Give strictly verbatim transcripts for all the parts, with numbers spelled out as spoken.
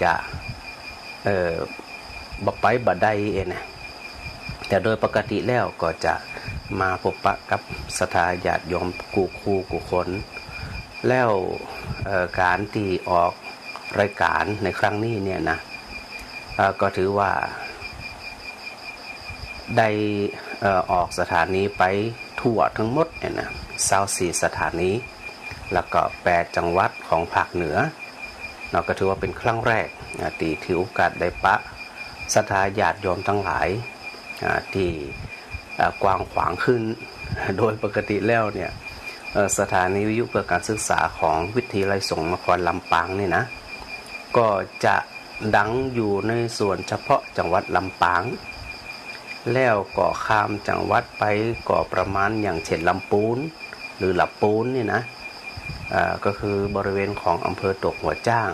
จะ เอ่อ บ่ไปบ่ได้เองนะ แต่โดยปกติแล้วก็จะมาพบปะกับศรัทธาญาติโยมกู้คู่กู้คน แล้ว เอ่อ ก๋านตี้ออกรายก๋านในครั้งนี้เนี่ยนะ เอ่อ ก็ถือว่า ได้ เอ่อ ออกสถานีไปทั่วทั้งหมดเนี่ยนะ ซาวสี่สถานี แล้วก็แปดจังหวัดของภาคเหนือเนาะ ก็ถือว่าเป็นครั้งแรกนะ ตี้ถือโอกาสได้ปะศรัทธาญาติโยมตังหลาย อ่า ตี้ อ่า กว้างขวางขึ้น โดยปกติแล้วเนี่ย เอ่อ สถานีวิทยุเพื่อการศึกษาของวิทยาลัยสงฆ์นครลำปางนี่นะ ก็จะดังอยู่ในส่วนเฉพาะจังหวัดลำปาง แล้วก็ข้ามจังหวัดไปก็ประมาณอย่างเช่นลำปูน หรือละปูนนี่นะ อ่า ก็คือบริเวณของอำเภอตกหัวจ้าง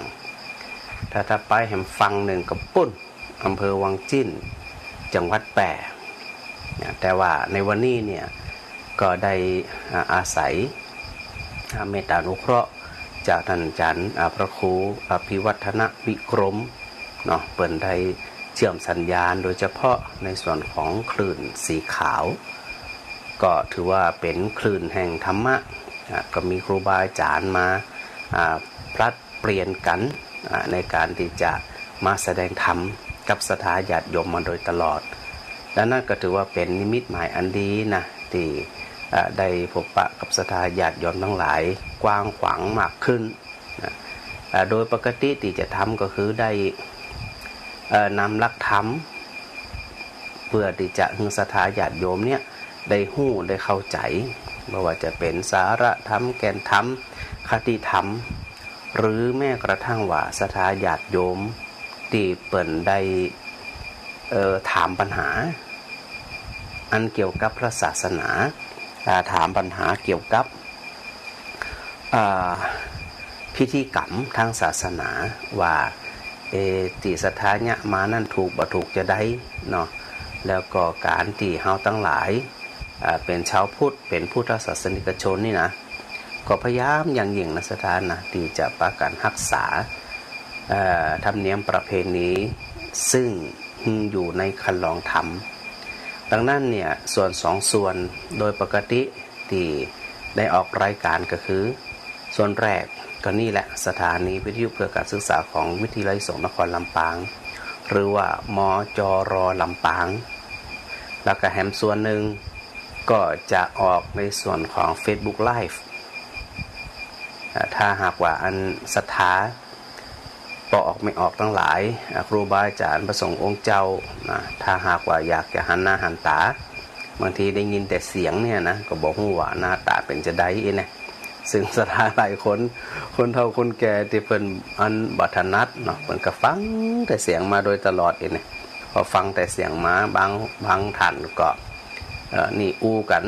ถ้า ถ้าไปแหมฝั่งนึ่งก็ปู๊น อำเภอวังจิ้น จังหวัดแป้นะ แต่ว่าในวันนี้เนี่ยก็ได้ อ่า อาศัย อ่า เมตตานุเคราะห์จากท่านอาจารย์ อ่า พระครูอภิวัฒนวิกรมเนาะ เปิ้นได้เชื่อมสัญญาณโดยเฉพาะในส่วนของคลื่นสีขาว ก็ถือว่าเป็นคลื่นแห่งธรรมะ อ่า ก็มีครูบาอาจารย์มา อ่า ผลัด เปลี่ยนกั๋น อ่า ในก๋านตี้จะมาแสดงธรรมกับศรัทธาญาติโยมมาโดยตลอด ดังนั้นก็ถือว่าเป๋นนิมิตหมายอันดีนะ ตี้ อ่า ได้พบปะกับศรัทธาญาติโยมตังหลายกว้างขวางมากขึ้นนะ อ่า โดยปกติตี้จะทำก็คือได้ เอ่อ นำหลักธรรม เพื่อตี้จะหื้อศรัทธาญาติโยมเนี่ยได้ฮู้ได้เข้าใจ๋ บ่ว่าจะเป๋นสาระธรรม แก่นธรรม คติธรรม หรือแม้กระทั่งว่าศรัทธาญาติโยมตี้เปิ้นได้ เอ่อ ถามปัญหา อันเกี่ยวกับพระศาสนา อ่า ถามปัญหาเกี่ยวกับ อ่า พิธีกรรมตางศาสนาว่า เอ ตี้ศรัทธาเยียะมานั้นถูกบ่ถูกจาใดเนาะ แล้วก็ก๋านตี้เฮาตังหลาย อ่า เป๋นชาวพุทธ เป๋นพุทธศาสนิกชนนี่นะ ก็พยายามอย่างยิ่งนะศรัทธานะ ตี้จะปากั๋นฮักษา เอ่อ ธรรมเนียมประเพณี ซึ่งอยู่ในคันลองธรรม ดังนั้นเนี่ย ส่วนสองส่วนโดยปกติ ตี้ได้ออกรายก๋านก็คือ ส่วนแรกก็นี่แหละ สถานีวิทยุเพื่อการศึกษาของวิทยาลัยสงฆ์นครลำปาง หรือว่า มจร ลำปาง แล้วก็แหมส่วนนึ่งก็จะออกในส่วนของ Facebook Live อ่า ถ้าหากว่าอันศรัทธา ป้อออกแม่ออกตังหลาย อ่า ครูบาอาจ๋ารย์พระสงฆ์องค์เจ้านะ ถ้าหากว่าอยากจะหันหน้าหันต๋า บางทีได้ยินแต่เสียงเนี่ยนะ ก็บ่ฮู้ว่าหน้าต๋าเป๋นจาใดเองนะ ซึ่งศรัทธาหลายคน คนเฒ่าคนแก่ตี้เปิ้นอันบ่ถนัดเนาะ เปิ้นก็ฟังแต่เสียงมาโดยตลอดเองนะ พอฟังแต่เสียงมา บาง บางท่านก็ เอ่อ นี่อู้กั๋น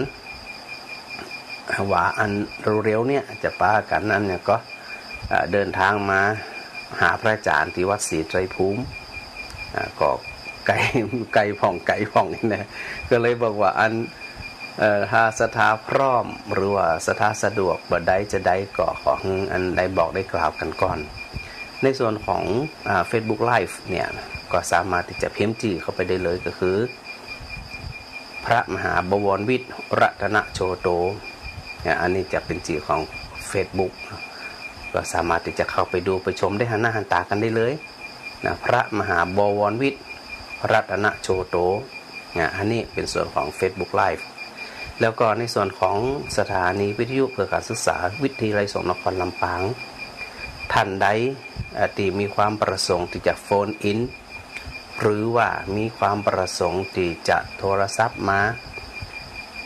ว่าอันเร็วๆเนี่ยจะปากั๋นอันเนี่ยก็ เอ่อ เดินทางมาหาพระอาจ๋ารย์ตี้วัดศรีไตรภูมิ อ่า ก็ไก๋ ไก๋พ่อง ไก๋พ่องนี่นะ ก็เลยบอกว่าอัน เอ่อ ถ้าศรัทธาพร้อม หรือว่าศรัทธาสะดวกบ่ใดจาใดก็ขอหื้ออันได้บอกได้กล่าวกั๋นก่อน ในส่วนของ อ่า Facebook Live เนี่ย ก็สามารถตี้จะพิมพ์จื้อเข้าไปได้เลย ก็คือ พระมหาบวรวิทย์ รัตนโชโต เนี่ย อันนี้จะเป๋นจื้อของ Facebook ก็สามารถตี้จะเข้าไปดูไปชมได้หันหน้าหันต๋ากั๋นได้เลยนะ พระมหาบวรวิทย์ รัตนโชโต เนี่ย อันนี้เป๋นส่วนของ Facebook Live แล้วก็ในส่วนของสถานีวิทยุเพื่อการศึกษาวิทยาลัยสงฆ์นครลำปาง ท่านใด เอ่อ ตี้มีความประสงค์ตี้จะโฟนอิน หรือว่ามีความประสงค์ตี้จะโทรศัพท์มา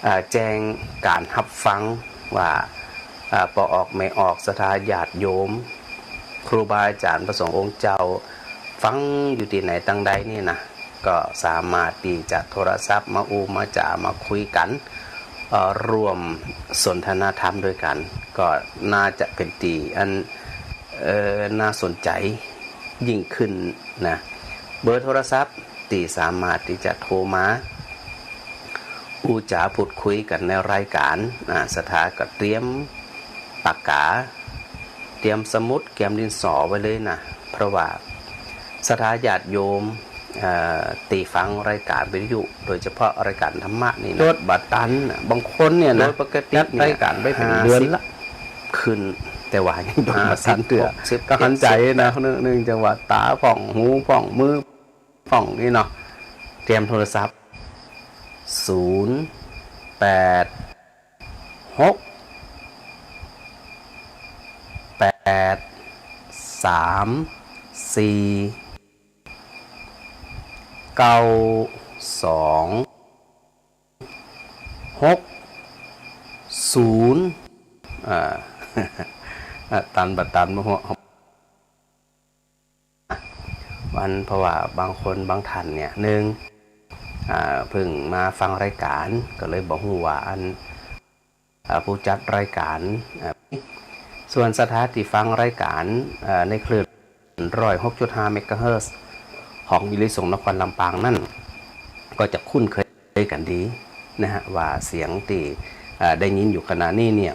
อ่า แจ้งก๋านฮับฟังว่า อ่า ป้อออกแม่ออก ศรัทธาญาติโยม ครูบาอาจ๋ารย์พระสงฆ์องค์เจ้า ฟังอยู่ตี้ไหนตังใดนี่นะ ก็สามารถตี้จะโทรศัพท์มาอู้มาจ๋ามาคุยกั๋น เอ่อ ร่วมสนทนาธรรมด้วยกั๋น ก็น่าจะเป๋นตี้อัน เอ่อ น่าสนใจ๋ยิ่งขึ้นนะ เบอร์โทรศัพท์ตี้สามารถตี้จะโทรมา อู้จ๋าพูดคุยกั๋นในรายก๋าน อ่า ศรัทธาก็เตรียมปากกา เตรียมสมุด เตรียมดินสอไว้เลยนะ เพราะว่า ศรัทธาญาติโยม เอ่อ ตี้ฟังรายก๋านวิทยุ โดยเฉพาะรายก๋านธรรมะนี่นะ จดบ่ตันน่ะ บางคนเนี่ยนะ โดยปกติเนี่ย จัดรายก๋านไปเป๋นเดือนละ ขึ้น แต่ว่ายังจดบ่ตันเตื้อ หกสิบ ก็หันใจ๋นะ เจ็ดสิบ เนื่อง เนื่องจากว่าต๋าพ่อง หูพ่อง มือพ่องนี่เนาะ เตรียมโทรศัพท์ ศูนย์ แปด หก แปด สาม สี่ เก้า สอง หก ศูนย์ อ่า อ่า ตันบ่ตันบ่ฮู้ อัน เพราะว่าบางคนบางท่านเนี่ย นึ่ง อ่า เพิ่งมาฟังรายก๋าน ก็เลยบ่ฮู้ว่าอัน อ่า ผู้จัดรายก๋าน อ่า ส่วนศรัทธาตี้ฟังรายก๋าน อ่า ในคลื่น ร้อยหกจุดห้า เมกะเฮิรตซ์ ของวิทยุสงฆ์นครลำปางนั้น ก็จะคุ้นเคยกั๋นดีนะฮะ ว่าเสียงตี้ อ่า ได้ยินอยู่ขณะนี้เนี่ย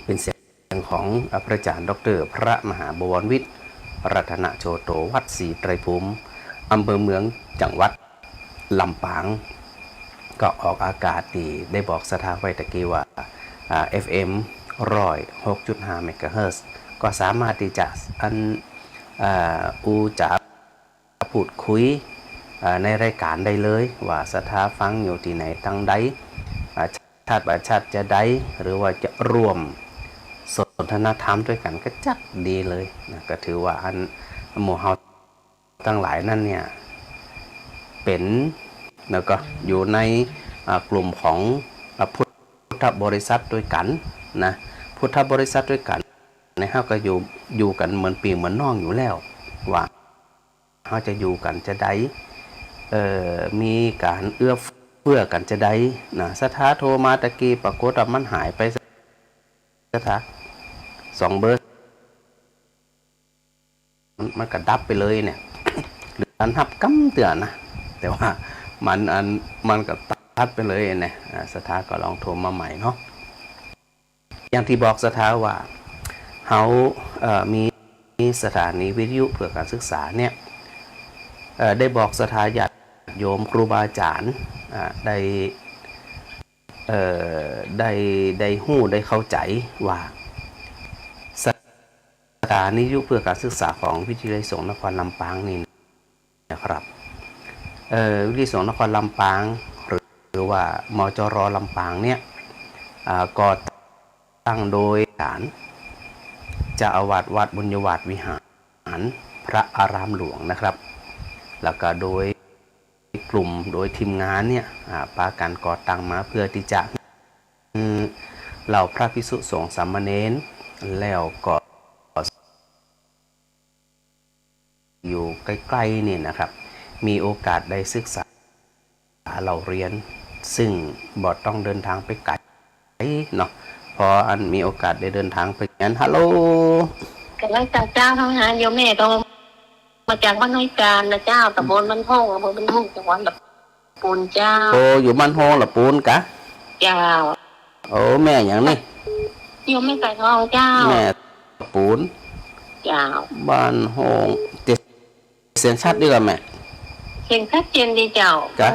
เป๋นเสียง ของพระอาจารย์ด็อกเตอร์พระมหาบวรวิทย์ รัตนโชโต วัดศรีไตรภูมิ อำเภอเมือง จังหวัดลำปาง ก็ออกอากาศตี้ได้บอกศรัทธาไว้ตะกี้ว่า อ่า เอฟเอ็ม ร้อยหกจุดห้า เมกะเฮิรตซ์ ก็สามารถตี้จะ อัน อ่า อู้จ๋า พูดคุย อ่า ในรายก๋านได้เลย ว่าศรัทธาฟังอยู่ตี้ไหนตังใด อ่า ชัดบ่ชัดจาใด หรือว่าจะร่วมสนทนาธรรมตวยกั๋นก็จักดีเลยนะ ก็ถือว่าอันหมู่เฮาตังหลายนั้นเนี่ย เป๋น แล้วก็อยู่ใน อ่า กลุ่มของ อ่า พุทธบริษัทตวยกั๋นนะ พุทธบริษัทตวยกั๋นเนี่ย เฮาก็อยู่ อยู่กั๋นเหมือนปี้เหมือนน้องอยู่แล้ว ว่า เฮาจะอยู่กั๋นจาใด เอ่อ มีก๋านเอื้อเฟื้อกั๋นจาใดนะ ศรัทธาโทรมาตะกี้ ปรากฏว่ามันหายไป ศรัทธา สองเบอร์ มัน มันก็ดับไปเลยเนี่ย บ่ทันฮับกำเตื้อนะ แต่ว่ามันอัน มันก็ตัดไปเลยเนี่ย อ่า ศรัทธาก็ลองโทรมาใหม่เนาะ อย่างตี้บอกศรัทธาว่า เฮา เอ่อ มี มีสถานีวิทยุเพื่อการศึกษาเนี่ย เอ่อ ได้บอกศรัทธาญาติโยมครูบาอาจ๋ารย์ อ่า ได้ เอ่อ ได้ ได้ฮู้ได้เข้าใจ๋ว่า สถานีวิทยุเพื่อการศึกษาของวิทยาลัยสงฆ์นครลำปางนี่ นะครับ เอ่อ วิทยาลัยสงฆ์นครลำปาง หรือ หรือว่า มจร ลำปางเนี่ย อ่า ก่อตั้งโดยฐานเจ้าอาวาสวัดบุญญวาสวิหาร พระอารามหลวงนะครับ แล้วก็โดยกลุ่ม โดยทีมงานเนี่ย อ่า ปากั๋นก่อตั้งมาเพื่อตี้จะ อืม เหล่าพระภิกษุสงฆ์สามเณร แล้วก็ อยู่ใก้ๆ นี่นะครับ มีโอกาสได้ศึกษาเล่าเรียน ซึ่งบ่ต้องเดินทางไปไก๋เนาะ พออันมีโอกาสได้เดินทางไปเฮียน ฮัลโหล ก็ไหว้เจ้า เจ้า เฮาหาโยมแม่ก็มาจากบ้านห้วยจานนะเจ้า ตำบลบ้านโฮง อำเภอบ้านโฮง จังหวัดลำ ปูนเจ้า โอ้ อยู่บ้านโฮงละปูนกะ เจ้า โอ้ แม่หยังนี่ โยมแม่สายทองเจ้า แม่ปูน เจ้า บ้านโฮง เสียงชัดดีกว่าแม่ เสียงชัดเจนดีเจ้า กะ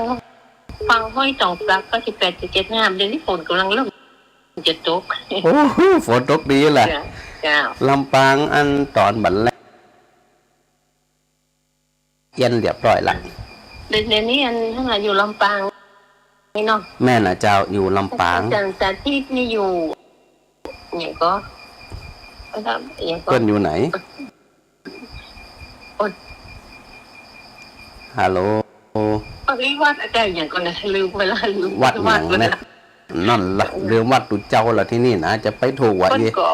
ฟังห้วยตองสัก เก้าสิบแปดจุดเจ็ด ห้า เดี๋ยวนี้ฝนกำลังเริ่มจะตก โอ้โห ฝนตกดีแหละ เจ้า เจ้า ลำปางอันต๋อนบ่าแลง เอี้ยนเรียบร้อยละ เดี๋ยว เดี๋ยวนี้อัน ทั้งหลายอยู่ลำปางนี่เนาะ แม่นนะเจ้า อยู่ลำปาง อาจารย์สาธิตนี่อยู่ เนี่ยก็ แล้วก็ เนี่ยก็ เปิ้นอยู่ไหน อด ฮัลโหล เอ้ย วัดอาจารย์อย่างก่อนนะ ลืมไปละ ลืม วัดหยัง วัดไปละ เนี่ย นั่นละ ลืมวัดตุ๊เจ้าละทีนี้นะ จะไปถูกวะ เปิ้น เอ๊ะ ก็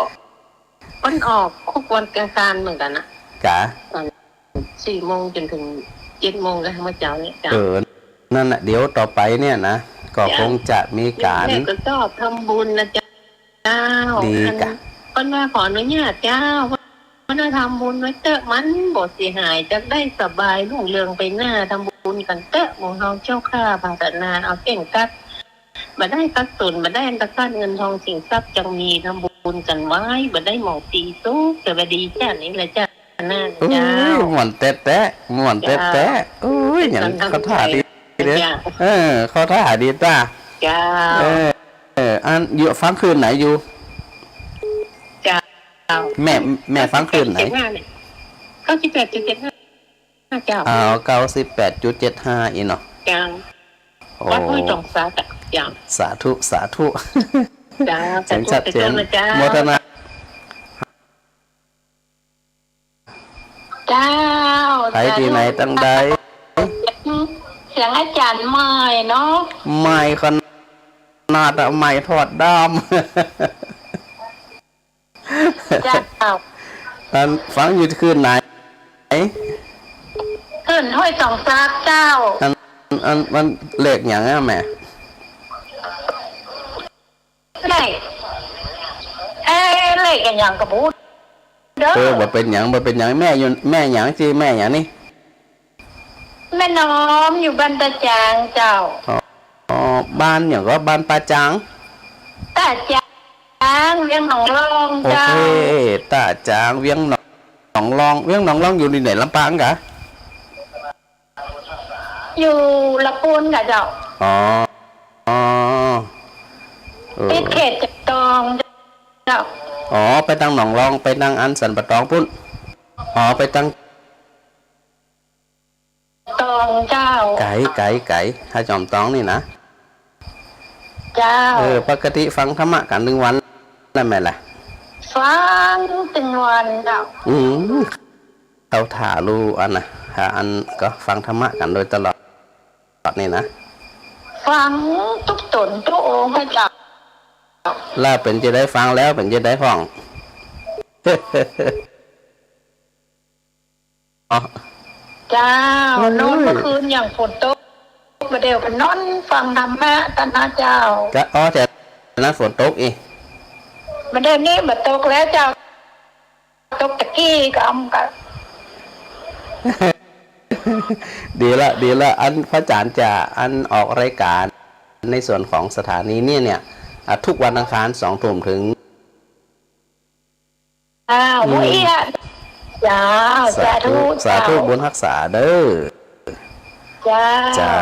เปิ้นออกทุกวันอังคารเหมือนกั๋นนะ กะ ต๋อนสี่โมงจ๋นถึงเจ็ดโมงกะ เมื่อเจ๊าเนี่ยเจ้า เออ นั่นน่ะ เดี๋ยวต่อไปเนี่ยนะ ก็ เจ้า คงจะมีก๋าน แม่ก็ชอบทำบุญนะเจ้า ดีกะ อัน เปิ้นว่าขออนุญาตเจ้า เปิ้นว่าทำบุญไว้เต๊อะ มันบ่เสียหาย จะได้สบายรุ่งเรืองไปหน้า ทำบุญกั๋นเต๊อะ หมู่เฮาเจ้าข้า ปรารถนาเอาเข่งครัด บ่ได้ขัดสน บ่ได้อันตรธาตุเงินทองสินทรัพย์จักมี ทำบุญกั๋นไว้ บ่ได้หมองตีสุข สวัสดีจ้า นี่แหละจ้า นะ อุ้ย เจ้า ม่วนแต๊ๆ ม่วนแต๊ๆ เจ้า อุ้ย อย่าง เป็นกำลัง เข้าท่าดีเด้อ ใจ เจ้า เออ เข้าท่าดีต้า เจ้า เออ เออ อันอยู่ฟังคลื่นไหนอยู่ เจ้า แม่ แม่ฟังคลื่นไหน เก้าสิบแปดจุดเจ็ดห้าเนี่ย เก้าสิบแปดจุดเจ็ดห้า เจ้า เอา เก้าสิบแปดจุดเจ็ดห้า อีเนาะ เจ้า โอ้ วัดห้วยตองซักอะ เจ้า สาธุ สาธุ เจ้า เสียงชัดเจน สาธุ เจ้า โมทนา เจ้า ใผตี้ไหนตังใด เสียงอาจ๋ารย์ใหม่เนาะ ใหม่ขนาดอะ ใหม่ถอดด้าม เจ้า อันฟังอยู่คลื่นไหน คลื่นห้วยตองซักเจ้า อัน อัน มันเลขหยังอะแม่ เลข เอ๊ะ เลขอะหยังก็บ่ฮู้เด้อ เออ บ่เป๋นหยัง บ่เป๋นหยัง แม่อยู่ แม่หยัง จื้อแม่หยังนี่ แม่น้อม อยู่บ้านตาจางเจ้า อ๋อ อ๋อ บ้านหยังก็ บ้านป้าจาง ตาจาง เวียงหนองลองเจ้า โอเค ตาจาง เวียงหนองลอง เวียงหนองลองอยู่ตี้ไหน ลำปางกะ อยู่ละปูนกะเจ้า อ๋อ อ๋อ เออ ติดเขตจำปาตองเจ้า อ๋อ ไปตางหนองลอง ไปตางอันสันป่าตองปู้น อ๋อ ไปตาง ตองเจ้า ไก๋ ไก๋ ไก๋ ถ้าจ๋อมตองนี่นะ เจ้า เออ ปกติฟังธรรมะกั๋นตึงวันแหละแม่แหละ ฟังตึงวันเจ้า อืม เข้าท่าลู่อันน่ะ ถ้าอันก็ฟังธรรมะกั๋นโดยตลอดนี่นะ ฟังตุ๊กต๋นตุ๊กองค์เจ้า แล้วเป๋นจะใดฟังแล้วเป๋นจะใดพ่อง อ๋อ เจ้า โอ้ย นอนเมื่อคืนอย่างฝนตก บ่าเดี่ยวก็นอนฟังธรรมะตันนะเจ้า ก็ อ๋อ แต่นั้นฝนตกอีก บ่าเดี่ยวนี้บ่ตกแล้วเจ้า ตกตะกี้ก็อำกะ ดีละ ดีละ อันพระอาจ๋ารย์จะอันออกรายการในส่วนของสถานีเนี่ย เนี่ย อ่ะ ทุกวันอังคารสองทุ่มถึง อ้าว อืม มื้ออี้อะ เจ้า สาธุ สาธุ สาธุ เจ้า บุญฮักษาเด้อ เจ้า เจ้า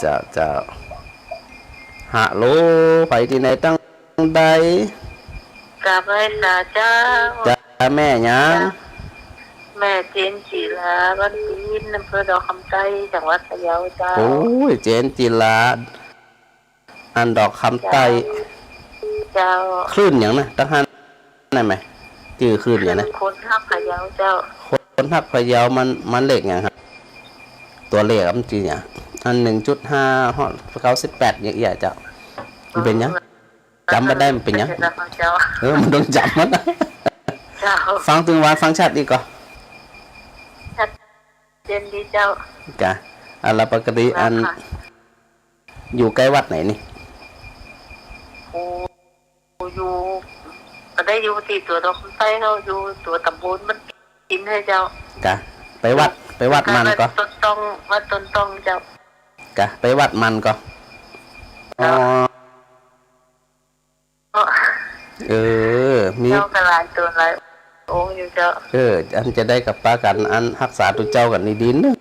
เจ้า เจ้า ฮัลโหล ใผตี้ไหนตังใด กราบไหว้สาเจ้า จ้า แม่หยัง จ้า แม่เจนจิลา บ้านปีน อำเภอดอกคำใต้ จังหวัดพะเยาเจ้า โอ้ย เจนจิลา อันดอกคำใต้ เจ้า คลื่นหยังนะ ตังหั้นได้ไหม จื้อคลื่นหยังนะ คลื่นคนฮักพะเยาเจ้า คนฮักพะเยา มัน มันเลขหยังครับ ตั๋วเลขอะมันจื้อหยัง อัน หนึ่งจุดห้า ฮอด เก้าสิบแปด อย่างเอี้ยเจ้า มันเป๋นหยัง จ๋ำบ่ได้ มันเป๋นหยัง เจ้า เออ มันต้องจ๋ำมัน เจ้า ฟังตึงวันฟังชัดอีกก่อ ชัดเจนดีเจ้า กะ อะ แล้วปกติอัน เจ้าค่ะ อยู่ใก้วัดไหนนี่ โอ้ อยู่ ก็ได้อยู่ตี้ตั๋วดอกคำใต้เฮา อยู่ตั๋วต๋ำบลมันกินหื้อเจ้า กะ ไปวัด ไปวัดมันก่อ วัดต้นตอง วัดต้นตองเจ้า กะ ไปวัดมันก่อ เจ้า อ๋อ เออ มี เจ้าก็หลายตั๋วหลายองค์อยู่เจ้า เออ อันจะได้กับปากั๋น อันฮักษาตุ๊เจ้ากั๋นดีๆ เนาะ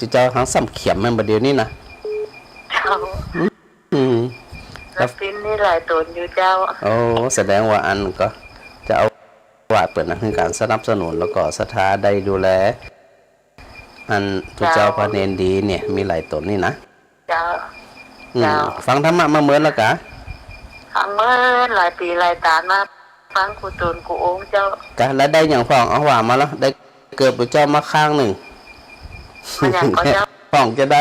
ตุ๊เจ้าหังส่ำเข็มแม่นบ่าเดี่ยวนี้นะ เจ้า อืม แล้วปิ้นนี่หลายตั๋นอยู่เจ้า โอ้ แสดงว่าอันก็จะเอาว่าเปิ้นนะ คือก๋านสนับสนุน แล้วก็ศรัทธาได้ดูแล อันตุ๊เจ้า เจ้า พระเณรดีเนี่ย มีหลายตั๋นนี่นะ เจ้า อืม เจ้า ฟังธรรมะมาเมินแล้วกะ ฟังเมินหลายปี๋หลายต๋านมา ฟังกู้ตั๋นกู้องค์เจ้า กะ แล้วได้หยังพ่อง เอาว่ามาแล้ว ได้เกิบตุ๊เจ้ามาข้างนึ่ง มันหยังก่อเจ้า พ่องจะได้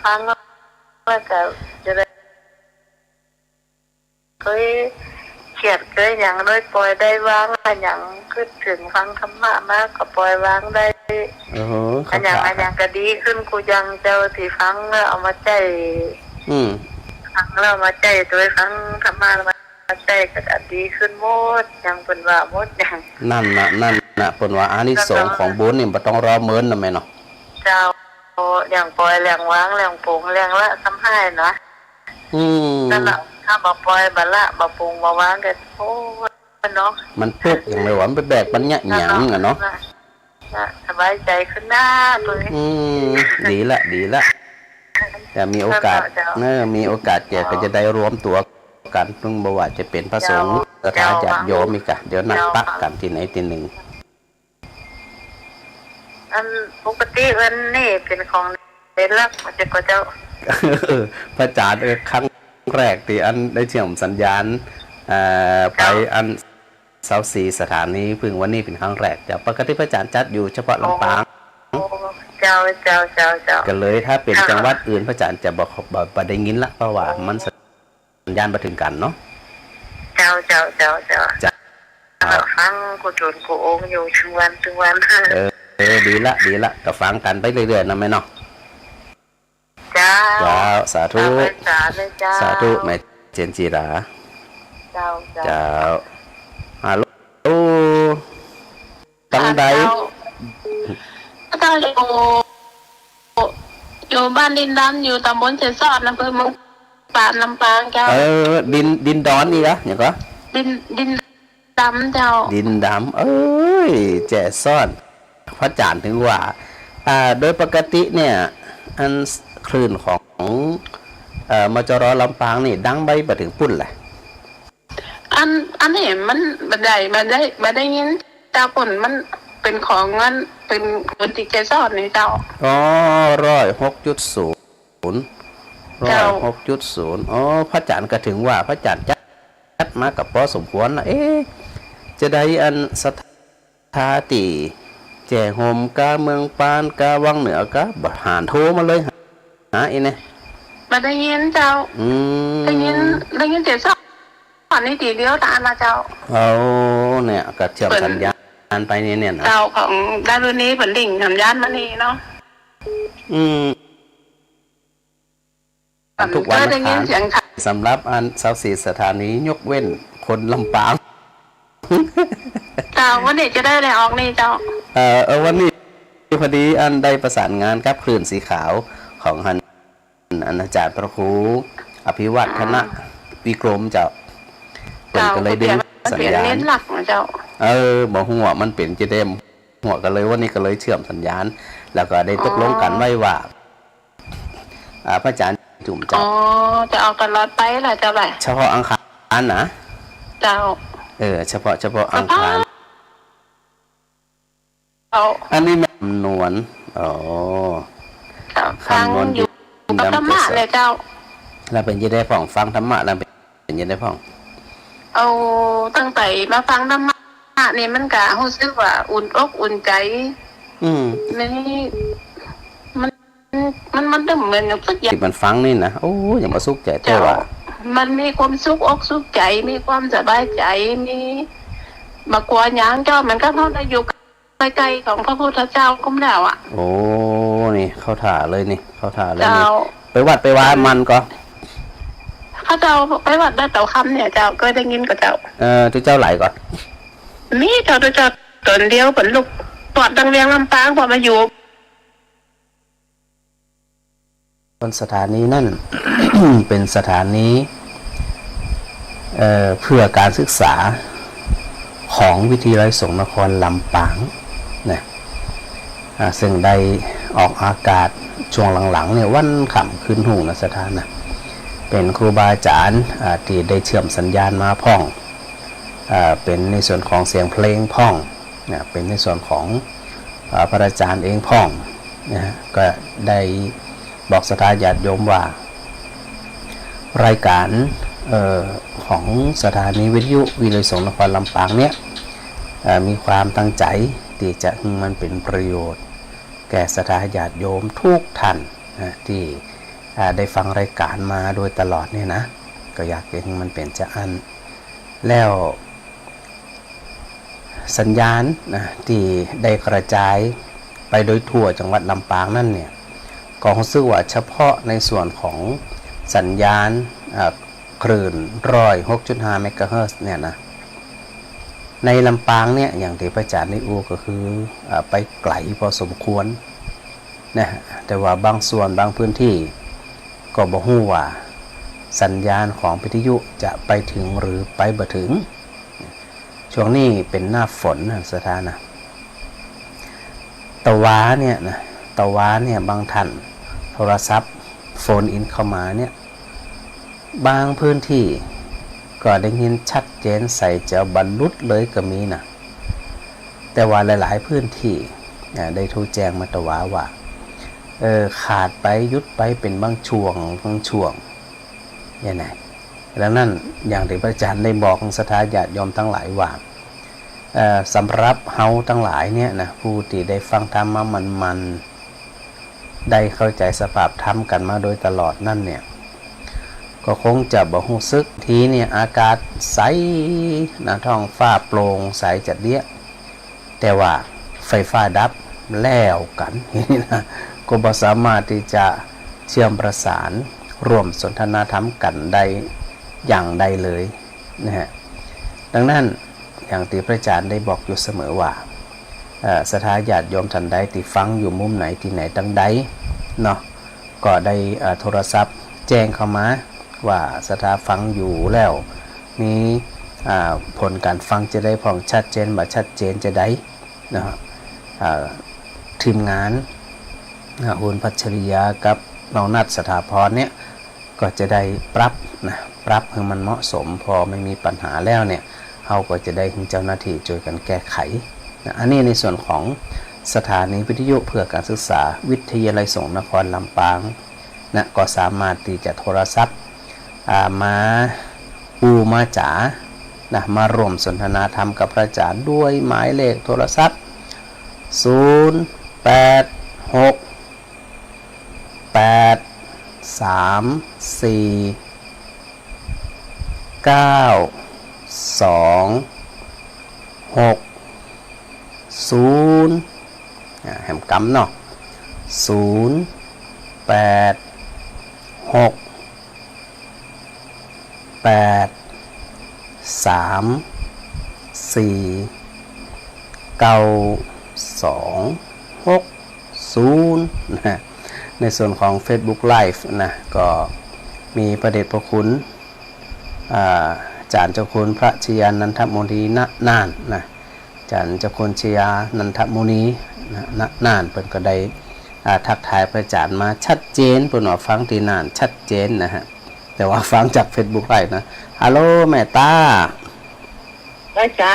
ฟังแล้วกะจะได้ เกยเขียดเกยหยัง โดยปอยได้วางอะหยัง กึ๊ดเถิงฟังธรรมะมาก็ปอยวางได้ โอ้โห อะหยัง ครับ อะหยังก็ดีขึ้นกู้อย่างเจ้า ตี้ฟังแล้วเอามาใจ๊ อืม ฟังแล้วเอามาใจ๊ โดยฟังธรรมะแล้วมาใจ๊ก็ดีขึ้นหมด อย่างเปิ้นว่าหมดอย่าง นั่นน่ะ นั่นน่ะ เปิ้นว่าอานิสงส์ของบุญนี่บ่ต้องรอเมินนะแม่เนาะ เจ้า อย่างปอยแหล่งวางแหล่งปลงแหล่งละซ้ำหายนะ อืม นั่นน่ะ ถ้าบ่ปอยบ่ละบ่ปลงบ่วางก็ โอ้ เนาะ มันตุ๊กอย่างเดียวอะ มันไปแบกบรรยะหยังอะเนาะ จ้ะ สบายใจ๋ขึ้นนะตรงนี้ อืม ดีละ ดีละ เดี๋ยวมีโอกาส เจ้า เนอะ มีโอกาสแก่ เจ้า ก็จะได้รวมตั๋วกั๋น ซึ่งบ่ว่าจะเป๋นพระสงฆ์ เจ้า ศรัทธาญาติโยมอีกอะ เดี๋ยวนัดปะกั๋นตี้ไหนตี้นึ่ง อันปกติวันนี้เป๋นของเป๋นหลักมาจากก็เจ้า พระอาจ๋ารย์ เออ ครั้งแรกตี้อันได้เชื่อมสัญญาณ เอ่อ ไป เจ้า อันซาวสี่สถานี เพิ่งวันนี้เป๋นครั้งแรกเจ้า ปกติพระอาจ๋ารย์จัดอยู่เฉพาะลำปาง โอ้ เจ้า เจ้า เจ้า เจ้า ก็เลยถ้าเป๋น อ่า จังหวัดอื่น พระอาจ๋ารย์จะบ่ บ่ บ่ได้ยินละ เพราะว่ามัน สัญญาณบ่เถิงกั๋นเนาะ เจ้า เจ้า เจ้า เจ้า เจ้า ฟังกู้โตนกู้องค์อยู่ตึงวันตึงวัน เออ เออ ดีละ ดีละ ก็ฟังกั๋นไปเรื่อยๆ นะแม่เนาะ เจ้า เจ้า สาธุ สาธุ สาธุ แม่เจนจิรา เจ้า เจ้า เจ้า ฮัลโหล ตังใด เจ้า เจ้าอยู่ อยู่บ้านดินดำ อยู่ตำบลเสสอด อำเภอเมืองปาน ลำปางเจ้า เออ ดิน ดินดอนนี่กะ หยังก่อ ดิน ดินดำเจ้า ดินดำ เอ้ย เสสอด พระอาจ๋ารย์ถึงว่า อ่า โดยปกติเนี่ย อันคลื่นของ เอ่อ มจร ลำปางนี่ดังไปบ่เถิงปุ้นแหละ อัน อันนี้มันบ่ได้ บ่ได้ บ่ได้ยิน เจ้า ปุ้นมันเป๋นของอัน เป๋นคนตี้เสสอดนี่เจ้า อ๋อ ร้อยหกจุดศูนย์ เจ้า ร้อยหกจุดศูนย์ อ๋อ พระอาจ๋ารย์ก็ถึงว่า พระอาจ๋ารย์จัดมาก็ปอสมควรนะ เอ๊ะ จะได้อันศรัทธาตี้แจ้ห่มกาเมืองปานกาวังเหนือกา บ่หันโทรมาเลย หาอีเนี่ย บ่ได้ยินเจ้า อืม ได้ยิน ได้ยินเสสอดนี่ตี้เดียวเต้านั้นนะเจ้า เอาเนี่ย ก็เชื่อมสัญญาณไปนี่เนี่ยนะ เจ้า ของดารุณีเปิ้นลิงก์สัญญาณมานี่เนาะ อืม ทุกวันอังคาร ได้ยินเสียงค่ะ สำหรับอันซาวสี่สถานี ยกเว้นคนลำปาง เจ้า วันนี้จะได้อะไรออกนี่เจ้า เอ่อ เออ วันนี้พอดีอันได้ประสานงานกับคลื่นสีขาวของหั้น อันอาจ๋ารย์พระครูอภิวัฒนวิกรมเจ้า เปิ้นก็เลยดึงสัญญาณ เจ้า เปลี่ยนเน็ตหลักนะเจ้า เออ บ่ฮู้ว่ามันเป๋นจะเด้ม หัวก็เลยวันนี้ก็เลยเชื่อมสัญญาณ แล้วก็ได้ตกลงกั๋นไว้ว่า อ๋อ อ่า พระอาจ๋ารย์จุ่มเจ้า อ๋อ จะออกตลอดไปล่ะเจ้าล่ะ เฉพาะอังคารนะ เจ้า เออ เฉพาะ เฉพาะอังคาร เจ้า อันนี้แม่คำนวณ อ๋อ เจ้า คำนวณ ฟังอยู่ อยู่กับธรรมะเลยเจ้า แล้วเปิ้นจะได้พ่อง ฟังธรรมะแล้วเปิ้น เป๋นจะได้พ่อง เอา ตั้งแต่มาฟังธรรมะนี่มันก็ฮู้สึกว่าอุ่นอกอุ่นใจ๋ อืม นี่มัน มัน มันตึงเหมือนกับสักอย่าง ตี้มันฟังนี่นะ โอ้ ยังบ่สุขใจ๋ เจ้า แต่ว่ามันมีความสุขอกสุขใจ๋ มีความสบายใจ๋ มี บ่กั๋วหยังเจ้า มันก็เฮาได้อยู่ ใกล้ๆ ของพระพุทธเจ้ากุ้มแล้วอะ โอ้ นี่เข้าท่าเลยนี่ เข้าท่าเลยนี่ เจ้า ไปวัดไปวามันก่อ ข้าเจ้าไปวัดดอยเต่าคำเนี่ยเจ้า เกยได้ยินก่อเจ้า เออ ตุ๊เจ้าหลายก่อ มีเจ้า ตุ๊เจ้าต๋นเดียว เปิ้นลุกปอดดังเวียงลำปาง ปอดมาอยู่ บนสถานีนั่น เป๋นสถานี เอ่อ เพื่อก๋านศึกษาของวิทยาลัยสงฆ์นครลำปางนะ อ่า ซึ่งได้ออกอากาศช่วงหลังๆ เนี่ย วันค่ำคืนฮุ่งนะศรัทธานะ เป๋นครูบาอาจ๋ารย์ อ่า ตี้ได้เชื่อมสัญญาณมาพ่อง อ่า เป๋นในส่วนของเสียงเพลงพ่อง นะ เป๋นในส่วนของ อ่า พระอาจ๋ารย์เองพ่อง นะ ก็ได้บอกศรัทธาญาติโยมว่า รายก๋าน เอ่อ ของสถานีวิทยุวิทยาลัยสงฆ์นครลำปางเนี่ย เอ่อ มีความตั้งใจ๋ตี้จะหื้อมันเป๋นประโยชน์แก่ศรัทธาญาติโยมทุกท่าน นะ ตี้ อ่า ได้ฟังรายก๋านมาโดยตลอดเนี่ยนะ ก็อยากจะหื้อมันเป๋นจาอั้น แล้ว สัญญาณนะ ตี้ได้กระจายไปโดยทั่วจังหวัดลำปางนั่นเนี่ย ก็ฮู้สึกว่าเฉพาะในส่วนของสัญญาณ อ่า คลื่นร้อยหกจุดห้าเมกะเฮิรตซ์เนี่ยนะ ในลำปางเนี่ย อย่างตี้พระอาจ๋ารย์ได้อู้ก็คือ อ่า ไปไก๋พอสมควร นะ แต่ว่าบางส่วนบางพื้นตี้ก็บ่ฮู้ว่าสัญญาณของวิทยุจะไปเถิงหรือไปบ่เถิง ช่วงนี้เป๋นหน้าฝนนะศรัทธานะ ตะวาเนี่ยนะ ตะวาเนี่ยบางท่านโทรศัพท์โฟนอินเข้ามาเนี่ย บางพื้นตี้ก็ได้ยินชัดเจนใสแจ๋วบ่หลุดเลยก็มีนะ แต่ว่าหลายๆ พื้นตี้ อ่า ได้โทรแจ้งมาตะวาว่า เออ ขาดไปหยุดไปเป๋นบางช่วง บางช่วง เนี่ยนะ ดังนั้นอย่างตี้พระอาจ๋ารย์ได้บอกศรัทธาญาติโยมตังหลายว่า เอ่อ สำหรับเฮาตังหลายเนี่ยนะ ผู้ตี้ได้ฟังธรรมมาหมั่นๆ ได้เข้าใจ๋สภาพธรรมกั๋นมาโดยตลอดนั้นเนี่ย ก็คงจะบ่ฮู้สึก ทีเนี่ยอากาศใสนะ ท้องฟ้าโปร่งใสจัดเดี้ย แต่ว่าไฟฟ้าดับแล้วกั๋น นะ ก็บ่สามารถตี้จะเชื่อมประสานร่วมสนทนาธรรมกั๋นได้อย่างใดเลยนะฮะ ดังนั้นอย่างตี้พระอาจ๋ารย์ได้บอกอยู่เสมอว่า เอ่อ ศรัทธาญาติโยมท่านใดตี้ฟังอยู่มุมไหนตี้ไหนตังใดเนาะ ก็ได้ เอ่อ โทรศัพท์แจ้งเข้ามาว่าศรัทธาฟังอยู่แล้ว มี อ่า ผลก๋านฟังจาใดพ่อง ชัดเจนบ่ชัดเจนจาใดนะฮะ อ่า ทีมงาน อ่า คุณพัชริยากับน้องนัทสถาพรเนี่ย ก็จะได้ปรับนะ ปรับหื้อมันเหมาะสม พอไม่มีปัญหาแล้วเนี่ย เฮาก็จะได้หื้อเจ้าหน้าตี้จ้วยกั๋นแก้ไขนะ อันนี้ในส่วนของสถานีวิทยุเพื่อการศึกษาวิทยาลัยสงฆ์นครลำปางนะ ก็สามารถตี้จะโทรศัพท์ อ่า มาอู้มาจ๋านะ มาร่วมสนทนาธรรมกับพระอาจ๋ารย์ด้วยหมายเลขโทรศัพท์ ศูนย์ แปด หก แปด สาม สี่ เก้า สอง หก ศูนย์ อ่า แหมกำเนาะ ศูนย์ แปด หก แปด สาม สี่ เก้า สอง หก ศูนย์ นะ ในส่วนของเฟซบุ๊กไลฟ์นะ ก็มีพระเดชพระคุณ อ่า อาจ๋ารย์เจ้าคุณพระชยานันทมุนี ณ น่านนะ อาจ๋ารย์เจ้าคุณชยานันทมุนี ณ ณ น่าน เปิ้นก็ได้ อ่า ทักทายพระอาจ๋ารย์มาชัดเจน เปิ้นว่าฟังตี้น่านชัดเจนนะฮะ แต่ว่าฟังจากเฟซบุ๊กไลฟ์นะ ฮัลโหล แม่ต๋า ไหว้สา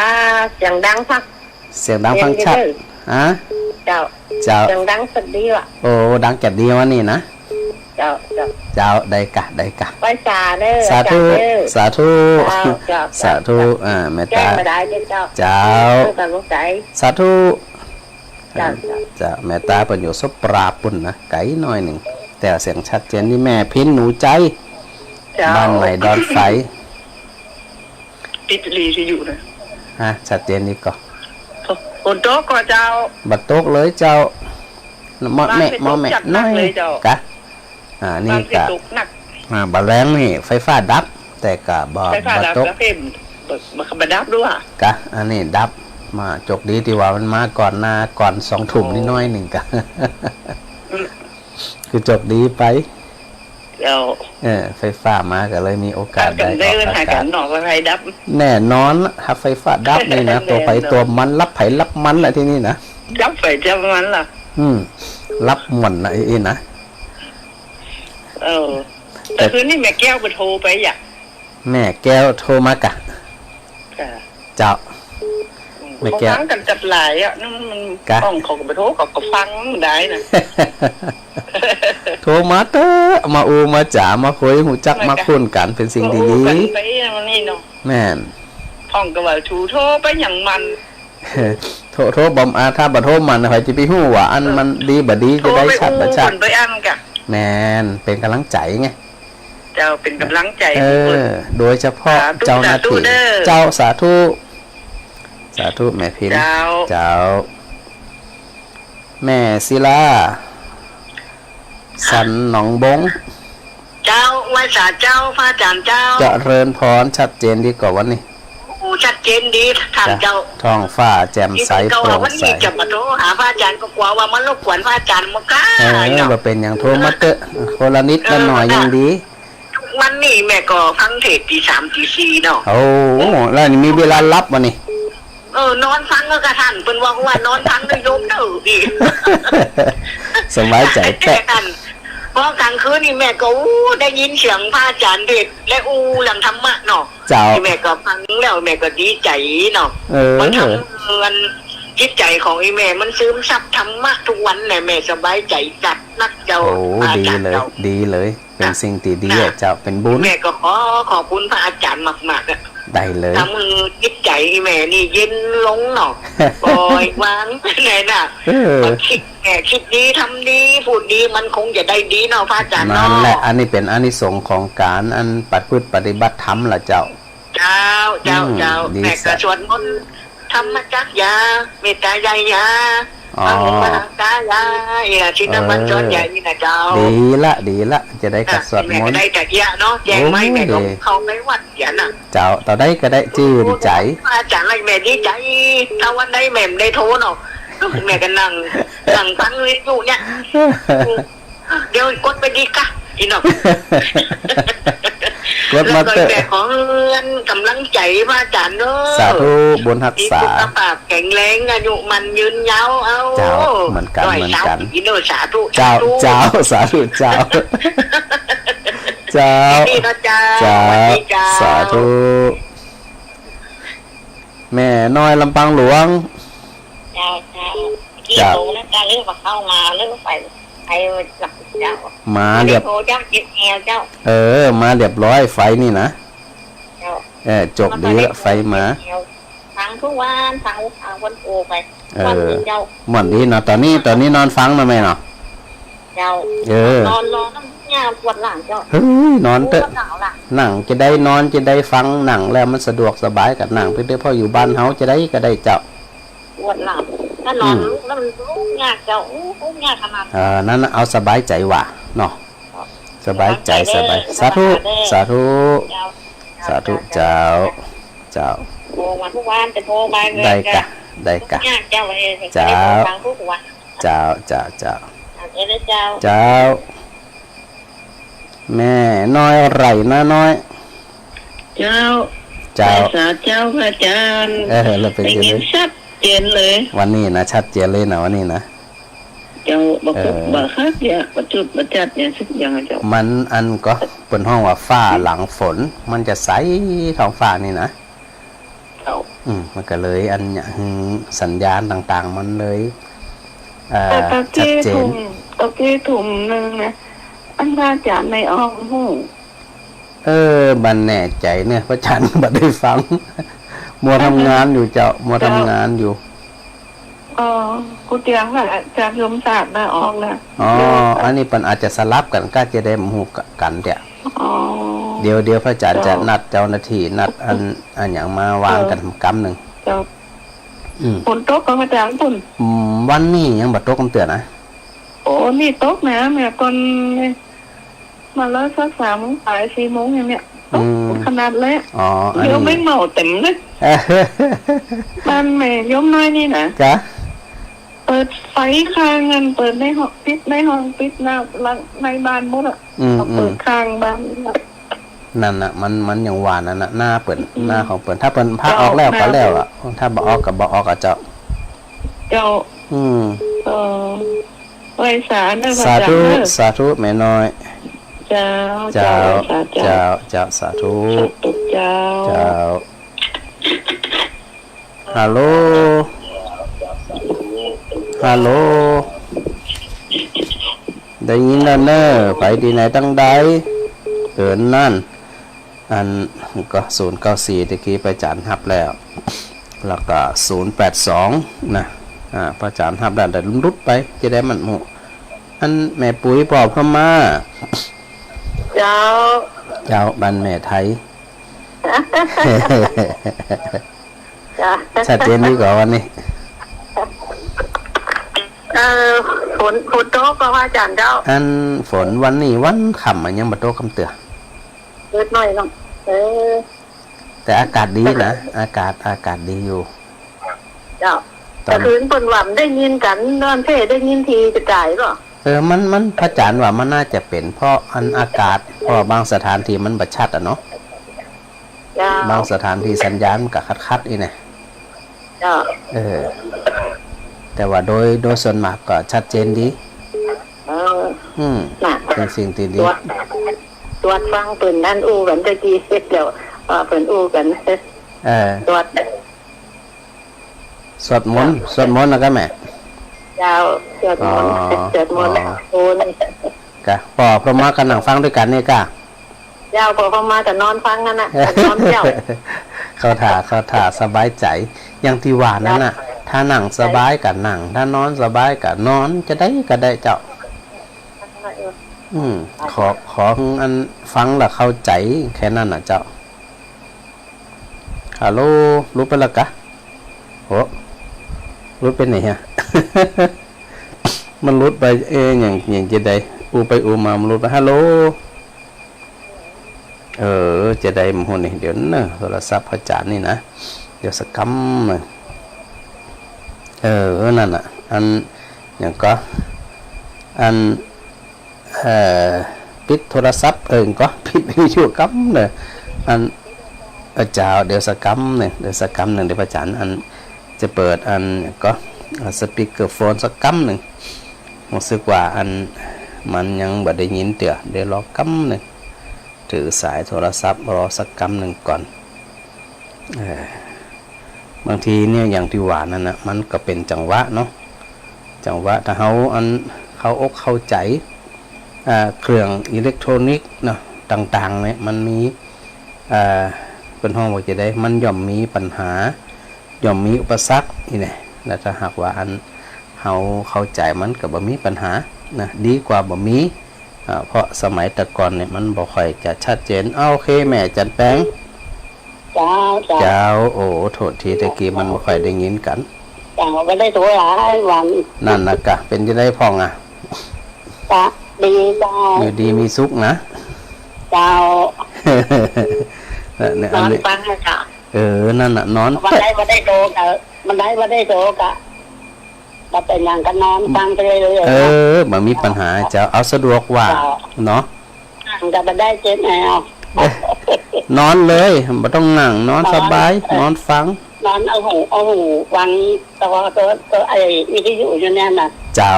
เสียงดังฟัง เสียงดังฟังชัด เสียงดีเด้อ ฮะ เจ้า เจ้า เสียงดังสักดีว่ะ โอ้ ดังแก่ดีวันนี้นะ เจ้า เจ้า เจ้า ได้กะ ได้กะ ไหว้สาเด้อ สาธุ อาจ๋ารย์เด้อ สาธุ เจ้า เจ้า สาธุ เจ้า อ่า แม่ต๋า แจ้งมาได้เจ้า เจ้า เจ้า เพื่อความรู้ใจ สาธุ เจ้า เจ้า เจ้า แม่ต๋าเปิ้นอยู่สปราบปุ้นนะ ไก๋หน้อยนึ่ง แต่เสียงชัดเจนนี่ แม่พินหนูใจ เจ้า บ้านใหม่ดอนไฝ ติดลีที่อยู่นะ ฮะ ชัดเจนดีก่อ ฝนตกก่อเจ้า บ่ตกเลยเจ้า เมาะแมะ เมาะแมะ หน้อย เจ้า กะ อ่า นี่ บางที กะ ตกหนัก อ่า บ่าแลงนี่ไฟฟ้าดับ แต่กะบ่ ไฟฟ้าดับ บ่ตก กะเพิ่ม บ่ บ่ บ่ดับด้วย กะ อันนี้ดับมา โจคดีตี้ว่ามันมาก่อนหน้า ก่อนสองทุ่มนิดหน้อยนึ่งกะ อืม คือโจคดีไป เจ้า เออ ไฟฟ้ามาก็เลยมีโอกาส ได้ ได้เอิ้นหากั๋นเนาะ ว่าไฟดับ แน่นอนละ ถ้าไฟฟ้าดับนี่นะ ตัวไผตัวมัน ลับไผลับมันละทีนี้นะ ลับไผลับมันละ อืม ลับม่วนนะ ไอ้ ไอ้นะ เออ แต่ แต่คืนนี้แม่แก้วไปโทรไปอ่ะ แม่แก้วโทรมากะ จ้ะ เจ้า อืม แม่แก้ว เขาฟังกั๋นจัดหลายอ่ะ นั่นมัน กะ ของเขาก็ไปโทร เขาก็ฟังได้นะ โทรมาเต๊อะ มาอู้มาจ๋า มาคุย ฮู้จัก มาคุยกั๋น เป๋นสิ่งดีๆ กั๋นไปอย่างนี้เนาะ แม่น พ่องก็ว่า ถูโทรไปอย่างมัน โทร โทรบ่ อ่า ถ้าบ่โทรมัน ใผจะไปฮู้ว่าอันมันดีบ่ดี จะได้ชัดบ่ชัด โทรไปอู้กั๋นไปอันกะ แม่น เป๋นก๋ำลังใจ๋ไง เจ้า เป๋นก๋ำลังใจ๋ เออ โดยเฉพาะ สาธุ เจ้าหน้าตี้ สาธุเด้อ เจ้า สาธุ สาธุ แม่พิน เจ้า เจ้า แม่ศิลา สันหนองบง เจ้า ไหว้สาเจ้า พระอาจ๋ารย์เจ้า เจริญพร ชัดเจนดีก่อวันนี้ โอ้ ชัดเจนดี ท่านเจ้า ท้องฟ้าแจ่มใส โปร่งใส วันนี้จะมาโทรหาพระอาจ๋ารย์ก็กลัวว่ามันรบกวนพระอาจ๋ารย์ บ่กล้า เออ เนาะ บ่เป๋นหยัง โทรมาเต๊อะ คนละนิดละหน่อยยังดี เออ ทุกวันนี้แม่ก็ฟังเทศน์ตีสามตีสี่เนาะ โอ้ แล้วนี่มีเวลาหลับบ่นี่ เออ นอนฟังก็กระทั่น เปิ้นว่า ว่านอนฟังเน่อโยมเน่อ อี่ สบายใจ๋แต๊ ท่าน เพราะกลางคืนนี่แม่ก็ อู้ ได้ยินเสียงพระอาจารย์เทศน์ และอู้เรื่องธรรมะเนาะ เจ้า อี่แม่ก็ฟังแล้วแม่ก็ดีใจ๋เนาะ เออ มันทำเหมือนจิตใจ๋ของอี่แม่มันซึมซับธรรมะทุกวันแหละ แม่สบายใจ๋จัดนักเจ้า โอ้ พระอาจารย์ ดีเลย เจ้า ดีเลย เป๋นสิ่งตี้ดีอะ เจ้า เป๋นบุญ แม่ก็ขอขอบคุณพระอาจารย์มากๆ อะ ได้เลย ทำหื้อจิตใจ๋อี่แม่นี่เย็นลงเนาะ ปล่อยวางไปเลยน่ะ เออ ก็คิดแม่คิดดีทำดีพูดดีมันคงจะได้ดีเนาะพระอาจารย์เนาะ นั่นแหละ อันนี้เป๋นอานิสงส์ของก๋านอันประพฤติปฏิบัติธรรมล่ะเจ้า เจ้า เจ้า อืม เจ้า ดี แม่ก็สวดมนต์ ธรรมจักรยา เมตตายายา อ๋อ อหังมหังสายา อี่อะ ชินบัญชร เออ ยา อี่นะเจ้า ดีละ ดีละ จะได้กัด อ่ะ สวดมนต์ แม่ก็ได้แต่เอี้ยเนาะ แจ้งไว้ โอ้ย แม่ก็เข้าไปวัดเอี้ยน่ะ เจ้า เต้าใดก็ได้จื้นใจ๋ อาจารย์ แม่ดีใจ๋ ถ้าวันใดแม่บ่ได้โทรเนาะ แม่ก็นั่ง นั่งฟังวิทยุเนี่ย เดี๋ยวกดไปดีกะ อี่เนาะ กดมาเต๊อะ แล้วก็แม่ขอเฮือนกำลังใจ๋พระอาจารย์เนาะ สาธุ บุญฮักษา มีสุขภาพแข็งแรง อายุมั่นยืนยาว เอา เจ้า เหมือนกั๋น ร้อย เหมือนกั๋น สามสิบ ปีเนาะ สาธุ เจ้า สาธุ เจ้า สาธุ เจ้า เจ้า นี่นะเจ้า เจ้า สวัสดีเจ้า สาธุ แม่น้อยลำปางหลวง เจ้า เจ้า เจ้า เมื่อกี้โทรนะเจ้า เรื่องมาเข้ามา เรื่องไป ไปหลับเจ้า มาเรียบ โทรเจ้า เจ็บแอวเจ้า เออ มาเรียบร้อย ไฟนี่นะ เจ้า เออ จบดีละ ไฟมา เจ็บแอว ฟังทุกวัน ฟัง ฟังวันโอไป เออ วันหนึ่งเจ้า ม่วนดีเนาะ ต๋อนนี้ ต๋อนนี้นอนฟังเนาะแม่เนาะ เจ้า เออ นอนรอน้ำยาปวดหลังเจ้า เฮ้ย นอนเต๊อะ ปวดหลังล่ะ นั่งจะได้นอนจะได้ฟัง นั่งแล้วมันสะดวกสบาย ก็นั่งไปเต๊อะ เพราะอยู่บ้านเฮาจะได้ก็ได้เจ้า ปวดหลัง ถ้านอน อืม ลุกแล้วมันลุกยากเจ้า อู้ ลุกยากขนาด เออ นั่นน่ะ เอาสบายใจ๋หว่าเนาะ สบายใจ๋ สบายใจ๋เด้อ สบาย สาธุ เด้อ สาธุ เจ้า สาธุ เจ้า เจ้า เจ้า โทรมาทุกวัน จะโทรมาเลย ได้กะ เจ้า ได้กะ ลุกยากเจ้า เออ เจ้า จะได้โทรฟังทุกวัน เจ้า เจ้า เจ้า อ่ะ เดี๋ยวนะเจ้า เจ้า แม่น้อยไหร่นะน้อย เจ้า เจ้า ไหว้สาเจ้าพระอาจารย์ เออ แล้วเป๋น ได้ยินชัดเจนเลย วันนี้นะ ชัดเจนเลยนะ วันนี้นะ เจ้า บ่ เออ บ่คัดเยียะ บ่จุดบ่จัดเยียะสักอย่างอะเจ้า มันอันก็เปิ้นฮ้องว่าฟ้าหลังฝน มันจะใสท้องฟ้านี่นะ เจ้า อืม มันก็เลยอันเนี้ย อืม สัญญาณต่างๆ มันเลย เอ่อ แต่ตะกี้ ชัดเจน ทุ่ม ตะกี้ทุ่มหนึ่งนะ อันพระอาจารย์ได้ออกฮู้ เออ บ่แน่ใจ๋เนาะ พระอาจารย์บ่ได้ฟัง มัวทำงานอยู่เจ้า มัวทำงานอยู่ เออ กูเตียงน่ะ อาจารย์ยมศาสตร์น่ะออกน่ะ อ๋อ เดี๋ยว อันนี้เปิ้นอาจจะสลับกั๋น ก็จะได้บ่ฮู้กั๋นเตี้ย อ๋อ เดี๋ยว เดี๋ยวพระอาจารย์จะ เจ้า นัดเจ้าหน้าที่ นัดอัน อันหยังมาวางกั๋น เออ กำหนึ่ง เจ้า อืม ฝนตกก่อพระอาจารย์ ฝน อืม วันนี้ยังบ่ตกกำเตื้อนะ โอ้ นี่ตกนะ เมื่อก่อนนี่ มาแล้วสักสามโมงปลาย สี่โมงอย่างเนี้ย อืม ขนาดเลย อ๋อ อันนี้ เดี๋ยวแมงเม่าเต็มเลย บ้านแม่โยมน้อยนี่นะ กะ เปิดไฟข้างนั้น เปิดในห้อง ปิดในห้อง ปิดหน้าหลัง ในบ้านหมดอะ อืม เปิด อืม ข้างบ้าน นั่นน่ะ มัน มันอย่างว่านั่นน่ะ หน้าเปิ้น อืม หน้าของเปิ้น ถ้าเปิ้นพาออกแล้วก็แล้วอะ เจ้า ถ้าบ่ออกก็บ่ออกอะเจ้า เจ้า อืม เออ ไหว้สาเด้อ สาธุ พระอาจารย์เด้อ สาธุ แม่น้อย เจ้า เจ้า เจ้า ไหว้สาเจ้า เจ้า เจ้า สาธุ สาธุเจ้า เจ้า ฮัลโหล ฮัลโหล ได้ยินแล้วเน่อ ไปตี้ไหนตังใด เอิ้นนั่น อันก็ ศูนย์เก้าสี่ ตะกี้พระอาจารย์ฮับแล้ว แล้วก็ ศูนย์แปดสอง นะ อ่า พระอาจารย์ฮับแล้ว แต่หลุดไป จะได้มันหมู่ อันแม่ปุ๋ยปอพม่า เจ้า เจ้า บ้านแม่ไทย เจ้า ชัดเจนดีกว่าวันนี้ เออ ฝน ฝนตกก่อพระอาจารย์เจ้า อันฝนวันนี้วันค่ำมันยังบ่ตกกำเตื้อ นิดหน่อยเนาะ เออ แต่อากาศดีนะ อากาศ อากาศดีอยู่ เจ้า ตอน แต่คืนเปิ้นว่ามันได้ยินกั๋น นอนเพ่ได้ยินทีจะต๋ายก็ เออ มัน มัน พระอาจารย์ว่ามันน่าจะเป๋นเพราะอันอากาศ เพราะบางสถานที่มันบ่ชัดอะเนาะ เจ้า บางสถานที่สัญญาณมันก็ขัดๆ อี้แน่ เจ้า เจ้า เออ แต่ว่าโดย โดยส่วนมากก็ชัดเจนดี เออ อืม น่ะ เป๋นสิ่งตี้ดี ตรวจ ตรวจฟังเปิ้นนั่นอู้กั๋นตะกี้เสร็จแล้ว ว่าเปิ้นอู้กั๋น เออ ตรวจ สวดมนต์ สวดมนต์นะกะแม่ เจ้า สวดมนต์ อ๋อ สวดมนต์ อ๋อ โอ้ นี่ กะ ปอเปิ้นมาก็นั่งฟังตวยกั๋นนี่กะ เจ้า ปอเปิ้นมาก็นอนฟังหั้นน่ะ นอนเจ้า เข้าท่า เข้าท่า สบายใจ๋ อย่างตี้ว่านั่นน่ะ เจ้า ถ้านั่งสบายก็นั่ง ถ้านอนสบายก็นอน จะใดก็ได้เจ้า อืม ขอ ขออันฟังแล้วเข้าใจ๋แค่นั้นน่ะเจ้า ฮัลโหล หลุดไปแล้วกะ โห หลุดไปไหนฮะ มันหลุดไป เอ๊ะ อย่าง อย่างจะใด อู้ไปอู้มามันหลุดไป ฮัลโหล เออ จะใดบ่ฮู้นี่ เดี๋ยวเนอะ โทรศัพท์อาจ๋ารย์นี่นะ เดี๋ยวสักกำหนึ่ง เออ นั่นน่ะ อัน อย่างก็ อัน เอ่อ ปิดโทรศัพท์ เออ ก็ปิดวิทยุกำเนอะ อัน เออ เจ้า เดี๋ยวสักกำหนึ่ง เดี๋ยวสักกำหนึ่ง เดี๋ยวพระอาจ๋ารย์ อัน จะเปิด อัน ก็ เอ่อ สปีกเกอร์โฟนสักกำหนึ่ง ฮู้สึกว่า อัน มันยังบ่ได้ยินเตื้อ เดี๋ยวรอกำหนึ่ง ถือสายโทรศัพท์รอสักกำหนึ่งก่อน เออ บางทีเนี่ย อย่างตี้ว่านั่นน่ะ มันก็เป๋นจังหวะเนาะ จังหวะ ถ้าเฮา อัน เข้าอกเข้าใจ๋ อ่า เครื่องอิเล็กโทรนิกส์เนาะ ต่างๆ เนี่ย มันมี อ่า เปิ้นฮ้องว่าจะใด มันย่อมมีปัญหา ย่อมมีอุปสรรคนี่แหละ แล้วถ้าหากว่า อัน เฮาเข้าใจ๋มันก็บ่มีปัญหานะ ดีกว่าบ่มี อ่า เพราะสมัยแต่ก่อนเนี่ยมันบ่ค่อยจะชัดเจน อ้าว โอเค แม่จันแปง เจ้า เจ้า เจ้า โอ้ โทษที ตะกี้มันบ่ค่อยได้ยินกั๋น เจ้า บ่ได้โทรหลายวัน นั่นน่ะกะ เป๋นจะใดพ่องอะ กะดีเจ้า อยู่ดีมีสุขนะ เจ้า เนี่ย นอนฟังเลยเจ้า เออ นั่นน่ะ นอน บ่ได้ บ่ได้โทรกะ บ่ได้ บ่ได้โทรกะ บ่เป๋นหยังก็นอนฟังไปเรื่อยๆ เออ บ่มีปัญหาเจ้า เอาสะดวกว่า เจ้า เนาะ นั่งก็บ่ได้เจ็บแอว เอ้ย นอนเลย บ่ต้องนั่ง นอน นอน สบาย เออ นอนฟัง นอนเอาหู เอาหูฟัง แต่ว่าตัว ตัวไอ้วิทยุอยู่เนี่ยน่ะ เจ้า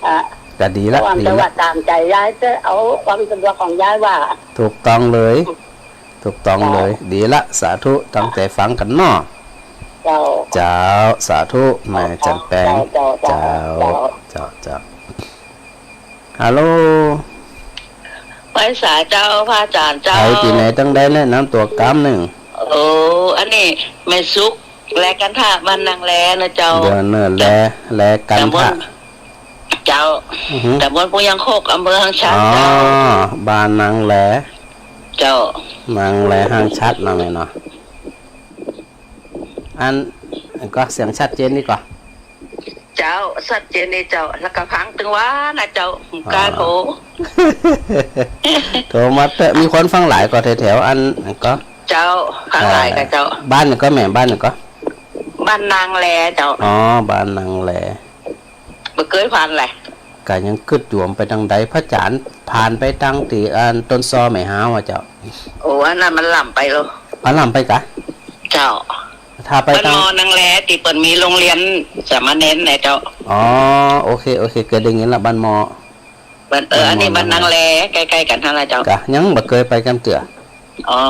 อ่ะ ก็ดีละ แต่ว่า ดีละ แต่ว่าต๋ามใจ๋ยายเต๊อะ เอาความสะดวกของยายว่า ถูกต้องเลย ถูกต้องเลย เจ้า ดีละ สาธุ ตั้งใจ๋ฟังกั๋นเนาะ เจ้า เจ้า สาธุ แม่จันแปง เจ้า เจ้า เจ้า เจ้า เจ้า เจ้า ฮัลโหล ไหว้สาเจ้า พระอาจ๋ารย์เจ้า ใผตี้ไหนตังใด แนะนำตั๋วกำหนึ่ง โอ้ อันนี้แม่สุข แลกันทะ บ้านนางแลนะเจ้า เดี๋ยวเนอะ แล แลกันทะ ตำบล เจ้า อือหือ ตำบลปุงยางคก อำเภอห้างฉัตร อ๋อ เจ้า บ้านนางแล เจ้า นางแลห้างฉัตรนะแม่เนาะ อัน ก็เสียงชัดเจนดีก่อ เจ้า ชัดเจนดีเจ้า แล้วก็ฟังตึงว่านะเจ้า อ๋อ กล้าโทร โทรมาเต๊อะ มีคนฟังหลายก่อแถวๆ อันก็ เจ้า ฟังหลายก่อเจ้า อ่า บ้านหนึ่งก่อแม่ บ้านหนึ่งก่อ บ้านนางแลเจ้า อ๋อ บ้านนางแล บ่เกยผ่านเลย ก็ยังกึ๊ดอยู่ว่าไปตังใด พระอาจ๋ารย์ผ่านไปตังตี้อันต้นซอแม่ฮาวอะเจ้า โอ้ อันนั้นมันล้ำไปแล้ว อ๋อ ล้ำไปกะ เจ้า ถ้าไปตัง บ้านมอนางแลตี้เปิ้นมีโฮงเฮียนสามเณรนะเจ้า อ๋อ โอเค โอเค เกยได้ยินละ บ้านมอ บ้าน เออ บ้านมอ อันนี้บ้านนางแล นางแล ใก้ๆ กั๋นหั้นละเจ้า กะ ยังบ่เกยไปกำเตื้อ อ๋อ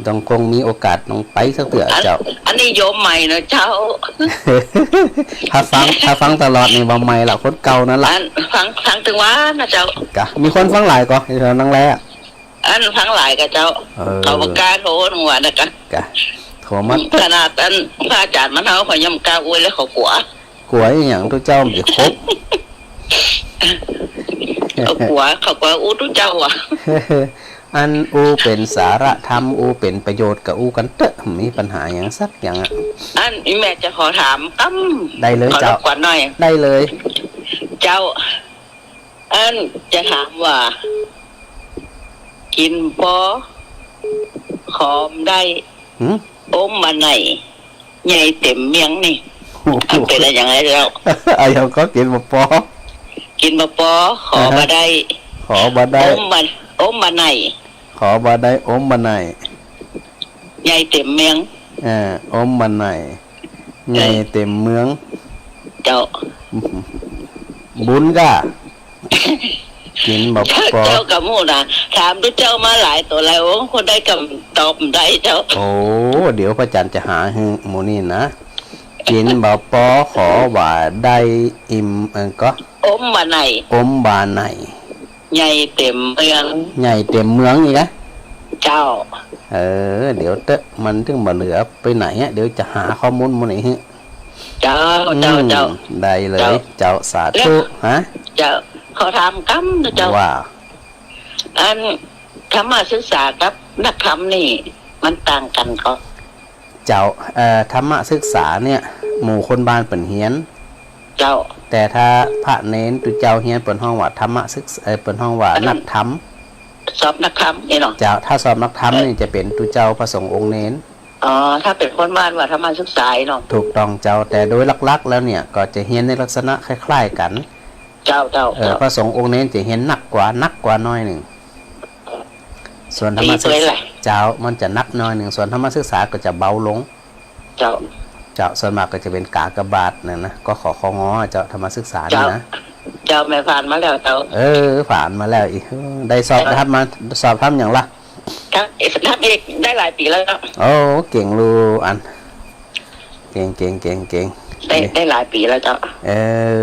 ต้องคงมีโอกาสต้องไปสักเตื้อ อัน เจ้า อันนี้โยมใหม่เนาะเจ้า ถ้าฟัง ถ้าฟังตลอดนี่บ่ใหม่ละ คนเก่านั่นละ อันฟัง ฟังตึงว่านะเจ้า กะ มีคนฟังหลายก่อ แถวนางแล อันฟังหลายก่อเจ้า เออ เขาบ่กล้าโทรหนึ่งว่านะกะ กะ โทรมา ขนาดอันพระอาจ๋ารย์มันเฮาเขายังบ่กล้าอู้เลย เขากั๋ว กั๋วอะหยัง ตุ๊เจ้ามันจะครบ เขากั๋ว เขากั๋วอู้ตุ๊เจ้าอะ อันอู้เป๋นสาระธรรม อู้เป๋นประโยชน์ก็อู้กั๋นเต๊อะ มีปัญหาหยังสักอย่างอะ อันอีแม่จะขอถามกำ ได้เลย ขอรบกวนหน่อย เจ้า ได้เลย เจ้า อันจะถามว่า กิ๋นปอ ขอบ่ได้ หืม อมบ่ไหน ใหญ่เต็มเมียงนี่ โอ้โห อันเป๋นอะหยังไงเจ้า อะหยังก็กิ๋นบ่ปอ กิ๋นบ่ปอ ขอบ่ได้ อ่าฮะ ขอบ่ได้ อมบ่ อมบ่ไหน ขอบ่ได้ อมบ่ไหน ใหญ่เต็มเมียง เออ อมบ่ไหน ใหญ่เต็มเมือง เจ้า บุญก้า กิ๋นบ่ปอ เจ้า เจ้าก็ฮู้นะ ถามตุ๊เจ้ามาหลายต่อหลายองค์ คนได้กำตอบได้เจ้า โอ้ เดี๋ยวพระอาจารย์จะหาหื้อหมู่นี้นะ กิ๋นบ่ปอ ขอว่าได้อิ่ม เออ ก็ อมว่าไหน อมว่าไหน ใหญ่เต็มเมือง ใหญ่เต็มเมืองอีกนะ เจ้า เออ เดี๋ยวเต๊อะ มันตึงบ่เหลือไปไหนอะ เดี๋ยวจะหาข้อมูลหมู่นี้หื้อ เจ้า เจ้า อืม เจ้า ได้เลย เจ้า เจ้า สาธุ แล้ว ฮะ เจ้า ขอถามกำนะเจ้า ว่า อันธรรมศึกษากับนักธรรมนี่ มันต่างกั๋นก็ เจ้า เอ่อ ธรรมศึกษาเนี่ย หมู่คนบ้านเปิ้นเฮียน เจ้า แต่ถ้าพระเณรตุ๊เจ้าเฮียน เปิ้นฮ้องว่าธรรมศึกษา เอ่อ เปิ้นฮ้องว่า อันนั้น นักธรรม สอบนักธรรมนี่เนาะ เจ้า ถ้าสอบนักธรรมนี่ เอ่อ จะเป๋นตุ๊เจ้าพระสงฆ์องค์เณร อ๋อ ถ้าเป๋นคนบ้านว่าธรรมศึกษาเนาะ ถูกต้องเจ้า แต่โดยหลักๆ แล้วเนี่ย ก็จะเฮียนในลักษณะคล้ายๆ กั๋น เจ้า เจ้า เอ่อ เจ้า พระสงฆ์องค์เณรจะเฮียนหนักกว่า หนักกว่าหน้อยนึ่ง ส่วนธรรมศึกษา ตีไปเลย เจ้า มันจะหนักหน้อยนึ่ง ส่วนธรรมศึกษาก็จะเบาลง เจ้า เจ้า ส่วนมากก็จะเป๋นกากบาทนั่นนะ กข ค ง เจ้า ธรรมศึกษานี่นะ เจ้า เจ้า แม่ผ่านมาแล้วเจ้า เออ ผ่านมาแล้วอีก เออ ได้สอบ เจ้า ธรรมมา สอบธรรมหยังละ ครับ เอก ครับ เอก ได้หลายปี๋แล้วครับ โอ้ เก่งลูกอัน เก่ง เก่ง เก่ง เก่ง ได้ ได้หลายปี๋แล้วเจ้า เอ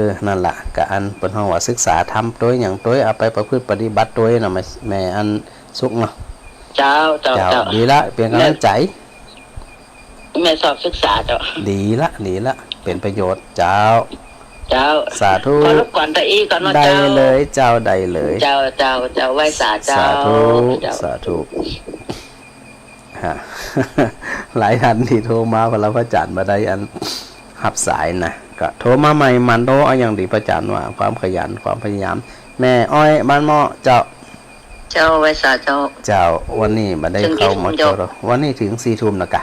อ นั่นล่ะ ก็อันเปิ้นฮ้องว่าศึกษาธรรมตวยหยังตวย เอาไปประพฤติปฏิบัติตวยน่ะ แม่ แม่อันสุขเนาะ เจ้า เจ้า เจ้า เจ้า ดีละ เป๋นก๋ำลังใจ๋ แม่ แม่สอบศึกษาเจ้า ดีละ ดีละ เป๋นประโยชน์ เจ้า เจ้า สาธุ ขอรบกวนตะอี้ก่อนเนาะ ได้ เจ้า เลยเจ้า ได้เลย เจ้า เจ้า เจ้า ไหว้สาเจ้า สาธุ เจ้า สาธุ ฮะ หลายต้านตี้โทรมา พระอาจารย์บ่ได้อันฮับสายนะ ก็โทรมาใหม่ หมั่นโทรเอาหยังดี พระอาจารย์ว่า ความขยัน ความพยายาม แม่อ้อยบ้านหม้อ เจ้า เจ้า ไหว้สาเจ้า เจ้า วันนี้บ่ได้เข้ามาเถิงกี่ทุ่มเจ้า วันนี้เถิงสี่ทุ่มนะกะ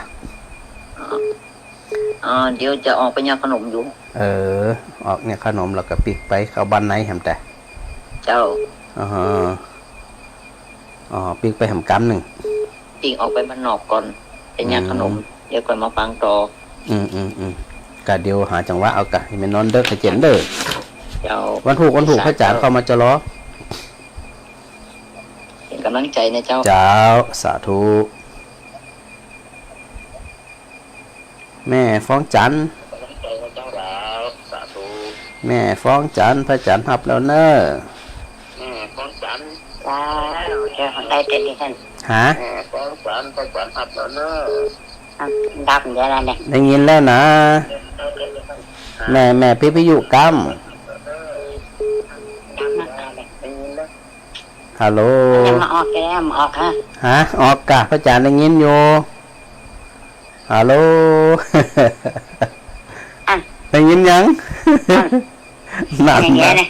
อ๋อ เดี๋ยวจะออกไปยากขนมอยู่ เออ ออกยากขนมแล้วก็ปิ๊กไปเข้าบ้านในแหมแต่ เจ้า อ๋อ อ๋อ ปิ๊กไปแหมกำนึ่ง ปิ๊กออกไปบ้านนอกก่อน ไปยากขนม อืม เดี๋ยวก่อนมาฟังต่อ อืม อืม อืม กะเดี๋ยวหาจังหวะเอากะ อย่าไปนอนเดิก ให้เจ๋นเด้อ เจ้า วันพูก วันพูก สาธุ พระอาจารย์เข้ามาจะรอ เป๋นก๋ำลังใจ๋นะเจ้า เจ้า สาธุ แม่ฟองจันทร์ แม่ฟองจันทร์ พระอาจารย์ฮับแล้วเน้อ แม่ฟองจันทร์ เจ้า เดี๋ยวได้แต่นี่ท่าน ฮะ แม่ฟองจันทร์ พระอาจารย์ฮับแล้วเน้อ อ่ะ ดับเดี๋ยวนะเนี่ย ได้ยินแล้วนะ แม่ แม่ปิดวิทยุกำ ฮัลโหล ยังมาออกแกมออกฮะ ฮะ ออกกะ พระอาจารย์ได้ยินอยู่ ฮัลโหล อ่ะ ได้ยินยัง อ่ะ นั่น อย่างเงี้ย นะ เนี่ย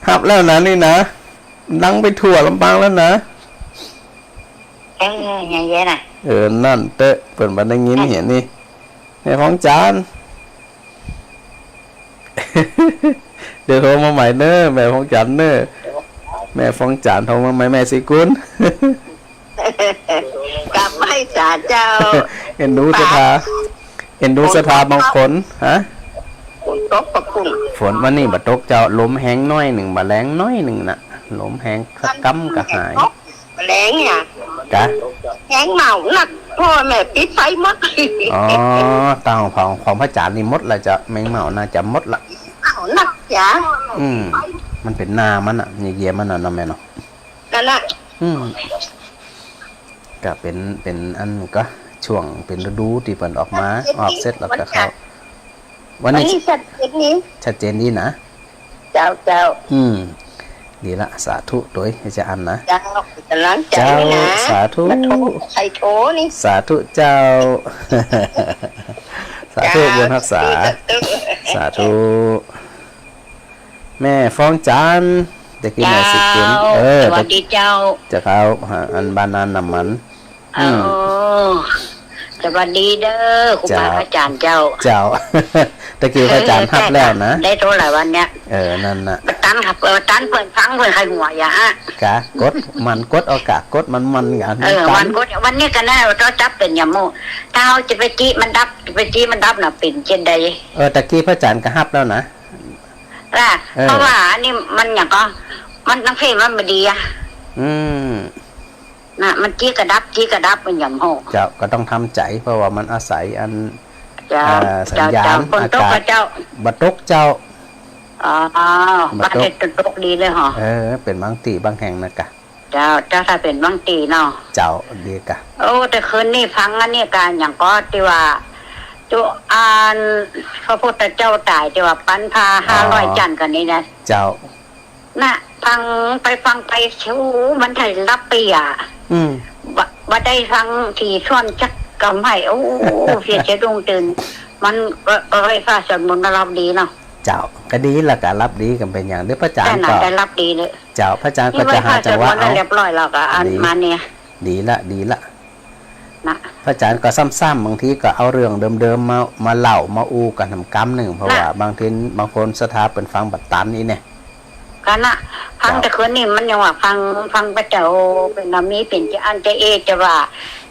ฮับแล้วนะนี่นะ ดังไปทั่วลำปางแล้วนะ เออ อย่างเงี้ยนะ เออ นั่นเต๊อะ เปิ้นบ่ได้ยิน อ่ะ เหียนี่ แม่ฟองจันทร์ เดี๋ยวโทรมาใหม่เน้อ แม่ฟองจันทร์เน้อ แม่ฟองจันทร์โทรมาใหม่ แม่ศรีกุล กราบไหว้สาเจ้า เอ็นดูศรัทธา เอ็นดูศรัทธาบางคน ฮะ ฝนตกปะกุ้ง ฝนวันนี้บ่ตกเจ้า ลมแฮงหน้อยนึ่ง บ่แรงหน้อยนึ่งน่ะ ลมแฮงสักกำก็หาย แรงเนี่ย กะ แฮงเหมาหนัก พ่อแม่ปิดไฟหมด อ๋อ ตางของ ของพระอาจารย์นี่หมดละเจ้า แมงเหมาน่าจะหมดละ เหมาหนักจ้ะ อืม มันเป๋นนามันน่ะ เยียะๆ มันน่ะเนาะแม่เนาะ นั่นน่ะ อืม ก็เป๋น เป๋นอันก็ช่วงเป๋นฤดูตี้เปิ้นออกมา ออกเสร็จแล้วก็เข้า วันนี้ วันนี้ชัดเจนดี ชัดเจนดีนะ เจ้า เจ้า อืม ดีละ สาธุตวย อาจารย์นะ เจ้า ก๋ำลังใจ๋ เจ้า นะ สาธุ มาโทร ใครโทรนี่ สาธุเจ้า สาธุ เจ้า บุญฮักษา สาธุ สาธุ แม่ฟองจันทร์ ตะกี้แม่ศรีกุล เจ้า เออ สวัสดีเจ้า เจ้าครับ ฮะ อันบ้านนานน้ำมัน อืม เออ สวัสดีเด้อ ครูบา เจ้า อาจารย์เจ้า เจ้า ตะกี้พระอาจารย์ฮับแล้วนะ ได้โทรหลายวันเนี่ย เออ นั่นน่ะ มาต อัน เออ ตันเปิ้นฟังเปิ้นใค่หัวอย่าอะ กะ กดมัน กดเอากะ กดมันมันกะ เออ ตัน มันกด วันนี้กะนะ โทรศัพท์เป๋นหยังหมู่ ถ้าเฮาจะไปจี้มันดับ ไปจี้มันดับน่ะ เป๋นจั่งใด เออ ตะกี้พระอาจารย์ก็ฮับแล้วนะ ล่ะ เออ เพราะว่าอันนี้มันหยังก่อ มันตังเพ่มันบ่ดีอะ อืม น่ะ มันจี้กะดับ จี้กะดับ มันหยังโห เจ้า ก็ต้องทำใจ๋ เพราะว่ามันอาศัยอัน เจ้า เอ่อ สัญญาณ เจ้า เจ้า ฝนตก อากาศ กะเจ้า บ่ตกเจ้า อ๋อ บ่ตก บ่ได้ตกดีเลยเหรอ เออ เป๋นบางตี้บางแห่งนะกะ เจ้า เจ้า ถ้าเป๋นบางตี้เนาะ เจ้า ดีกะ โอ้ แต่คืนนี้ฟังอันนี้กะ หยังก่อ ตี้ว่า จุ อัน พระพุทธเจ้าต๋าย ตี้ว่าปันผ้า อ๋อ ห้าร้อยจั๊นก่อนี่นะ เจ้า น่ะ ฟังไปฟังไป โอ้ มันได้หลับไปอะ อืม บ่ บ่ได้ฟังตี้ส่วนจักกำไห้ โอ้ เสียสะดุ้งตื่น มันก็ ก็ไหว้พระสวดมนต์แล้วหลับดีเนาะ เจ้า ก็ดีละกะ หลับดีกะเป๋นหยัง เดี๋ยวพระอาจารย์ แต่น่ะ ก็ ได้หลับดีเลย เจ้า พระอาจารย์ก็จะหาจังหวะ นี่ไหว้พระสวดมนต์แล้ว เอา เรียบร้อยแล้วกะ อัน ดี มาเนี่ย ดีละ ดีละ น่ะ พระอาจารย์ก็ซ้ำๆ บางทีก็เอาเรื่องเดิมๆ มา มาเล่า มาอู้กั๋นแหมกำนึ่ง เพราะ น่ะ ว่าบางที บางคนศรัทธาเปิ้นฟังบ่ตันอี้แน่ กะน่ะ ฟัง เจ้า แต่คืนนี้มันยังว่าฟัง ฟังพระเจ้าเปิ้นว่ามีเป๋นจะอั้นจะอี้ จะว่า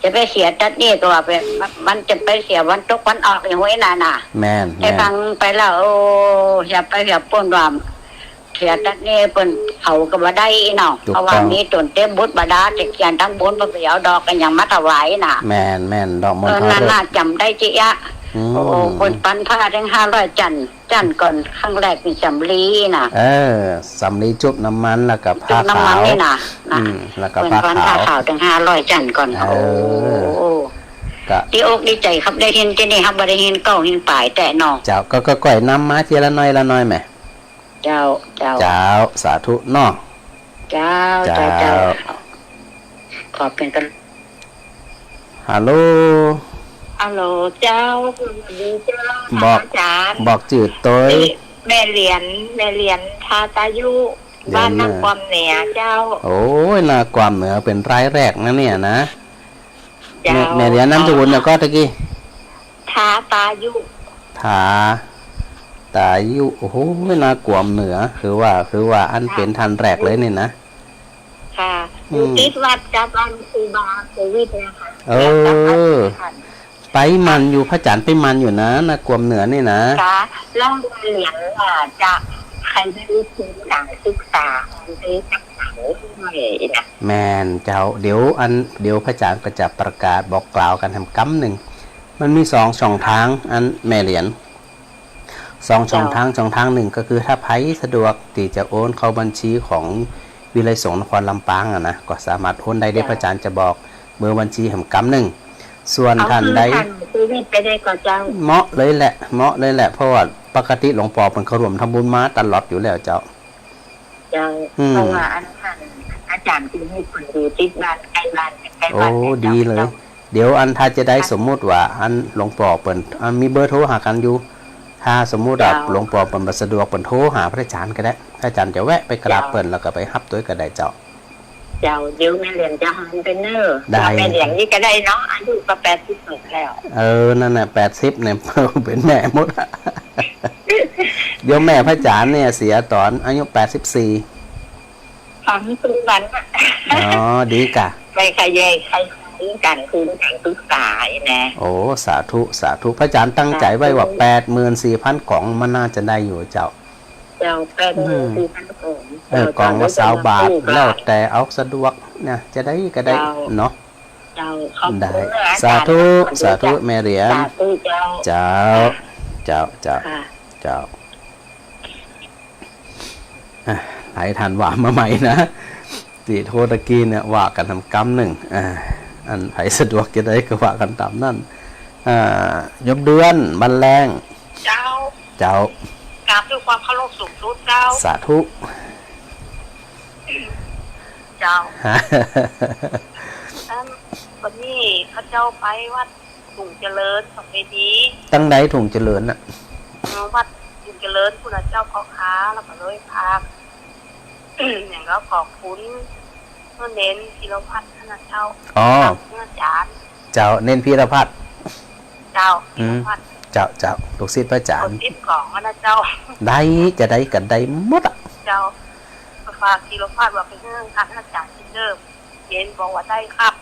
จะไปเสียตั๊ดนี่ ก็ว่าไป มันจะไปเสียวันตกวันออกอย่างไว้น่ะน่ะ แม่น ได้ แม่น ฟังไปแล้ว โอ้ เสียไปเสียปู้นว่า เสียตั๊ดนี่เปิ้นเผาก็บ่ได้เนาะ ถูกต้อง เพราะว่ามีต๋นเต็มบุตรบาดา แต่เขียนตังบุญเปิ้นไปเอาดอกกั๋นหยังมาถวายน่ะ แม่น แม่น ดอกมณฑาฤกษ์ เออ นั่นน่ะ จ๋ำได้เจ๊ยะ อืม โอ้ เปิ้นปันผ้าตังห้าร้อยจั๊น จั๊นก่อน ครั้งแรกนี่สำลีน่ะ เออ สำลีจุ๊บน้ำมัน แล้วก็ผ้าขาว จุ๊บน้ำมันนี่น่ะ น่ะ อืม แล้วก็ เปิ้น ผ้า ปันผ้า ขาว ขาวตังห้าร้อยจั๊นก่อน เออ โอ้ ก็ ดีอกดีใจ๋ครับ ได้ยินตี้นี่ครับ บ่ได้ยินเก้ายินป๋ายแต๊เนาะ เจ้า ก็ ก็ก้อยนำมาทีละน้อยละน้อยแหม เจ้า เจ้า เจ้า สาธุเนาะ เจ้า เจ้า เจ้า เจ้า ขอบคุณกัน ฮัลโหล ฮัลโหล เจ้า สวัสดีเจ้า บอก อาจ๋ารย์ บอกจื้อตวย นี่ แม่เหรียญ แม่เหรียญ ทาตายุ เหรียญ บ้านนา นาความเหนือเจ้า โอ้ย นาความเหนือเป๋นรายแรกนะเนี่ยนะ เจ้า แม่ แม่เหรียญนามสกุลเนี่ยก็ตะกี้ ทาตายุ ทาตายุ โอ้โห นาความเหนือ คือว่า คือว่าอัน ค่ะ เป๋นท่านแรกเลยนี่นะ ค่ะ อืม อยู่ติดวัดกับบ้านครูบาโควิดนะคะ เออ เดี๋ยวกลับมาค่ะ ไปหมั่นอยู่ พระอาจ๋ารย์ไปหมั่นอยู่นะ นาความเหนือนี่นะ ค่ะ แล้วเหรียญว่าจะใครได้ทุนการศึกษา ได้สักหน่อยนะ แม่นเจ้า เดี๋ยวอัน เดี๋ยวพระอาจ๋ารย์ก็จะประกาศบอกกล่าวกั๋นแหมกำนึ่ง มันมีสองช่องทาง อันแม่เหรียญ สองช่องทาง เจ้า ช่องทางนึ่งก็คือถ้าใผสะดวกตี้จะโอนเข้าบัญชีของวิทยาลัยสงฆ์นครลำปางอะนะ ก็สามารถโอนได้ เดี๋ยว เจ้า พระอาจ๋ารย์จะบอกเบอร์บัญชีแหมกำนึ่ง ส่วนท่านใด เอาชื่อท่านชีวิตไปได้ก่อเจ้า เหมาะเลยแหละ เหมาะเลยแหละ เพราะว่าปกติหลวงป้อเปิ้นเข้าร่วมทำบุญมาตลอดอยู่แล้วเจ้า เจ้า อืม เพราะว่าอันท่านอาจ๋ารย์ชีวิตเปิ้นอยู่ติดบ้าน ใก้บ้าน ใก้บ้าน โอ้ เจ้า ดีเลย เจ้า เดี๋ยวอันถ้าจะได้ ค่ะ สมมุติว่าอันหลวงป้อเปิ้น อันมีเบอร์โทรหากั๋นอยู่ ถ้าสมมุติว่า เจ้า หลวงป้อเปิ้นบ่สะดวก เปิ้นโทรหาพระอาจ๋ารย์ก็ได้ พระอาจ๋ารย์จะแวะไปกราบ เจ้า เปิ้น แล้วก็ไปฮับตวยก็ได้เจ้า เจ้า เดี๋ยวแม่เหรียญจะหันไปเน่อ ได้ แม่เหรียญนี่ก็ได้เนาะ อายุก็แปดสิบเอ็ดแล้ว เออ นั่นน่ะ แปดสิบเนี่ย เป๋นแม่หมดอะ เดี๋ยวแม่พระอาจ๋ารย์เนี่ยเสียต๋อนอายุแปดสิบสี่ ฝังตุนวันอะ อ๋อ ดีกะ ไปขยาย ขยายการทุนการศึกษานะ โอ้ สาธุ สาธุ พระอาจ๋ารย์ตั้งใจ๋ไว้ว่า สาธุ แปดหมื่นสี่พันก๋อง มันน่าจะได้อยู่เจ้า เจ้า แปดหมื่นสี่พันก๋อง อืม เออ เจ้า ก๋องละ เจ้า ซาวบาท เจ้า แล้วแต่เอาสะดวกนะ จะได้ก็ได้ เจ้า เนาะ เจ้า ขอบคุณ ได้ นะอาจ๋ารย์ สาธุ สาธุ สาธุ แม่เหรียญ สาธุเจ้า เจ้า เจ้า เจ้า ค่ะ เจ้า อ่ะ หลายท่านว่ามาใหม่นะ ตี้โทรตะกี้เนี่ย ว่ากั๋นแหมกำนึ่ง อ่า อันใผสะดวกจะได้ก็ว่ากั๋นต๋ามนั้น อ่า โยมเดือน บ้านแล้ง เจ้า เจ้า กราบด้วยความเคารพสูงสุดเจ้า สาธุ เจ้า ฮะ อัน วันนี้ข้าเจ้าไปวัด ทุ่งเจริญ สองเวที ตังใดทุ่งเจริญน่ะ เอ่อ วัดทุ่งเจริญพุ้นน่ะเจ้าพ่อค้า แล้วก็เลยพา อย่างก็ขอบคุณ เน้นพีรพัฒน์นะเจ้า อ๋อ เน้นอาจ๋ารย์ เจ้า เน้นพีรพัฒน์ เจ้า อืม พีรพัฒน์ เจ้า เจ้า ลูกศิษย์พระอาจ๋ารย์ ลูกศิษย์ของนะเจ้า ได้ จะได้กั๋นได้หมดอะ เจ้า ก็ฝากธีรพัฒน์ว่าไปหื้อท่านอาจารย์เด้อ เห็นบอกว่าได้ครับ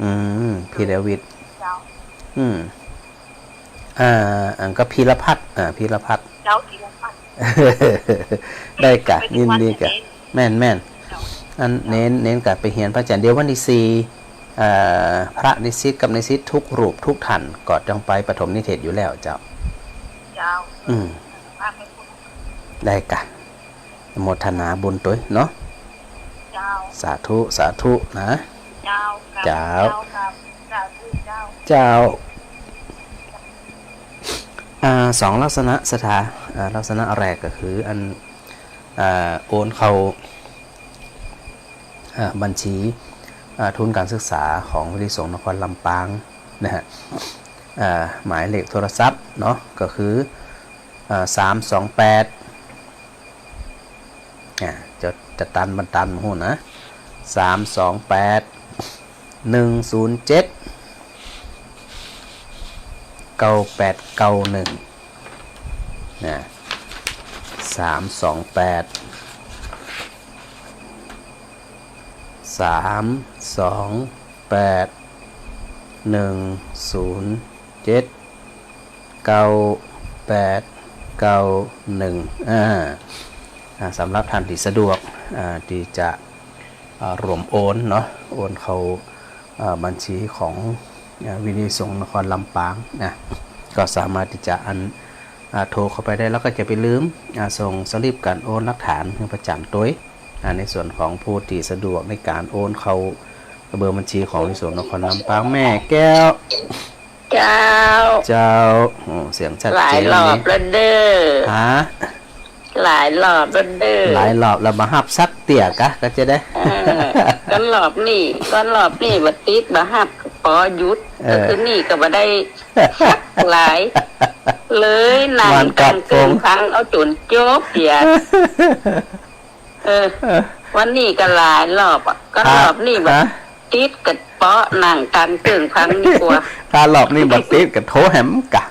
อืม พีรวิทย์ เจ้า อืม อ่า อันก็พีรพัฒน์ อ่า พีรพัฒน์ เจ้า ธีรพัฒน์ ได้กะ ไปทุกวัน ยินดีกะ เน้น แม่น แม่น เจ้า อันเน้น เน้นกะไปเฮียนพระอาจารย์ เดี๋ยววันตี้สี่ เอ่อ พระนิสิตกับนิสิตกู้รูปกู้ท่านก็ต้องไปปฐมนิเทศอยู่แล้วเจ้า เจ้า อืม พาไปทุก ได้กะ อนุโมทนาบุญตวยเนาะ เจ้า สาธุ สาธุนะ เจ้า เจ้า เจ้า สาธุ เจ้า เจ้า อ่า สองลักษณะศรัทธา อ่า ลักษณะแรกก็คืออัน อ่า โอนเข้า อ่า บัญชี อ่า ทุนการศึกษาของวิทยาลัยสงฆ์นครลำปางนะฮะ อ่า หมายเลขโทรศัพท์เนาะ ก็คือ อ่า สามสองแปด อ่า จะ จะตันบ่ตันบ่ฮู้นะ สามสองแปด หนึ่งศูนย์เจ็ด เก้าแปดเก้าหนึ่ง นะ สามสองแปด สามสองแปด หนึ่งศูนย์เจ็ด เก้าแปดเก้าหนึ่ง อ่า อ่า สำหรับท่านตี้สะดวก อ่า ตี้จะ อ่า ร่วมโอนเนาะ โอนเข้า อ่า บัญชีของ อ่า วิทยาลัยสงฆ์นครลำปางนะ ก็สามารถตี้จะอัน อ่า โทรเข้าไปได้ แล้วก็จะไปลืม อ่า ส่งสลิปการโอนหลักฐานหื้อพระอาจารย์ตวย อ่า ในส่วนของผู้ตี้สะดวกในการโอนเข้าเบอร์บัญชีของวิทยาลัยสงฆ์นครลำปาง แม่แก้ว เจ้า เจ้า โอ้ เสียงชัดเจน หลายรอบแล้วเด้อ ฮะ หลายรอบแล้วเด้อ หลายรอบแล้วบ่ฮับสักเตื้อกะ ก็จะได้ เออ ก็รอบนี้ ก็รอบนี้บ่ติด บ่ฮับ ขอหยุด เออ ก็คือนี่ก็บ่ได้สักหลาย เลยนั่ง วันกลับ กังเกิง คง ฟังเอาจ๋นจบเสีย เออ เออ วันนี้ก็หลายรอบอะ ก็ ฮะ รอบนี้บ่ ฮะ ติดกะเปาะ นั่งกังเกิงฟังดีกว่า ถ้ารอบนี้บ่ติดก็โทรแหมกะ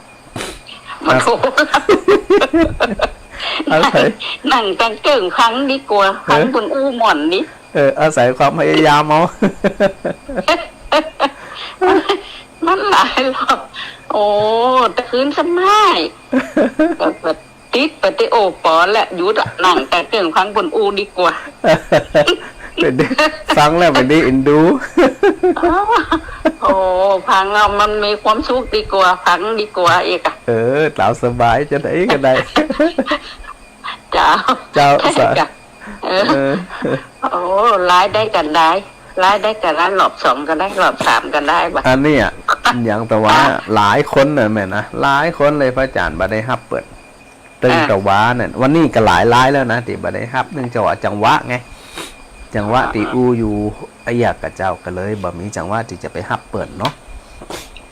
มาโทร อาศัย นั่งกังเกิงฟังดีกว่า ฟัง เออ เปิ้นอู้ม่วนนี่ เออ อาศัยความพยายามเอา มันหลายรอบ โอ้ ตะคืนสำไห้ ก็ ก็ ติดไปตี้โอปอและหยุดอะ นั่งกังเกิงฟังเปิ้นอู้ดีกว่า เป๋นดี ฟังแล้วเป๋นดีเอ็นดู โอ้ ฟังแล้วมันมีความสุขดีกว่า ฟังดีกว่าอีกอะ เออ ต๋ามสบายจะได้ก็ได้ เจ้า เจ้า สา เออ เออ โอ้ ไลฟ์ได้กันได้ ไลฟ์ได้กันได้ รอบสองก็ได้ รอบสามก็ได้บ่ะ อันนี้อะ อย่างแต่ว่า อ่ะ หลายคนน่ะแม่นะ หลายคนเลยพระอาจารย์บ่ได้ฮับเปิ้น ตึง อ่ะ แต่ว่าเนี่ย วันนี้ก็หลายรายแล้วนะ ตี้บ่ได้ฮับ เนื่องจากว่าจังหวะไง จังหวะ อ่า ตี้อู้อยู่อะยะกะเจ้า ก็เลยบ่มีจังหวะตี้จะไปฮับเปิ้นเนาะ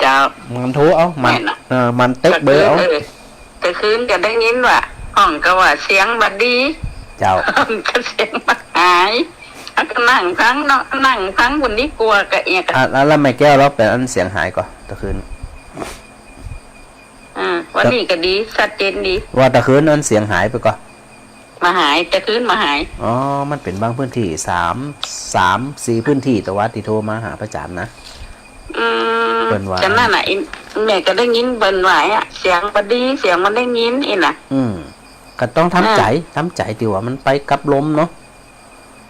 เจ้า มันโทรเอา มัน แม่นน่ะ เออ มันเต๊กเบอร์เอา เออ ตะคืนก็ได้ยินว่า ห้องก็ว่าเสียงบ่ดี เจ้า ห้องก็เสียงบ่หาย แล้วก็นั่งฟังเนาะ นั่งฟังคนนี้กลัวกะเอียกอะ อ่ะ แล้ว แล้วแม่แก้วเราเป๋นอันเสียงหายก่อตะคืน อ่า วันนี้ก็ดี ชัดเจนดี ว่าตะคืนนั้นเสียงหายไปก่อ บ่หาย ตะคืนบ่หาย อ๋อ มันเป๋นบางพื้นตี้ สาม สามสี่พื้นตี้ แต่ว่าตี้โทรมาหาพระอาจารย์นะ อืม เปิ้นว่า ก็นั่นน่ะ อีแม่ก็ได้ยินเปิ้นว่าอะ เสียงบ่ดี เสียงบ่ได้ยินอี้น่ะ อืม ก็ต้องทำใจ๋ อ่า ทำใจ๋ตี้ว่ามันไปกับลมเนาะ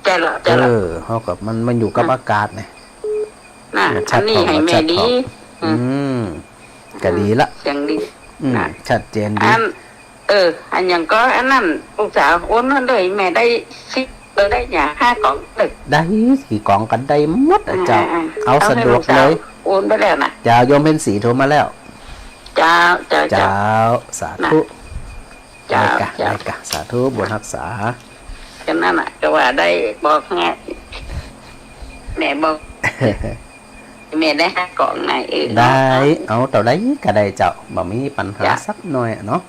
ใจ้ละ ใจ้ละ เออ เฮากับมัน มันอยู่กับ อ่ะ อากาศไง น่ะ ชัด อันนี้ ถ้อง ให้แม่ ชัด ดี ถ้อง อืม อืม ก็ดีละ เสียงดี อืม น่ะ ชัดเจนดี อัน เออ อันหยังก็อันนั้น ลูกสาวโอนมาเลย แม่ได้สิบ เออ ได้หยัง ห้ากล่องเลย ได้ กี่กล่องก็ได้หมดอะเจ้า อ่า อ่า เอา เอา สะดวกเลย ให้ลูกสาวโอนไปแล้วน่ะ เจ้า โยมเพ็ญศรีโทรมาแล้ว เจ้า เจ้า เจ้า เจ้า สาธุ น่ะ เจ้า ได้กะ เจ้า ได้กะ สาธุ บุญฮักษา ก็นั่นน่ะ ก็ว่าได้บอกไง แม่บอก แม่ได้ห้ากล่องไง เออ ได้ เอาเต้าใดก็ได้เจ้า บ่มีปัญหา เจ้า สักหน่อยอะเนาะ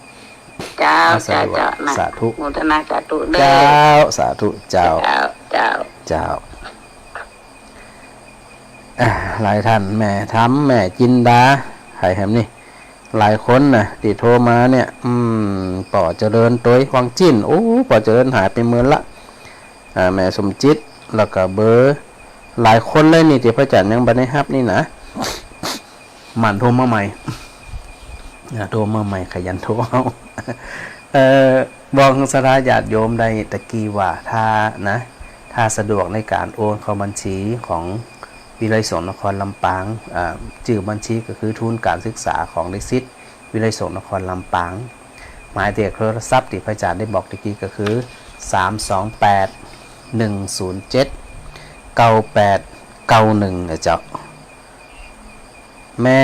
เจ้า เอาสะดวก เจ้า เจ้า น่ะ สาธุ โมทนาสาธุเด้อ เจ้า สาธุ เจ้า เจ้า เจ้า เจ้า อ่า หลายท่าน แม่ธรรม แม่จินดา ใผแหมนี่ หลายคนนะ ตี้โทรมาเนี่ย อืม ป้อเจริญตวยวังจิน โอ้ ป้อเจริญหายไปเมินละ อ่า แม่สมจิต แล้วก็เบอร์หลายคนเลยนี่ ตี้พระอาจารย์ยังบ่ได้ฮับนี่นะ หมั่นโทรมาใหม่ อ่า โทรมาใหม่ ขยันโทรเอา เอ่อ บอกศรัทธาญาติโยมได้ตะกี้ว่า ถ้านะ ถ้าสะดวกในก๋านโอนเข้าบัญชีของวิทยาลัยสงฆ์นครลำปาง อ่า จื้อบัญชีก็คือทุนก๋านศึกษาของนิสิตวิทยาลัยสงฆ์นครลำปาง หมายเลขโทรศัพท์ตี้พระอาจารย์ได้บอกตะกี้ก็คือ สามสองแปด หนึ่งศูนย์เจ็ด เก้าแปดเก้าหนึ่ง นะเจ้า แม่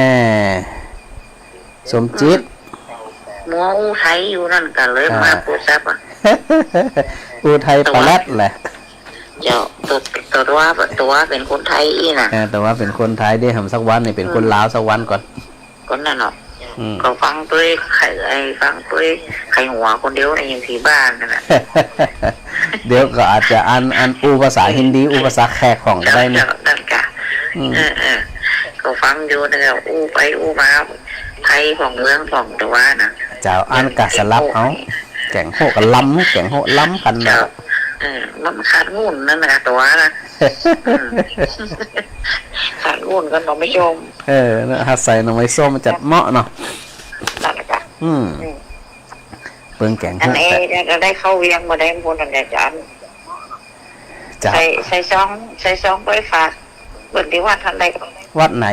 สมจิต มัวอู้ไทยอยู่นั่นก็เลย อ่า มาโทรศัพท์อะ อู้ไทยปะแล็ดแหละ เจ้า แต่ แต่ว่า แต่ว่าเป๋นคนไทยอี้นะ เออ แต่ว่าเป๋นคนไทย เดี๋ยวหำสักวันนี่เป๋นคนลาวสักวันก่อน ก็นั่นเนาะ อืม ก็ฟังตวยไข้ ไอ้ฟังตวยไข้หัวคนเดียวนี่ยังตี้บ้านนั่นน่ะ เดี๋ยวก็อาจจะอัน อันอู้ภาษาฮินดี อู้ภาษาแขกของก็ได้นี่ เจ้า นั่นกะ อืม เออ เออ ก็ฟังอยู่นั่นกะ อู้ไปอู้มา ไทยของเมืองของตัวนะ เจ้า อันกะสลับเอา แก่งโฮะกะลำ แก่งโฮะลำกั๋นนะ เจ้า เออ มันขาดงุ่นนั่นน่ะตัวนะ อืม ขาดงุ่นก็หน่อไม้ส้ม เออ นะ หัดใส่หน่อไม้ส้มมันจัดเหมาะเนาะ นั่นแหละจ้ะ อืม อืม เปิ้งแก่ง อัน โฮะ เอ แต่ จะได้เข้าเวียงบ่ได้บุญนั่นแหละจ้ะ เจ้า ใส่ ใส่ซอง ใส่ซองไปฝากเปิ้นตี้วัดหั้นได้ก่อ วัดไหน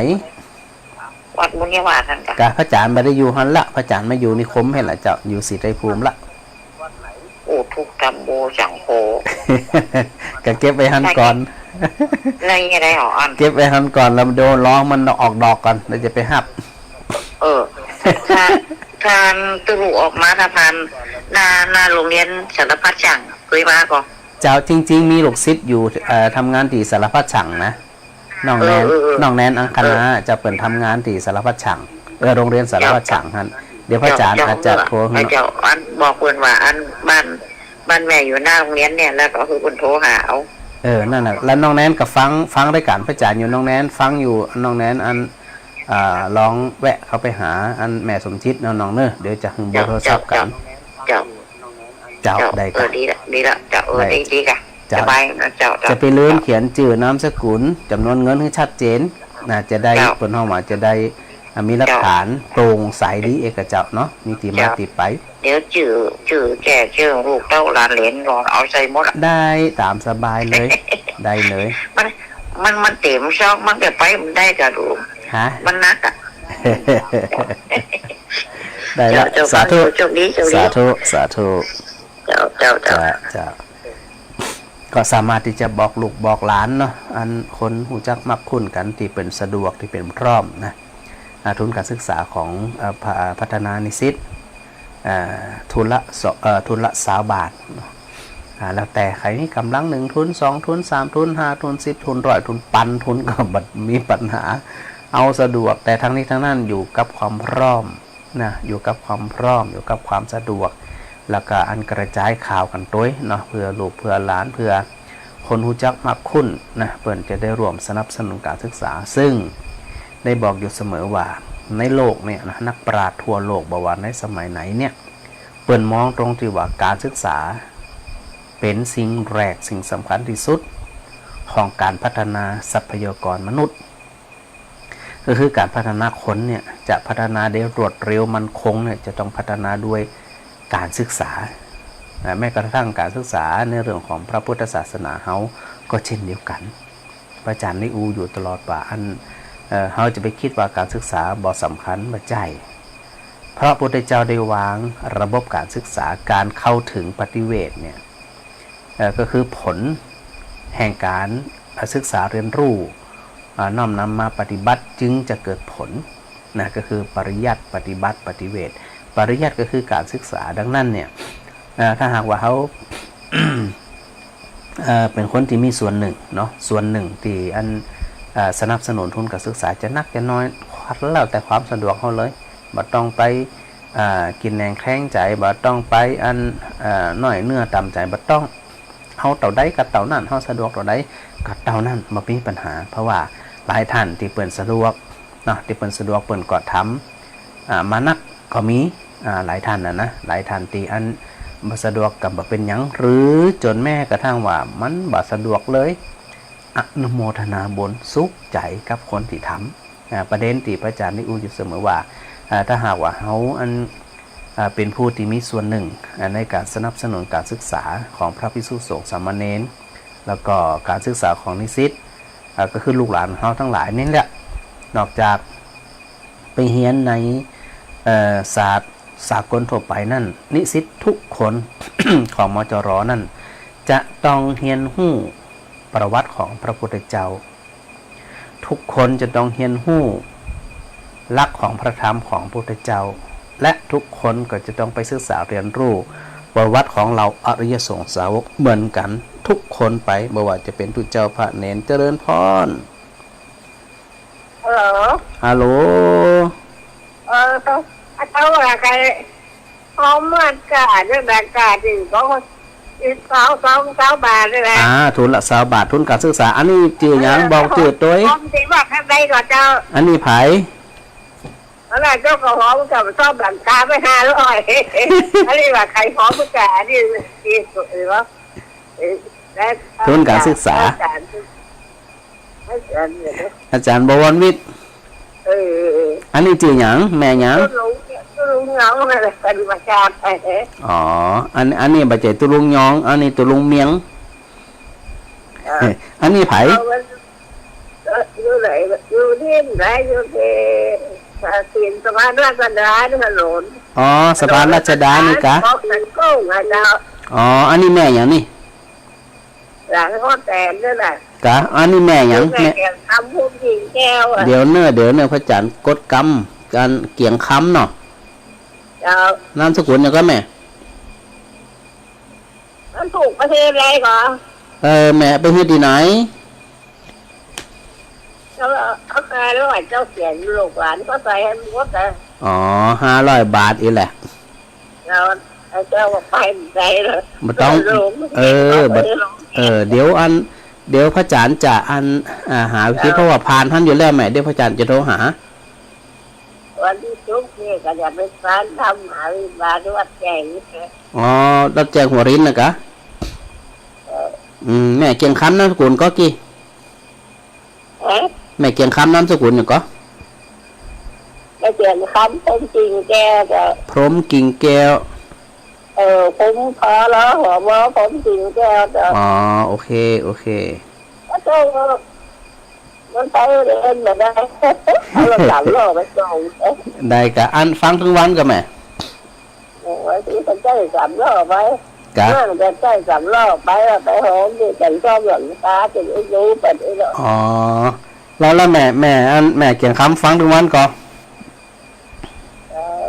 วัดบุญญาวาสหั้นกะ กะพระอาจารย์บ่ได้อยู่หั้นละ พระอาจารย์มาอยู่นิคมหั้นละเจ้า อยู่ศรีไตรภูมิละ โอ้ ทุกข์ตำโบสังโฆ กะเก็บไว้หั้นก่อน ได้ ได้ ได้ อ๋อ อัน เก็บไว้หั้นก่อน แล้วเดี๋ยวรอมันออกดอกก่อน แล้วจะไปฮับ เออ ถ้า ถ้าผ่านตุ๊ลุออกมา ถ้าผ่านหน้า หน้าโฮงเฮียนสารพัดช่าง เกยมาก่อ เจ้า จริงๆ มีลูกศิษย์อยู่ เอ่อ ทำงานตี้สารพัดช่างนะ น้องแนน เออ เออ เออ น้องแนนอังคณา เออ เจ้า เปิ้นทำงานตี้สารพัดช่าง เออ โฮงเฮียนสารพัดช่างหั้น เดี๋ยวพระอาจารย์ เจ้า อาจจะโทรขึ้นมา เจ้า อันบอกเปิ้นว่า อันบ้าน บ้านแม่อยู่หน้าโฮงเฮียนเนี่ย แล้วก็คือเปิ้นโทรหาเอา เออ นั่นน่ะ แล้วน้องแนนก็ฟัง ฟังรายก๋านพระอาจารย์อยู่ น้องแนนฟังอยู่ น้องแนนอัน อ่า ลองแวะเข้าไปหาอันแม่สมจิตเนาะน้องเนาะ เดี๋ยวจะหื้อเบอร์โทรศัพท์กั๋น เจ้า เจ้า เจ้า เจ้า ได้กะ เออ ดีละ ดีละ เจ้า เออ ได้ ดี ดีกะ เจ้า สบายนะ เจ้า เจ้า จะไปลืมเขียนจื้อนามสกุล จำนวนเงินหื้อชัดเจนนะ จะได้ เจ้า เปิ้นฮ้องว่าจะได้ อ่ะ มีหลักฐาน เจ้า โปร่งใสดีเอกเจ้าเนาะ มีตี้มา เจ้า ตี้ไป เดี๋ยวจื้อ จื้อแก่จื้อลูกเต้าหลานเหลนก่อ เอาใส่หมดอะ ได้ต๋ามสบายเลย ได้เลย มัน มัน มันเต๋มซอง มันจะไปมันได้กะลูก ฮะ มันหนักอะ ได้ละ เจ้า เจ้า สาธุ โชคดี โชคดี สาธุ สาธุ เจ้า เจ้า เจ้า เจ้า เจ้า ก็สามารถตี้จะบอกลูกบอกหลานเนาะ อันคนฮู้จักมักคุ้นกั๋น ตี้เปิ้นสะดวก ตี้เปิ้นพร้อมนะ อ่า ทุนก๋านศึกษาของ เอ่อ พะ- อ่า พัฒนานิสิต อ่า ทุนละส- เอ่อ ทุนละซาวบาทเนาะ อ่า แล้วแต่ใผมีก๋ำลังหนึ่งทุน สองทุน สามทุน ห้าทุน สิบทุน ร้อยทุน ปันทุน ก็บ่มีปัญหา เอาสะดวก แต่ทั้งนี้ทั้งนั้นอยู่กับความพร้อม นะ อยู่กับความพร้อม อยู่กับความสะดวก แล้วก็อันกระจายข่าวกั๋นตวยเนาะ เผื่อลูกเผื่อหลาน เผื่อคนฮู้จักมักคุ้นนะ เปิ้นจะได้ร่วมสนับสนุนก๋านศึกษา ซึ่งได้บอกอยู่เสมอว่าในโลกเนี่ยนะ นักปราชญ์ทั่วโลกบ่ว่าในสมัยไหนเนี่ย เปิ้นมองตรงตี้ว่าก๋านศึกษาเป๋นสิ่งแรก สิ่งสำคัญตี้สุดของก๋านพัฒนาทรัพยากรมนุษย์ ก็คือก๋านพัฒนาคนเนี่ยจะพัฒนาได้รวดเร็วมั่นคงเนี่ยจะต้องพัฒนาด้วยก๋านศึกษา อ่า แม้กระทั่งก๋านศึกษาในเรื่องของพระพุทธศาสนาเฮาก็เช่นเดียวกั๋น พระอาจารย์ได้อู้อยู่ตลอดว่าอัน เอ่อ เฮาจะไปกึ๊ดว่าก๋านศึกษาบ่สำคัญ บ่ใจ้ พระพุทธเจ้าได้วางระบบก๋านศึกษา ก๋านเข้าเถิงปฏิเวทย์เนี่ย เอ่อ ก็คือผลแห่งก๋าน อ่า ศึกษาเฮียนฮู้ อ่า น้อมนำมาปฏิบัติจึงจะเกิดผลนะ ก็คือปริยัติ ปฏิบัติ ปฏิเวทย์ ปริยัติก็คือก๋านศึกษา ดังนั้นเนี่ย เอ่อ ถ้าหากว่าเฮา เอ่อ เป๋นคนตี้มีส่วนนึ่งเนาะ ส่วนนึ่งตี้อัน เอ่อ สนับสนุนทุนก๋านศึกษา จะนักจะน้อย แล้วแต่ความสะดวกเฮาเลย บ่ต้องไป อ่า กินแหนงแคลงใจ๋ บ่ต้องไปอัน เอ่อ น้อยเนื้อต่ำใจ๋ บ่ต้อง เฮาเต้าใดก็เต้านั้น เฮาสะดวกเต้าใดก็เต้านั้น บ่มีปัญหา เพราะว่าหลายท่านตี้เปิ้นสะดวกเนาะ ตี้เปิ้นสะดวกเปิ้นก็ทำ อ่า มานักก็มี อ่า หลายท่านน่ะนะ หลายท่านตี้อันบ่สะดวกก็บ่เป๋นหยัง หรือจ๋นแม้กระทั่งว่ามันบ่สะดวกเลย อนุโมทนาบุญสุขใจ๋กับคนตี้ทำ อ่า ประเด็นตี้พระอาจ๋ารย์ได้อู้อยู่เสมอว่า อ่า ถ้าหากว่าเฮาอัน อ่า เป๋นผู้ตี้มีส่วนนึ่ง อ่า ในก๋านสนับสนุนก๋านศึกษาของพระภิกษุสงฆ์สามเณร แล้วก็ก๋านศึกษาของนิสิต อ่า ก็คือลูกหลานเฮาตังหลายนี่แหละ นอกจากไปเฮียนใน เอ่อ ศาสตร์สากลทั่วไปนั้น นิสิตทุกคน ของ มจร นั้น จะต้องเฮียนฮู้ประวัติของพระพุทธเจ้า ทุกคนจะต้องเฮียนฮู้หลักของพระธรรมของพระพุทธเจ้า และทุกคนก็จะต้องไปศึกษาเฮียนฮู้ประวัติของเหล่าอริยสงฆ์สาวกเหมือนกั๋นทุกคนไป บ่ว่าจะเป๋นตุ๊เจ้าพระเณร เจริญพร ฮัลโหล ฮัลโหล เออ เจ้าว่าใค่ ฮอมเมื่อกาเรื่องใดกาจริงก็ อีกซาว ซาว ซาวบาทนี่แหละ อ่า ทุนละซาวบาท ทุนก๋านศึกษา อันนี้จื้อหยัง เออ บอกจื้อตวย ฮอมสิว่าใค่ใดก่อเจ้า อันนี้ใผ อันนั้นเจ้าก็ฮอมกับซาวบาทกาไปห้าร้อย อันนี้ว่าใค่ฮอมเมื่อกา อันนี้อีกตัวเองวะ เอ๊ะ และ ทุนก๋านศึกษา อาจ๋ารย์ อาจ๋ารย์เนี่ยนะ อาจ๋ารย์บวรวิทย์ เออ เออ เออ อันนี้จื้อหยัง แม่หยัง ตุ๊ลุง ตุ๊ลุงยองนั่นแหละ ปฏิบัติการไป อ๋อ อัน อันนี้บ่ใจ้ตุ๊ลุงยอง อันนี้ตุ๊ลุงเมียง อ่า อันนี้ใผ เอาไว้ เออ อยู่ไหน อยู่ที่ไหน อยู่ที่สะพานราชดา ถนน อ๋อ สะพานราชดานี่กะ ของสันโก้งอ่ะเจ้า อ๋อ อันนี้แม่หยังนี่ หลังพ่อแตนนั่นแหละ กะ อันนี้แม่หยัง แม่ แม่เกียงคำ พรหมกิ่งแก้วอะ เดี๋ยวเน่อ เดี๋ยวเน่อ พระอาจ๋ารย์กดกำ อันเกียงคำเนาะ เจ้า นามสกุลหยังก่อแม่ มันถูกประเทศอะไรก่อ เออ แม่ไปเฮ็ดตี้ไหน เจ้า เอาไปแล้วเจ้าเขียนลูกหลานก็ใส่ให้หมดอะ อ๋อ ห้าร้อยบาทอี้แหละ แล้วไอ้เจ้าก็ไปไหนล่ะ บ่ต้อง เออ บ่ เออ เดี๋ยวอัน เดี๋ยวพระอาจ๋ารย์จะอัน อ่า หาวิธี เออ เพราะว่าผ่านหั้นอยู่แล้วแม่ เดี๋ยวพระอาจ๋ารย์จะโทรหา วันที่สุกร์นี่ก็จะไปสานธรรมหาวิบากที่วัดแจ้งนี่แหละ อ๋อ วัดแจ้งหัวรินนะกะ เออ อืม แม่เกียงคำนามสกุลก็กี่ ฮะ แม่เกียงคำนามสกุลหยังก่อ แม่เกียงคำ พรหมกิ่งแก้วเจ้า พรหมกิ่งแก้ว เออ พรหม พอลอ หอ มอ พรหมกิ่งแก้วเจ้า อ๋อ โอเค โอเค ก็เจ้าก็ มันไปเดินมาได้ เอารถสามล้อไปส่ง ได้กะ อันฟังตึงวันก่อแม่ โอ้ย ตี้มันใจ๊สามล้อไป กะ มันจะใจ๊สามล้อไป ไปหอมตี้แก่นซ่อมหลังคา ตี้รู้ไปนี่เนาะ อ๋อ แล้ว แล้วแม่ แม่ อันแม่เกียงคำฟังตึงวันก่อ เออ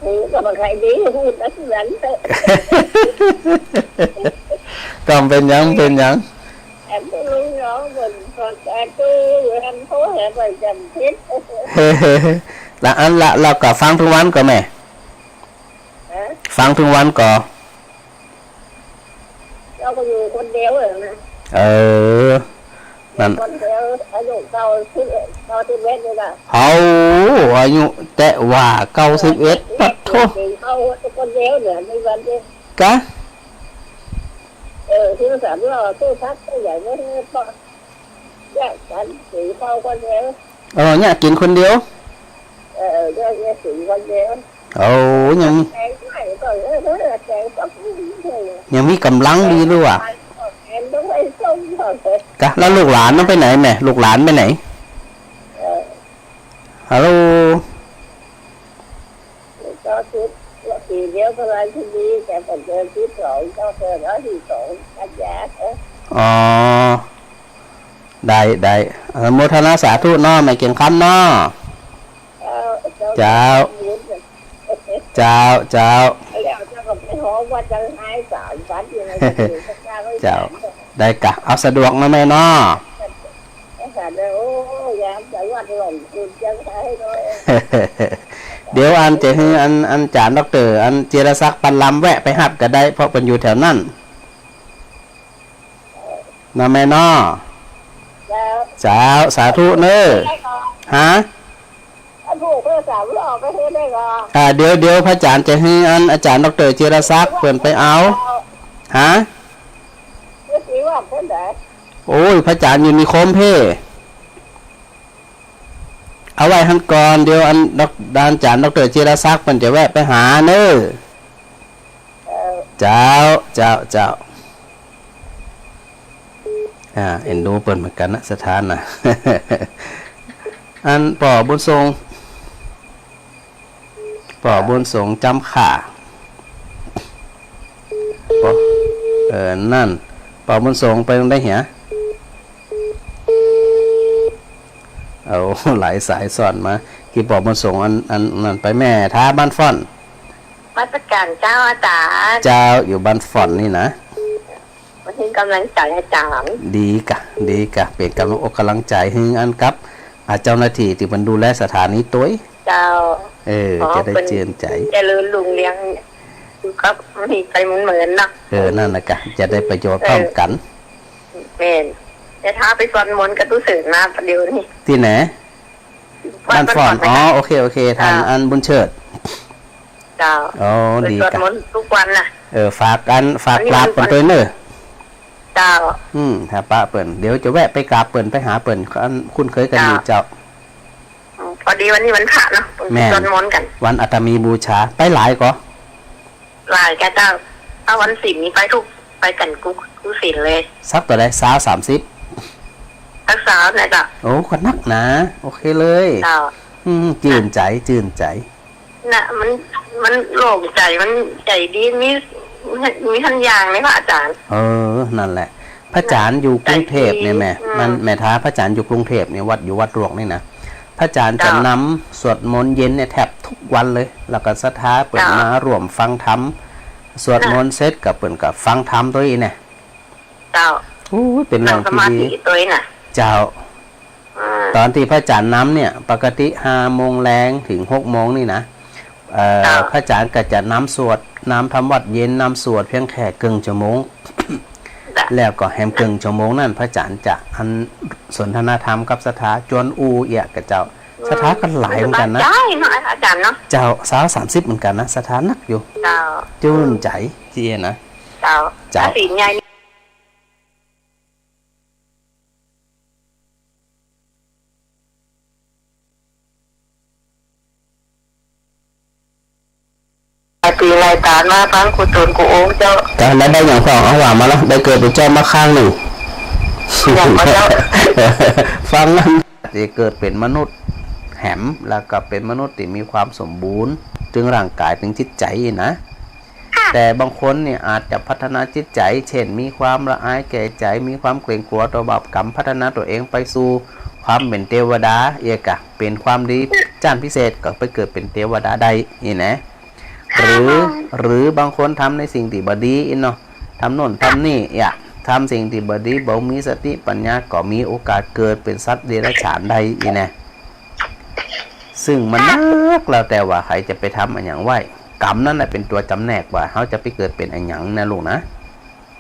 นี่ก็บ่ใค่ดี พูดนักนั้นเถอะ ก็บ่เป๋นหยัง บ่เป๋นหยัง แอมก็รู้เนาะ บ่นก่อนแต่ตู้อยู่แอมโทรหาไปจำผิด ละอันละ แล้วก็ฟังตึงวันก่อแม่ ฮะ ฟังตึงวันก่อ เจ้าก็อยู่คนเดียวเหรอนะ เออ นั่น คนเดียว อายุเก้าสิบเอ็ด เก้าสิบเอ็ดนี่นะ เฮา อายุแต่ว่าเก้าสิบเอ็ด ปะโถ เก้าสิบเอ็ด คนเดียวเนี่ย ในวันเดียว กะ เออ ซื้อสามล้อ ซื้อพัก ซื้ออย่างนี้ ก็แยกกัน กิ๋นข้าวคนเดียว เออ เนี่ยกิ๋นคนเดียว เออ แยก แยกกิ๋นคนเดียว โอ้ ยัง แกงไก่ก็ เออ แกงก็ ยังมีก๋ำลังดีด้วยว่ะ แกงต้องให้ส้มก่อนเลย กะ แล้วลูกหลานมันไปไหนแม่ ลูกหลานไปไหน เออ ฮัลโหล ก็คือ ก็คือเดี๋ยวพระราชินี แต่ก่อนเดือนที่สอง ก็เกิดวันที่สองกันยา เออ อ๋อ ได้ ได้ อนุโมทนาสาธุเนาะ แม่เกียงคำเนาะ เจ้า เจ้า เจ้า เจ้า เจ้า แล้วเจ้าก็ไปหอวัดจังไห้สามวัดอยู่ใน เจ้า ได้กะ เอาสะดวกเนาะแม่เนาะ สะดวก โอ้ ยามจังหวัดหลวงคุณจังไห้ด้วย เดี๋ยวอันจะหื้ออัน อันจ๋ารย์ด็อกเตอร์ อันจิรศักดิ์ ปันลำ แวะไปฮับก็ได้ เพราะเปิ้นอยู่แถวนั้น นะแม่เนาะ เจ้า เจ้า สาธุเน้อ ได้ก่อน ฮะ อัน ลูกไปสามรอบไปเฮ็ดได้ก่อ อ่า เดี๋ยว เดี๋ยวพระอาจารย์จะหื้ออันอาจารย์ด็อกเตอร์จิรศักดิ์เปิ้นไปเอา ฮะ เฮ็ดสิว่าเพิ่นได้ โอ้ย พระอาจารย์อยู่นิคมเพ่ เอาไว้หั้นก่อน เดี๋ยวอันด็อก อาจารย์ด็อกเตอร์จิรศักดิ์เปิ้นจะแวะไปหาเน้อ เออ เจ้า เจ้า เจ้า อ่า เอ็นดูเปิ้นเหมือนกั๋นนะ ศรัทธานะ อันป้อบุญส่ง ป้อบุญส่งจ๋ำค่า ป้อ เออ นั่น ป้อบุญส่งไปตรงใดเหีย เอา หลายสายซ้อนมา กี้ป้อบุญส่งอัน อัน นั่นไป แม่ท้าบ้านฟ้อน นมัสก๋านเจ้าอาจารย์ เจ้า อยู่บ้านฟ้อนนี่นะ มาหื้อกำลังใจ๋อาจารย์ ดีกะ ดีกะ เป๋นกำลังอกกำลังใจ๋หื้ออันกับ อ่า เจ้าหน้าตี้ตี้เปิ้นดูแลสถานีตวย เจ้า เออ อ๋อ จะได้ เปิ้น จื้นใจ๋ เจริญรุ่งเรือง อยู่กับมีไปเหมือนๆ เนาะ เออ นั่นน่ะกะ จะได้ประโยชน์ เออ พร้อมกั๋น แม่น แต่ถ้าไปสวดมนต์กับตุ๊เสริญมาเดี๋ยวนี้ ตี้ไหน บ้าน บ้านฟ้อน บ้านฟ้อน อ๋อ นะคะ โอเค โอเค ท่าน อ่า อันบุญเชิด เจ้า อ๋อ ไป ดี สวด กะ มนต์ทุกวันน่ะ เออ ฝากอัน ฝาก อันนี้ กราบเปิ้นตวยเน้อ เจ้า อืม ถ้าปะเปิ้น เดี๋ยวจะแวะไปกราบเปิ้น ไปหาเปิ้น อันคุ้นเคยกั๋นอยู่ เจ้า เจ้า อืม พอดีวันนี้วันพระเนาะ แม่น สวดมนต์กั๋น วันอาตมีบูชา ไปหลายก่อ หลายกะเจ้า ถ้าวันศีลนี่ไปทุก ไปกั๋นกู้ กู้ศีลเลย สักเต้าใด ซาว สามสิบ สักซาวนะเจ้า โอ้ ก็นักนะ โอเคเลย เจ้า อืม จื้นใจ๋ จื้นใจ๋ น่ะ มัน มันโล่งใจ๋ มันใจ๋ดี มี มีหันอย่างเลยพระอาจารย์ เออ นั่นแหละ พระอาจารย์อยู่กรุงเทพฯเนี่ยแม่ อืม มัน แม่ท้า พระอาจารย์อยู่กรุงเทพฯเนี่ย วัด อยู่วัดหลวงนี่นะ พระอาจารย์จะ เจ้า นำสวดมนต์เย็นเนี่ยแทบทุกวันเลย แล้วก็ศรัทธาเปิ้น เจ้า มาร่วมฟังธรรม สวดมนต์เสร็จก็เปิ้นก็ฟังธรรมตวยเนี่ย เจ้า โอ้ย เป๋นเรื่องตี้ดี นั่งสมาธิตวยน่ะ เจ้า อืม ต๋อนตี้พระอาจารย์นำเนี่ย ปกติห้าโมงแลงเถิงหกโมงนี่นะ เอ่อ เจ้า พระอาจารย์ก็จะนำสวด นำทำวัตรเย็น นำสวดเพียงแค่เกิ่งชั่วโมง เจ้า แล้วก็แหมเกิ่งชั่วโมงนั้น พระอาจารย์จะอันสนทนาธรรมกับศรัทธาจวนอู้เอี้ยะกะเจ้า อืม ศรัทธาก็หลายเหมือนกั๋นนะ สบายใจ๋เนาะอาจารย์เนาะ เจ้า ซาว สามสิบเหมือนกั๋นนะ ศรัทธานักอยู่ เจ้า จื้นใจ๋ ตี้นะ เจ้า เจ้า ศีลใหญ่ หลายปี๋หลายต๋านมาฟังกู้ต๋นกู้องค์เจ้า แต่นั้นได้อย่างพ่อง เอาว่ามาละ ได้เกิดเป๋นจ้อมมาครั้งนึ่ง อย่างพระเจ้า ฟังนั้น ตี้เกิดเป๋นมนุษย์แหม แล้วก็เป๋นมนุษย์ตี้มีความสมบูรณ์ ตึงร่างก๋าย ตึงจิตใจ๋นะ แต่บางคนเนี่ยอาจจะพัฒนาจิตใจ๋ เช่น มีความละอายแก่ใจ๋ มีความเกรงกลัวต่อบาปกรรม พัฒนาตั๋วเองไปสู่ความเป๋นเตวดา เอี้ยะกะ เป๋นความดีจ้านพิเศษ ก็ไปเกิดเป๋นเตวดาได้ นี่นะ หรือ หรือบางคนทำในสิ่งตี้บ่ดีอี้เนาะ ทำโน่นทำนี่ เอี้ยะ ทำสิ่งตี้บ่ดี บ่มีสติปัญญา ก็มีโอกาสเกิดเป๋นสัตว์เดรัจฉานได้ นี่นะ ซึ่งมันนักแล้วแต่ว่าใผจะไปทำอะหยังไว้ กรรมนั้นแหละเป๋นตั๋วจ๋ำแนกว่าเฮาจะไปเกิดเป๋นอะหยังนะลูกนะ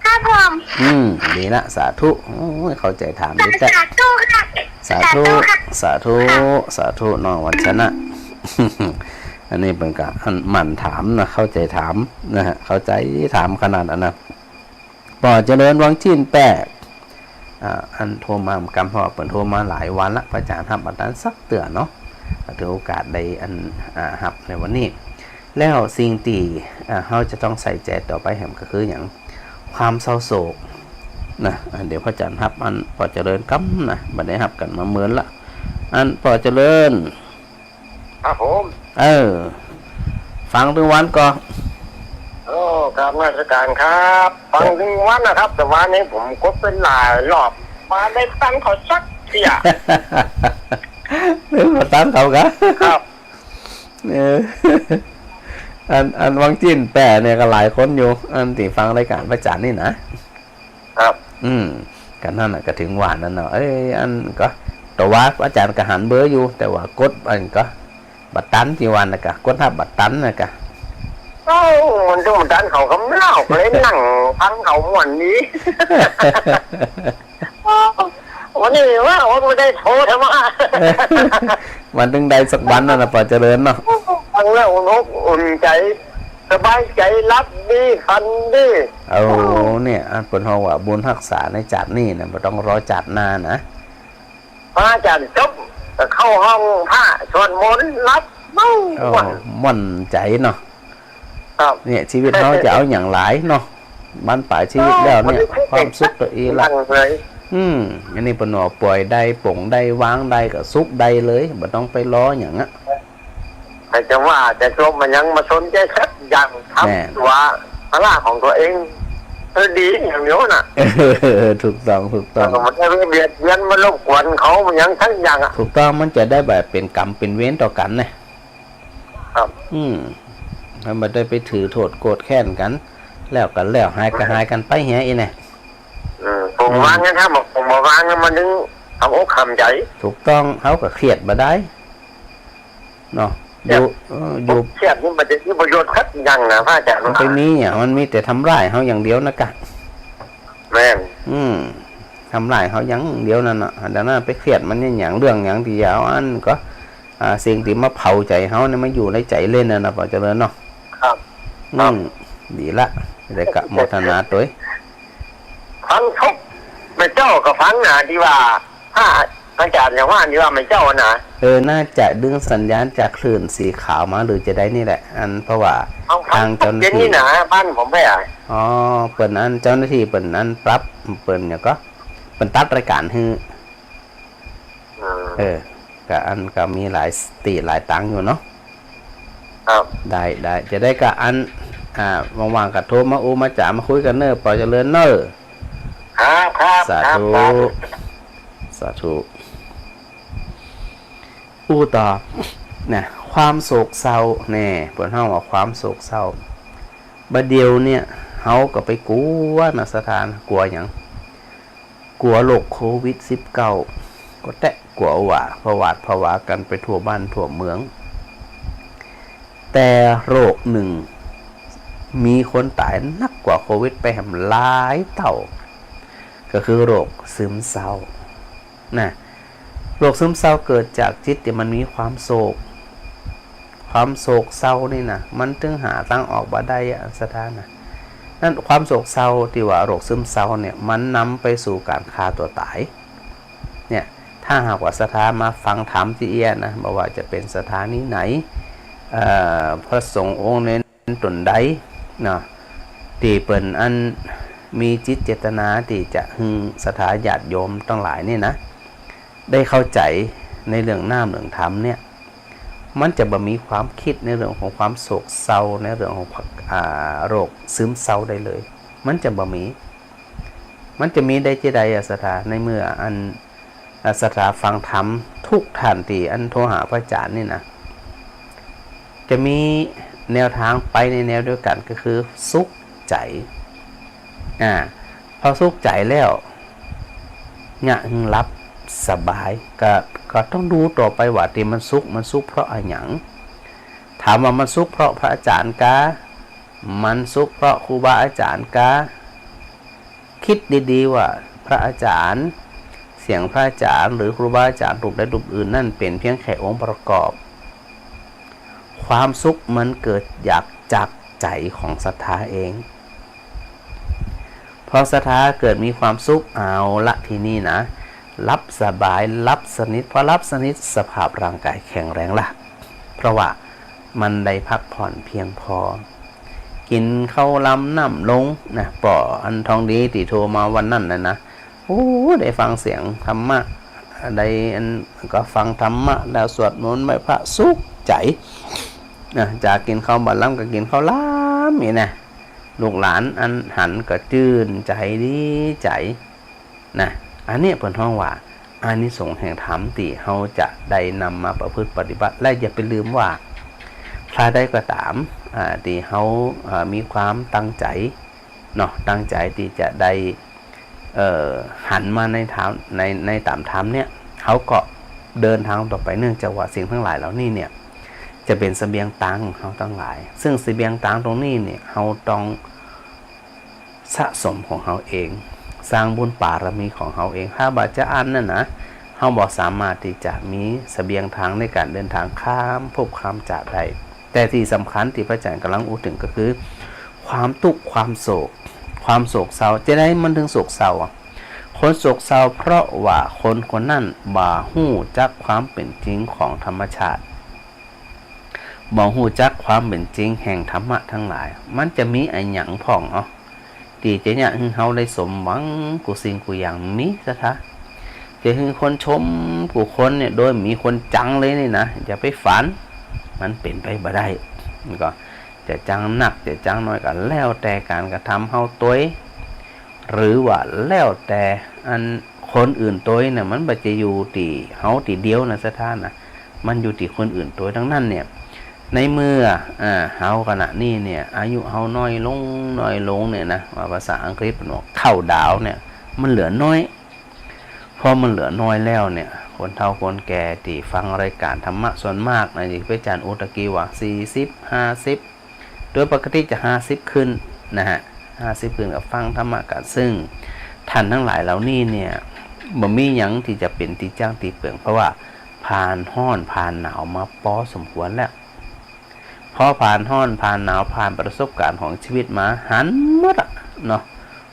ครับผม อืม ดีละ สาธุ โอ้ย เข้าใจ๋ถามดีแต๊ สาธุครับ สาธุ สาธุครับ สาธุ สาธุ น้องวันชนะ อันนี้เปิ้นก็อันหมั่นถามนะ เข้าใจ๋ถามนะฮะ เข้าใจ๋ถามขนาดนั้นนะ ป้อเจริญวังจีนแป้ อ่า อันโทรมาเหมือนกั๋น เพราะว่าเปิ้นโทรมาหลายวันละ พระอาจารย์ฮับบ่ตันสักเตื้อเนาะ ก็ถือโอกาสได้อัน อ่า ฮับในวันนี้ แล้วสิ่งตี้ อ่า เฮาจะต้องใส่ใจ๋ต่อไปแหมก็คือหยัง ความเศร้าโศกนะ อ่า เดี๋ยวพระอาจารย์ฮับอันป้อเจริญกำนะ บ่ได้ฮับกั๋นมาเมินละ อันป้อเจริญ ครับผม เออ ฟังตึงวันก่อ โอ้ กราบนมัสก๋านครับ ฟังตึงวันนะครับ แต่ว่านี้ผมกดไปหลายรอบ บ่ได้ตังค์เขาสักเตื้อ บ่ตันเขากะ ครับ เออ อัน อันวังจีนแป้เนี่ยก็หลายคนอยู่ อันตี้ฟังรายก๋านพระอาจารย์นี่นะ ครับ อืม ก็นั่นน่ะ ก็ถึงว่านั่นเนาะ เอ้ย อันก็ แต่ว่าอาจารย์ก็หันเบอร์อยู่ แต่ว่ากดอันก็บ่ตันตี้ว่าน่ะกะ กดฮับบ่ตันน่ะกะ เอ้า มันต้องบ่ตันเขากำเล่า ก็เลยนั่งฟังเขาม่วนดี วันนี้ว่า โอ้ บ่ได้โทรเถอะวะ มันตึงได้สักวันนั่นนะ ป้อเจริญเนาะ ฟังแล้วอุ่นอกอุ่นใจ๋ สบายใจ๋ หลับดี ฝันดี เอา เนี่ย อันเปิ้นฮ้องว่าบุญฮักษาในจาตินี้นะ บ่ต้องรอจาติหน้านะ พระอาจารย์จบ ก็เข้าห้องพระ สวดมนต์ หลับเมา โอ้ ม่วน ม่วนใจ๋เนาะ ครับ เนี่ย ชีวิตเฮาจะเอาหยังหลายเนาะ บั้นป๋ายชีวิตแล้วเนี่ย เออ ความสุขก็อี้ละ นั่งเลย อืม อันนี้เปิ้นว่าป่อยได้ ป๋งได้ วางได้ ก็สุขได้เลย บ่ต้องไปรอหยังอะ ใผจะว่าจะจมมาหยัง บ่สนใจ๋สักอย่าง ทำ แน่ ตั๋วภาระของตั๋วเอง เออ ดีอย่างเดียวน่ะ ถูกต้อง ถูกต้อง เออ มันจะไปเบียดเบียน มารบกวนเขา บ่หยังสักอย่างอะ ถูกต้อง มันจะได้บ่เป๋นกรรมเป๋นเวรต่อกั๋นนะ ครับ อืม มันบ่ได้ไปถือโต้ษโกรธแค้นกั๋น แล้วก็แล้ว หายก็หายกั๋นไปเหียอี้แน่ อืม ผม อืม วางนะ ถ้าบอกผมบ่วางนะ มันถึงทำอกทำใจ๋ ถูกต้อง เฮาก็เครียดบ่ได้เนาะ เครียด อยู่ เออ อยู่ เครียดนี่มันจะมีประโยชน์สักอย่างนะ พระอาจารย์ มันไปมีอะ มันมีแต่ทำร้ายเฮาอย่างเดียวนะกะ แม่น อืม ทำร้ายเฮาอย่างเดียวนั่นน่ะ ดังนั้นไปเครียดมันเนี่ย หยัง เรื่องหยังตี้ยาวอันก็ อ่า สิ่งตี้มาเผาใจ๋เฮาเนี่ย มาอยู่ในใจ๋เล่นน่ะนะ ป้อเจริญเนาะ ครับ อืม ครับ ดีละ ได้กะโมทนาตวย ฟังทุกข์ แม่เจ้าก็ฟังนะ ตี้ว่า พระอาจารย์อย่างว่า ตี้ว่าแม่เจ้านะ เออ น่าจะดึงสัญญาณจากคลื่นสีขาวมาหรือจะใดนี่แหละ อัน เพราะว่า ฟัง ฟัง ทางเจ้าหน้าที่ เย็นนี่นะ บ้านผมไปอ่ะ อ๋อ เปิ้นอัน เจ้าหน้าที่เปิ้นอันปรับ เปิ้นหยังก็ เปิ้นตัดรายการหื้อ อ่า เออ ก็อันก็มีหลายตี้หลายตางอยู่เนาะ ครับ ได้ ได้ จะใดก็อัน อ่า ว่างๆ ก็โทรมาอู้มาจ๋ามาคุยกั๋นเน่อ ป้อเจริญเน่อ ครับ ครับ สาธุ ครับ สาธุ สาธุ อู้ต่อ นะ ความโศกเศร้า แน่ เปิ้นฮ้องว่าความโศกเศร้า บ่าเดี่ยวเนี่ย เฮาก็ไปกั๋วนะ ศรัทธานะ กั๋วหยัง กั๋วโรคโควิดสิบเก้า ก็แต๊กั๋วว่า ผวาดผวากั๋นไปทั่วบ้านทั่วเมือง แต่โรคนึ่ง มีคนต๋ายนักกว่าโควิดไปแหมหลายเต้า ก็คือโรคซึมเศร้า นะ โรคซึมเศร้าเกิดจากจิตตี้มันมีความโศก ความโศกเศร้านี่นะ มันตึงหาตางออกบ่ได้อะ ศรัทธานะ นั้นความโศกเศร้าตี้ว่าโรคซึมเศร้าเนี่ย มันนำไปสู่ก๋านฆ่าตั๋วต๋าย เนี่ย ถ้าหากว่าศรัทธามาฟังธรรมตี้เอี้ยนะ บ่ว่าจะเป๋นสถานีไหน เอ่อ พระสงฆ์องค์เณร ต๋นใดเนาะ ตี้เปิ้นอันมีจิตเจตนาตี้จะหื้อศรัทธาญาติโยมตังหลายนี่นะ ได้เข้าใจ๋ในเรื่องน้ำเรื่องธรรมเนี่ย มันจะบ่มีความกึ๊ดในเรื่องของความโศกเศร้า ในเรื่องของ อ่า โรคซึมเศร้าได้เลย มันจะบ่มี มันจะมีได้จะใดอะ ศรัทธา ในเมื่ออัน อ่า ศรัทธาฟังธรรมทุกท่านตี้อันโทรหาพระอาจ๋ารย์นี่นะ จะมีแนวตางไปในแนวเดียวกั๋น ก็คือสุขใจ๋ อ่า พอสุขใจ๋แล้ว เยียะหื้อหลับสบาย ก็ ก็ต้องดูต่อไปว่าตี้มันสุข มันสุขเพราะอะหยัง ถามว่ามันสุขเพราะพระอาจ๋ารย์กา มันสุขเพราะครูบาอาจ๋ารย์กา กึ๊ดดีๆ ว่าพระอาจ๋ารย์ เสียงพระอาจ๋ารย์ หรือครูบาอาจ๋ารย์รูปใดรูปอื่นนั่นเป๋นเพียงแค่องค์ประกอบ ความสุขมันเกิดจาก จากใจ๋ของศรัทธาเอง พอศรัทธาเกิดมีความสุข เอาละทีนี้นะ หลับสบาย หลับสนิท พอหลับสนิท สภาพร่างกายแข็งแรงละ เพราะว่ามันได้พักผ่อนเพียงพอ กิ๋นข้าวลำน้ำลงนะ ป้ออันทองดีตี้โทรมาวันนั้นน่ะนะ โอ้ ได้ฟังเสียงธรรมะ ได้อันก็ฟังธรรมะ แล้วสวดมนต์ไหว้พระสุขใจ๋นะ จากกิ๋นข้าวบ่าลำก็กิ๋นข้าวลำนี่นะ ลูกหลานอันหันก็จื้นใจ๋ดีใจ๋ นะ อันเนี้ยเปิ้นฮ้องว่าอานิสงส์แห่งธรรมตี้เฮาจะได้นำมาประพฤติปฏิบัติ และอย่าไปลืมว่า ใผใดก็ต๋าม อ่า ตี้เฮา อ่า มีความตั้งใจ๋เนาะ ตั้งใจ๋ตี้จะได้ เอ่อ หันมาในธรรม ใน ในต๋ามธรรมเนี่ย เฮาก็เดินตางต่อไป เนื่องจากว่าสิ่งตังหลายเหล่านี้เนี่ย จะเป๋นเสบียงตางของเฮาตังหลาย ซึ่งเสบียงตางตรงนี้เนี่ย เฮาต้อง สะสมของเฮาเอง สร้างบุญปารมีของเฮาเอง ถ้าบ่าจะอั้นน่ะนะ เฮาบ่สามารถตี้จะมีเสบียงทางในก๋านเดินทางข้ามภพข้ามจาติได้ แต่ตี้สำคัญตี้พระอาจารย์ก่ำลังอู้เถิงก็คือ ความตุ๊กข์ความโศก ความโศกเศร้า จะใดมันเถิงโศกเศร้าอะ คนโศกเศร้าเพราะว่าคนคนนั้นบ่ฮู้จักความเป๋นจริงของธรรมชาติ บ่ฮู้จักความเป๋นจริงแห่งธรรมะตังหลาย มันจะมีอะหยังพ่องเนาะ ตี้จะเยียะหื้อเฮาได้สมหวังกู้สิ่งกู้อย่าง มีศรัทธา จะหื้อคนชมกู้คนเนี่ย โดยบ่มีคนจังเลยนี่นะ อย่าไปฝัน มันเป๋นไปบ่ได้ มันก็จะจังนักจะจังน้อยก็แล้วแต่ก๋านกระทำเฮาตวย หรือว่าแล้วแต่อันคนอื่นตวยเนี่ย มันบ่จะอยู่ตี้เฮาตี้เดียวนะศรัทธานะ มันอยู่ตี้คนอื่นตวยตังนั้นเนี่ย ในเมื่อ อ่า เฮาขณะนี้เนี่ย อายุเฮาน้อยลง น้อยลงเนี่ยนะ ว่าภาษาอังกฤษเปิ้นว่า countdown เนี่ย มันเหลือน้อย พอมันเหลือน้อยแล้วเนี่ย คนเฒ่าคนแก่ตี้ฟังรายก๋านธรรมะส่วนมากนะ ตี้พระอาจารย์อู้ตะกี้ว่า สี่สิบ ห้าสิบ โดยปกติจะห้าสิบขึ้นนะฮะ ห้าสิบขึ้นก็ฟังธรรมะกั๋น ซึ่งต้านตังหลายเหล่านี้เนี่ย บ่มีหยังตี้จะเป๋นตี้จ้างตี้เปิง เพราะว่าผ่านฮ้อนผ่านหนาวมาปอสมควรแล้ว พอผ่านฮ้อนผ่านหนาว ผ่านประสบก๋ารณ์ของชีวิตมา หันหมดอะเนาะ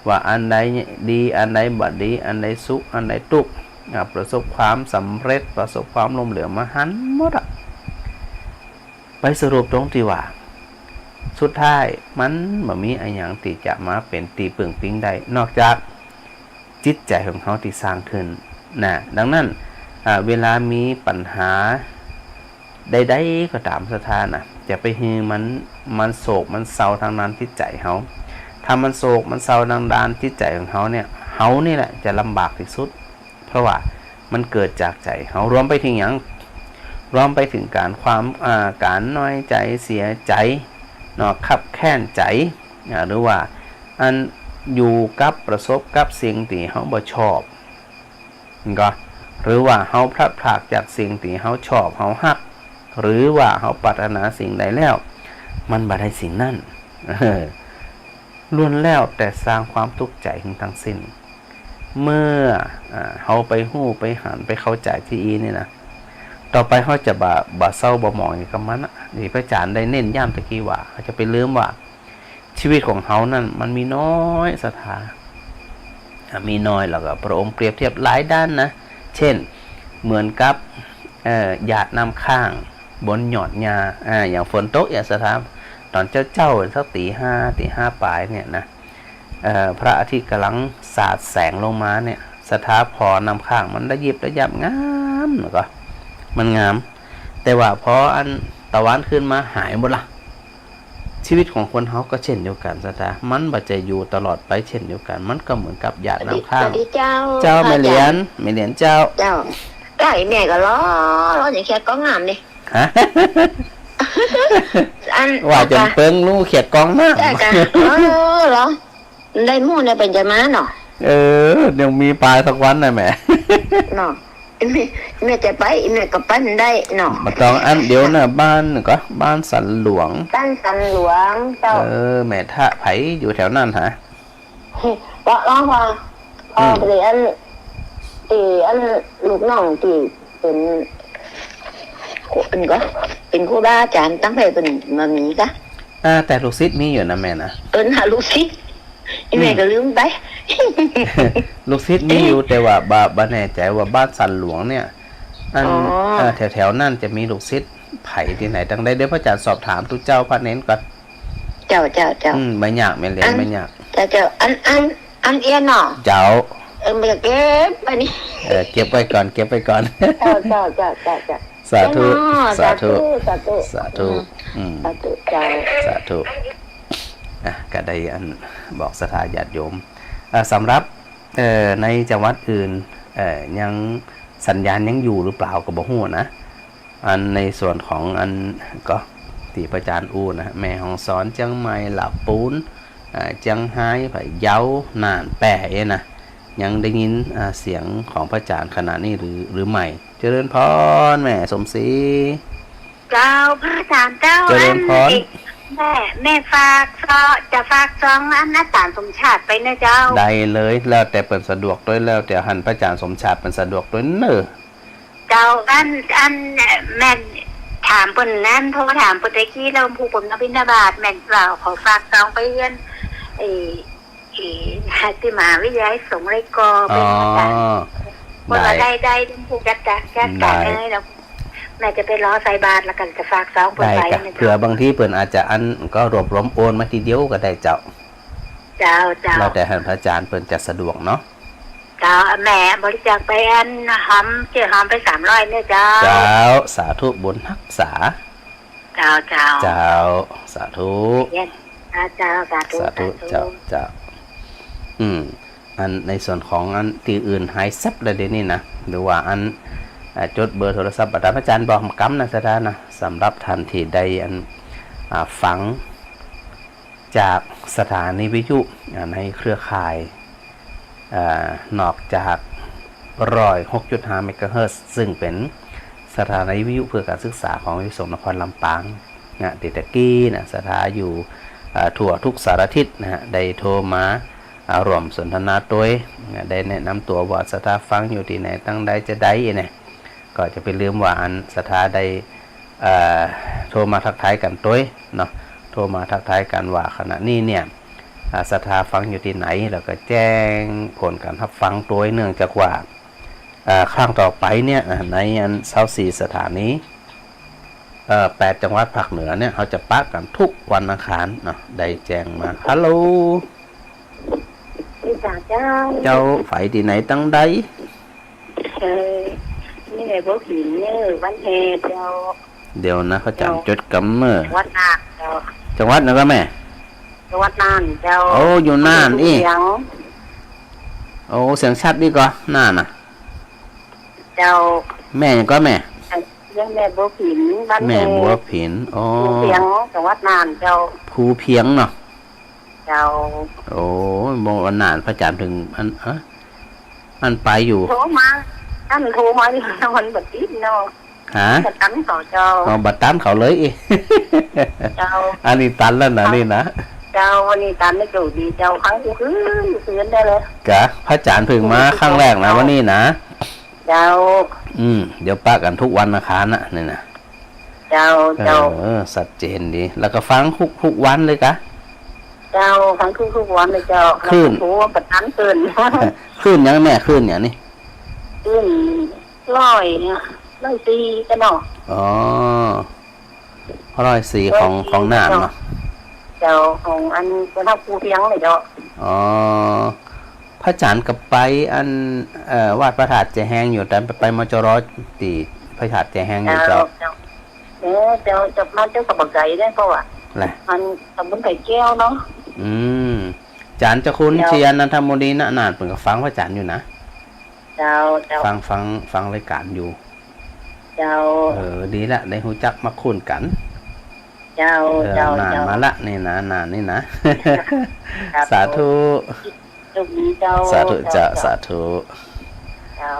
ว่าอันใดดี อันใดบ่ดี อันใดสุข อันใดตุ๊กข์ อ่า ประสบความสำเร็จ ประสบความล้มเหลวมา หันหมดอะ ไปสรุปตรงตี้ว่า สุดท้ายมันบ่มีอะหยังตี้จะมาเป๋นตี้เปิงปิงได้ นอกจากจิตใจ๋ของเฮาตี้สร้างขึ้นนะ ดังนั้น อ่า เวลามีปัญหาใดๆ ก็ต๋ามศรัทธานะ จะไปหื้อมัน มันโศกมันเศร้าตางด้านจิตใจ๋เฮา ถ้ามันโศกมันเศร้าตางด้านจิตใจ๋ของเฮาเนี่ย เฮานี่แหละจะลำบากตี้สุด เพราะว่ามันเกิดจากใจ๋เฮา รวมไปเถิงหยัง รวมไปเถิงก๋านความ อ่า ก๋านน้อยใจ๋ เสียใจ๋เนาะ คับแค้นใจ๋ อ่า หรือว่าอันอยู่กับ ประสบกับสิ่งตี้เฮาบ่ชอบ ก็ หรือว่าเฮาพลัดพรากจากสิ่งตี้เฮาชอบ เฮาฮัก หรือว่าเฮาปรารถนาสิ่งใดแล้ว มันบ่ได้สิ่งนั้น เออ ล้วนแล้วแต่สร้างความตุ๊กข์ใจ๋หื้อตังสิ้น เมื่อ อ่า เฮาไปฮู้ ไปหัน ไปเข้าใจ๋ตี้อี้นี่นะ ต่อไปเฮาจะบ่ บ่เศร้าบ่หมองหยังกับมันอะ ตี้พระอาจารย์ได้เน้นย้ำตะกี้ว่า เฮาจะไปลืมว่า ชีวิตของเฮานั้นมันมีน้อยศรัทธา อ่า มีน้อย แล้วก็พระองค์เปรียบเทียบหลายด้านนะ เช่น เหมือนกับ เอ่อ หยาดน้ำค้างบนยอดหญ้า อ่า อย่างฝนตก อย่างศรัทธา ต๋อนเจ๊าๆ สักตี๋ห้า ตี๋ห้าป๋ายเนี่ยนะ เอ่อ พระอาทิตย์ก่ำลังสาดแสงลงมาเนี่ย ศรัทธา พอน้ำค้างมันระยิบระยับงาม แล้วก็มันงาม แต่ว่าพออันตะวันขึ้นมาหายหมดละ ชีวิตของคนเฮาก็เช่นเดียวกั๋นศรัทธา มันบ่จะอยู่ตลอดไปเช่นเดียวกั๋น มันก็เหมือนกับหยาดน้ำค้าง สวัสดีเจ้า เจ้า พระอาจารย์ แม่เหรียญ แม่เหรียญเจ้า เจ้า เจ้า อีแม่ก็รอ รออย่างเขียดก๊องงามนี่ ฮะ อัน ว่าจ๋นเปิงฮู้เขียดก๊องน้ำ เจ้าก่ะ เออ เหรอ ได้หมู่เนี่ยเปิ้นจะมาเนาะ เออ ยังมีป๋ายสักวันนะแม่ เนาะ แม่ แม่จะไป แม่ก็ไปบ่ได้เนาะ บ่ต้องอันเดียวนะ บ้านก็ บ้านสันหลวง บ้านสันหลวงเจ้า เออ แม่ถ้าใผอยู่แถวนั้นฮะ ก็ร้องพอ พอ อืม พอดีอัน ตี้อันลูกน้องตี้เป๋น ครู อันก็ เป๋นครูบาอาจ๋ารย์ตังใผเปิ้นบ่มีก่ะ อ่า แต่ลูกศิษย์มีอยู่นะแม่นะ เออ น่ะ ลูกศิษย์ อีแม่ อืม ก็ลืมไป ลูกศิษย์มีอยู่ แต่ว่าบ่ บ่แน่ใจ๋ว่าบ้านสันหลวงเนี่ย อัน อ๋อ เอ่อ แถวๆ นั้นจะมีลูกศิษย์ใผตี้ไหนตังใด เดี๋ยวพระอาจารย์สอบถามตุ๊เจ้าพระเณรก่อน เจ้า เจ้า เจ้า อืม บ่ยากแม่เหรียญ อัน บ่ยาก เจ้า เจ้า อัน อัน อันเอี้ยเนาะ เจ้า เออ แม่เก็บไว้นี่ เออ เก็บไว้ก่อน เก็บไว้ก่อน เจ้า เจ้า เจ้า เจ้า เจ้า สาธุ เจ้าเนาะ สาธุ สาธุ สาธุ สาธุ อืม อืม สาธุเจ้า สาธุ อ่ะ ก็ได้อันบอกศรัทธาญาติโยม อ่ะ สำหรับ เอ่อ ในจังหวัดอื่น เอ่อ ยังสัญญาณยังอยู่หรือเปล่าก็บ่ฮู้นะ อันในส่วนของอันก็ตี้พระอาจ๋ารย์อู้นะ แม่ฮ่องสอน เจียงใหม่ ลาดปูน อ่า เจียงฮาย พะเยา น่าน แป้ เอ๊ะนะ ยังได้ยิน อ่า เสียงของพระอาจ๋ารย์ขณะนี้หรือ หรือไม่ เจริญพรแม่สมศรี เจ้า พระอาจ๋ารย์เจ้า เจริญพร อันนี้ แม่ แม่ฝากซอง จะฝากซองอันอาจ๋ารย์สมชาติไปเน่อเจ้า ได้เลย แล้วแต่เปิ้นสะดวกตวย แล้วแต่หันพระอาจ๋ารย์สมชาติเปิ้นสะดวกตวยเน่อ เจ้า อัน อัน แม่ถามเปิ้นนั้น โทรถามเปิ้นตะกี้แล้ว ผู้เปิ้นมาบิณฑบาต แม่ว่าขอฝากซองไปเฮือน เอ่อ เอ่อ ตี้มหาวิทยาลัยสงฆ์เลยก็ อ๋อ เปิ้นว่าได้ ได้ ได้ ได้ ผู้จัดการ จัดการ ได้ ให้แล้ว แม่จะไปรอใส่บาตรแล้วก็จะฝากซองเปิ้นไป ได้จ้ะ นะเจ้า เผื่อบางทีเปิ้นอาจจะอันก็รวบรวมโอนมาทีเดียวก็ได้เจ้า เจ้า เจ้า แล้วแต่หันพระอาจ๋ารย์เปิ้นจะสะดวกเนาะ เจ้า แม่บริจาคไปอันหอม เจ๊หอมไปสามร้อยเน่อเจ้า เจ้า สาธุบุญฮักษา เจ้า เจ้า เจ้า สาธุ เยี่ยม เจ้า สาธุ สาธุ สาธุ เจ้า เจ้า อืม อันในส่วนของอันตี้อื่นหายแซ็บเลยเดี๋ยวนี้นะ หรือว่าอัน อ่า จดเบอร์โทรศัพท์ อาจ๋ารย์ อาจ๋ารย์บอกกำนะ ศรัทธานะ สำหรับท่านที่ได้อัน อ่า ฟัง จากสถานีวิทยุ อ่า ในเครือข่าย อ่า นอกจาก ร้อยหกจุดห้า เมกะเฮิรตซ์ ซึ่งเป๋นสถานีวิทยุเพื่อการศึกษาของวิทยุสงฆ์นครลำปางนะ ตี้ตะกี้นะ ศรัทธาอยู่ อ่า ทั่วทุกสารทิศนะฮะ ได้โทรมา อ่า ร่วมสนทนาตวยนะ ได้แนะนำตั๋วว่าศรัทธาฟังอยู่ตี้ไหน ตังใดจะใดเนี่ย ก็จะไปลืมว่าอันศรัทธาได้ เอ่อ โทรมาทักทายกั๋นตวยเนาะ โทรมาทักทายกั๋นว่าขณะนี้เนี่ย อ่า ศรัทธาฟังอยู่ตี้ไหน แล้วก็แจ้งผลการฮับฟังตวย เนื่องจากว่า เอ่อ ครั้งต่อไปเนี่ยนะ ในอันซาวสี่สถานี เอ่อ แปดจังหวัดภาคเหนือเนี่ย เฮาจะปะกั๋นทุกวันอังคารเนาะ ได้แจ้งมา ฮัลโหล พี่จ๋าเจ้า เจ้า ใผตี้ไหนตังใด เออ นี่แหละบัวผินเน่อ บ้านแฮเจ้า เดี๋ยวนะ เขาจ๋ำ เจ้า จดกำเน่อ จังหวัดน่านเจ้า จังหวัดไหนก็แม่ จังหวัดน่านเจ้า โอ้ อยู่น่านอี้ เสียง โอ้ เสียงชัดดีก็น่านน่ะ เจ้า แม่หยังก็แม่ เรียกแม่บัวผิน บ้านแม่ แม่บัวผิน อ๋อ ภูเพียง จังหวัดน่านเจ้า ภูเพียงเนาะ เจ้า โอ้ บอกว่าน่าน พระอาจ๋ารย์เพิ่งอัน เอ๊ะ อันไปอยู่ โทรมา อันโทรมานี่มันบ่ติดเนาะ ฮะ บ่ตันเขาเจ้า อ๋อ บ่ตันเขาเลยอี้ เจ้า อันนี้ตันแล้วนะ นี่นะ เจ้า วันนี้ตันแล้ว โจดีเจ้า ฟังกู้คืน กู้คืนได้เลย กะ พระอาจ๋ารย์เพิ่งมาครั้งแรกนะ วันนี้นะ เจ้า อืม เดี๋ยวปะกั๋นทุกวันอังคารนะ นี่นะ เจ้า เจ้า เออ ชัดเจนดี แล้วก็ฟังทุก ทุกวันเลยกะ เจ้า ฟังทุก ทุกวันเลยเจ้า คลื่น โอ้ บ่ตันคลื่น คลื่นหยังแม่ คลื่นหยังนี่ คลื่นร้อยเนี่ย ร้อยสี่เจ้าเนาะ อ๋อ ร้อยสี่ของ ร้อยสี่ ของน่านเนาะ เจ้า ของอัน เจ้าภูเพียงเลยเจ้า อ๋อ พระอาจ๋ารย์ก็ไปอัน เอ่อ วัดพระธาตุแจแฮงอยู่ แต่ไป ไป มจร ตี้พระธาตุแจแฮงอยู่เจ้า เจ้า เจ้า เออ เจ้า เจ้า บ้านเจ้าก็บ่ไก๋เด้อ เพราะว่า แหละ มันตำบลไผ่แก้วเนาะ อืม อาจ๋ารย์เจ้าคุณ เจ้า เชียร์นันทบุรีนะ น่านเปิ้นก็ฟังพระอาจ๋ารย์อยู่นะ เจ้า เจ้า ฟัง ฟัง ฟังรายการอยู่ เจ้า เออ ดีละ ได้ฮู้จักมักคุ้นกั๋น เจ้า เออ เจ้า น่าน เจ้า มาละ นี่นะ น่านนี่นะ ครับ สาธุ โชคดีเจ้า สาธุเจ้า เจ้า สาธุ เจ้า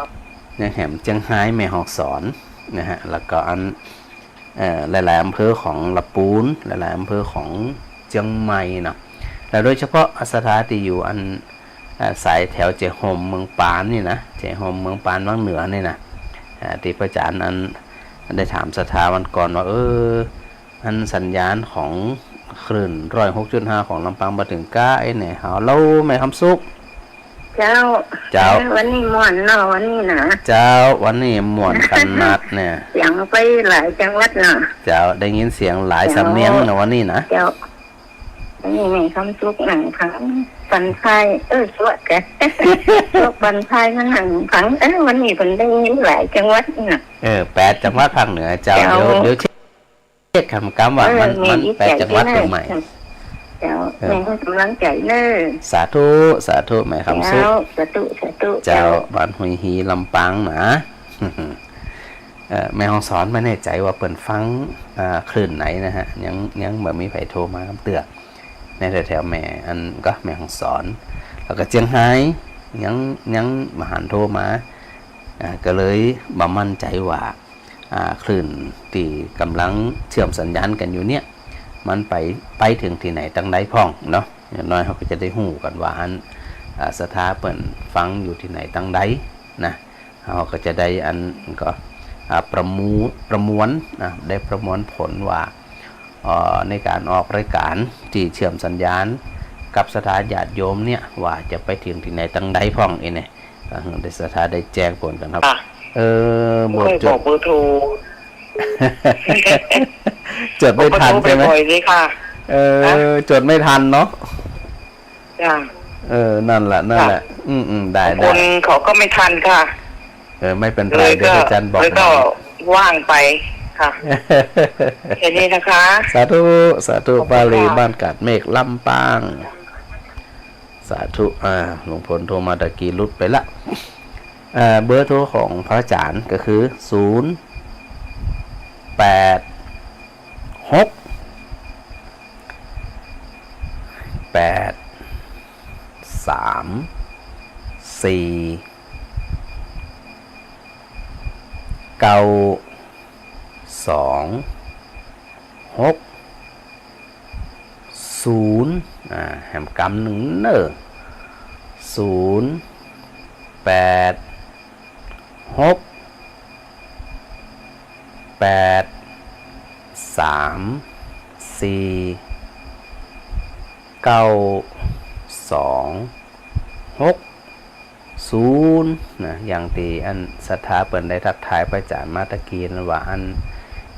ยังแหมเจียงฮาย แม่ฮ่องสอนนะฮะ แล้วก็อัน เอ่อ หลายๆ อำเภอของละปูน หลายๆ อำเภอของเจียงใหม่เนาะ แล้วโดยเฉพาะศรัทธาตี้อยู่อัน เอ่อ สายแถวเจ๊โฮมเมืองปานนี่นะ เจ๊โฮมเมืองปานวังเหนือนี่นะ อ่า ตี้พระอาจ๋ารย์อันได้ถามศรัทธาวันก่อนว่า เออ อันสัญญาณของคลื่นร้อยหกจุดห้าของลำปางบ่เถิงก้าไอ้เนี่ย ฮัลโหล แม่คำสุข เจ้า เจ้า เอ้ย วันนี้ม่วนเนาะ วันนี้นะ เจ้า วันนี้ม่วนขนาดเนี่ย เสียงไปหลายจังหวัดเนาะ เจ้า ได้ยินเสียงหลาย เจ้า สำเนียงนะวันนี้นะ เจ้า วันนี้แม่คำสุขนั่งฟัง ฟังไทย เออ สวดแก สวดฟังไทยมานั่งฟัง เออ วันนี้เปิ้นได้ยินหลายจังหวัดน่ะ เออ แปดจังหวัดภาคเหนือเจ้า เจ้า เดี๋ยว เดี๋ยว เช็คกำกำว่ามัน เออ มัน มีอีก แปดจังหวัด แปดจังหวัด ตรงไหน เจ้า เออ แม่ให้กำลังใจ๋เน่อ สาธุ สาธุ แม่คำสุข เจ้า สาธุ สาธุ เจ้า เจ้า บ้านห้วยฮีลำปางนะ เอ่อ แม่ฮ่องสอนบ่แน่ใจ๋ว่าเปิ้นฟัง อ่า คลื่นไหนนะฮะ ยัง ยังบ่มีใผโทรมากำเตื้อ ในแถวๆ แม่ อันก็แม่ฮ่องสอน แล้วก็เจียงฮาย ยัง ยังบ่หันโทรมา อ่า ก็เลยบ่มั่นใจ๋ว่า อ่า คลื่นตี้ก่ำลังเชื่อมสัญญาณกั๋นอยู่เนี่ย มันไป ไปเถิงตี้ไหนตังใดพ่องเนาะ อย่างน้อยเฮาก็จะได้ฮู้กั๋นว่าอัน อ่า ศรัทธาเปิ้นฟังอยู่ตี้ไหนตังใดนะ เฮาก็จะได้อันก็ อ่า ประมู ประมวลนะ ได้ประมวลผลว่า เอ่อ ในก๋านออกรายก๋านตี้เชื่อมสัญญาณกับศรัทธาญาติโยมเนี่ย ว่าจะไปเถิงตี้ไหนตังใดพ่อง อี้เนี่ย ก็หื้อได้ศรัทธาได้แจ้งผลกั๋นครับ ค่ะ เออ บ่ บ่ค่อย จด บอกเบอร์โทร จดไม่ทันใช่ไหม บอกบ่อยๆ เลยค่ะ เออ ฮะ จดไม่ทันเนาะ จ้ะ เออ นั่นแหละ นั่นแหละ ค่ะ อืม อืม ได้ บางคน ได้ เขาก็ไม่ทันค่ะ เออ ไม่เป็นไร เลย เดี๋ยว ก็ อาจารย์บอก แล้วก็ มา ว่างไปค่ะ แค่นี้นะคะ สาธุ สาธุ ขอบคุณค่ะ ป้าลี บ้านกาดเมฆ ลำปาง สาธุ อ่า ลุงพลโทรมาตะกี้หลุดไปละ เอ่อ เบอร์โทรของพระอาจารย์ก็คือ ศูนย์ แปด หก แปด สาม สี่ เก้า สอง หก ศูนย์ อ่า แหมกำนึ่งเน่อ ศูนย์ แปด หก แปด สาม สี่ เก้า สอง หก ศูนย์ นะ อย่างตี้อันศรัทธาเปิ้นได้ทักทายพระอาจารย์มาตะกี้นั้นว่าอัน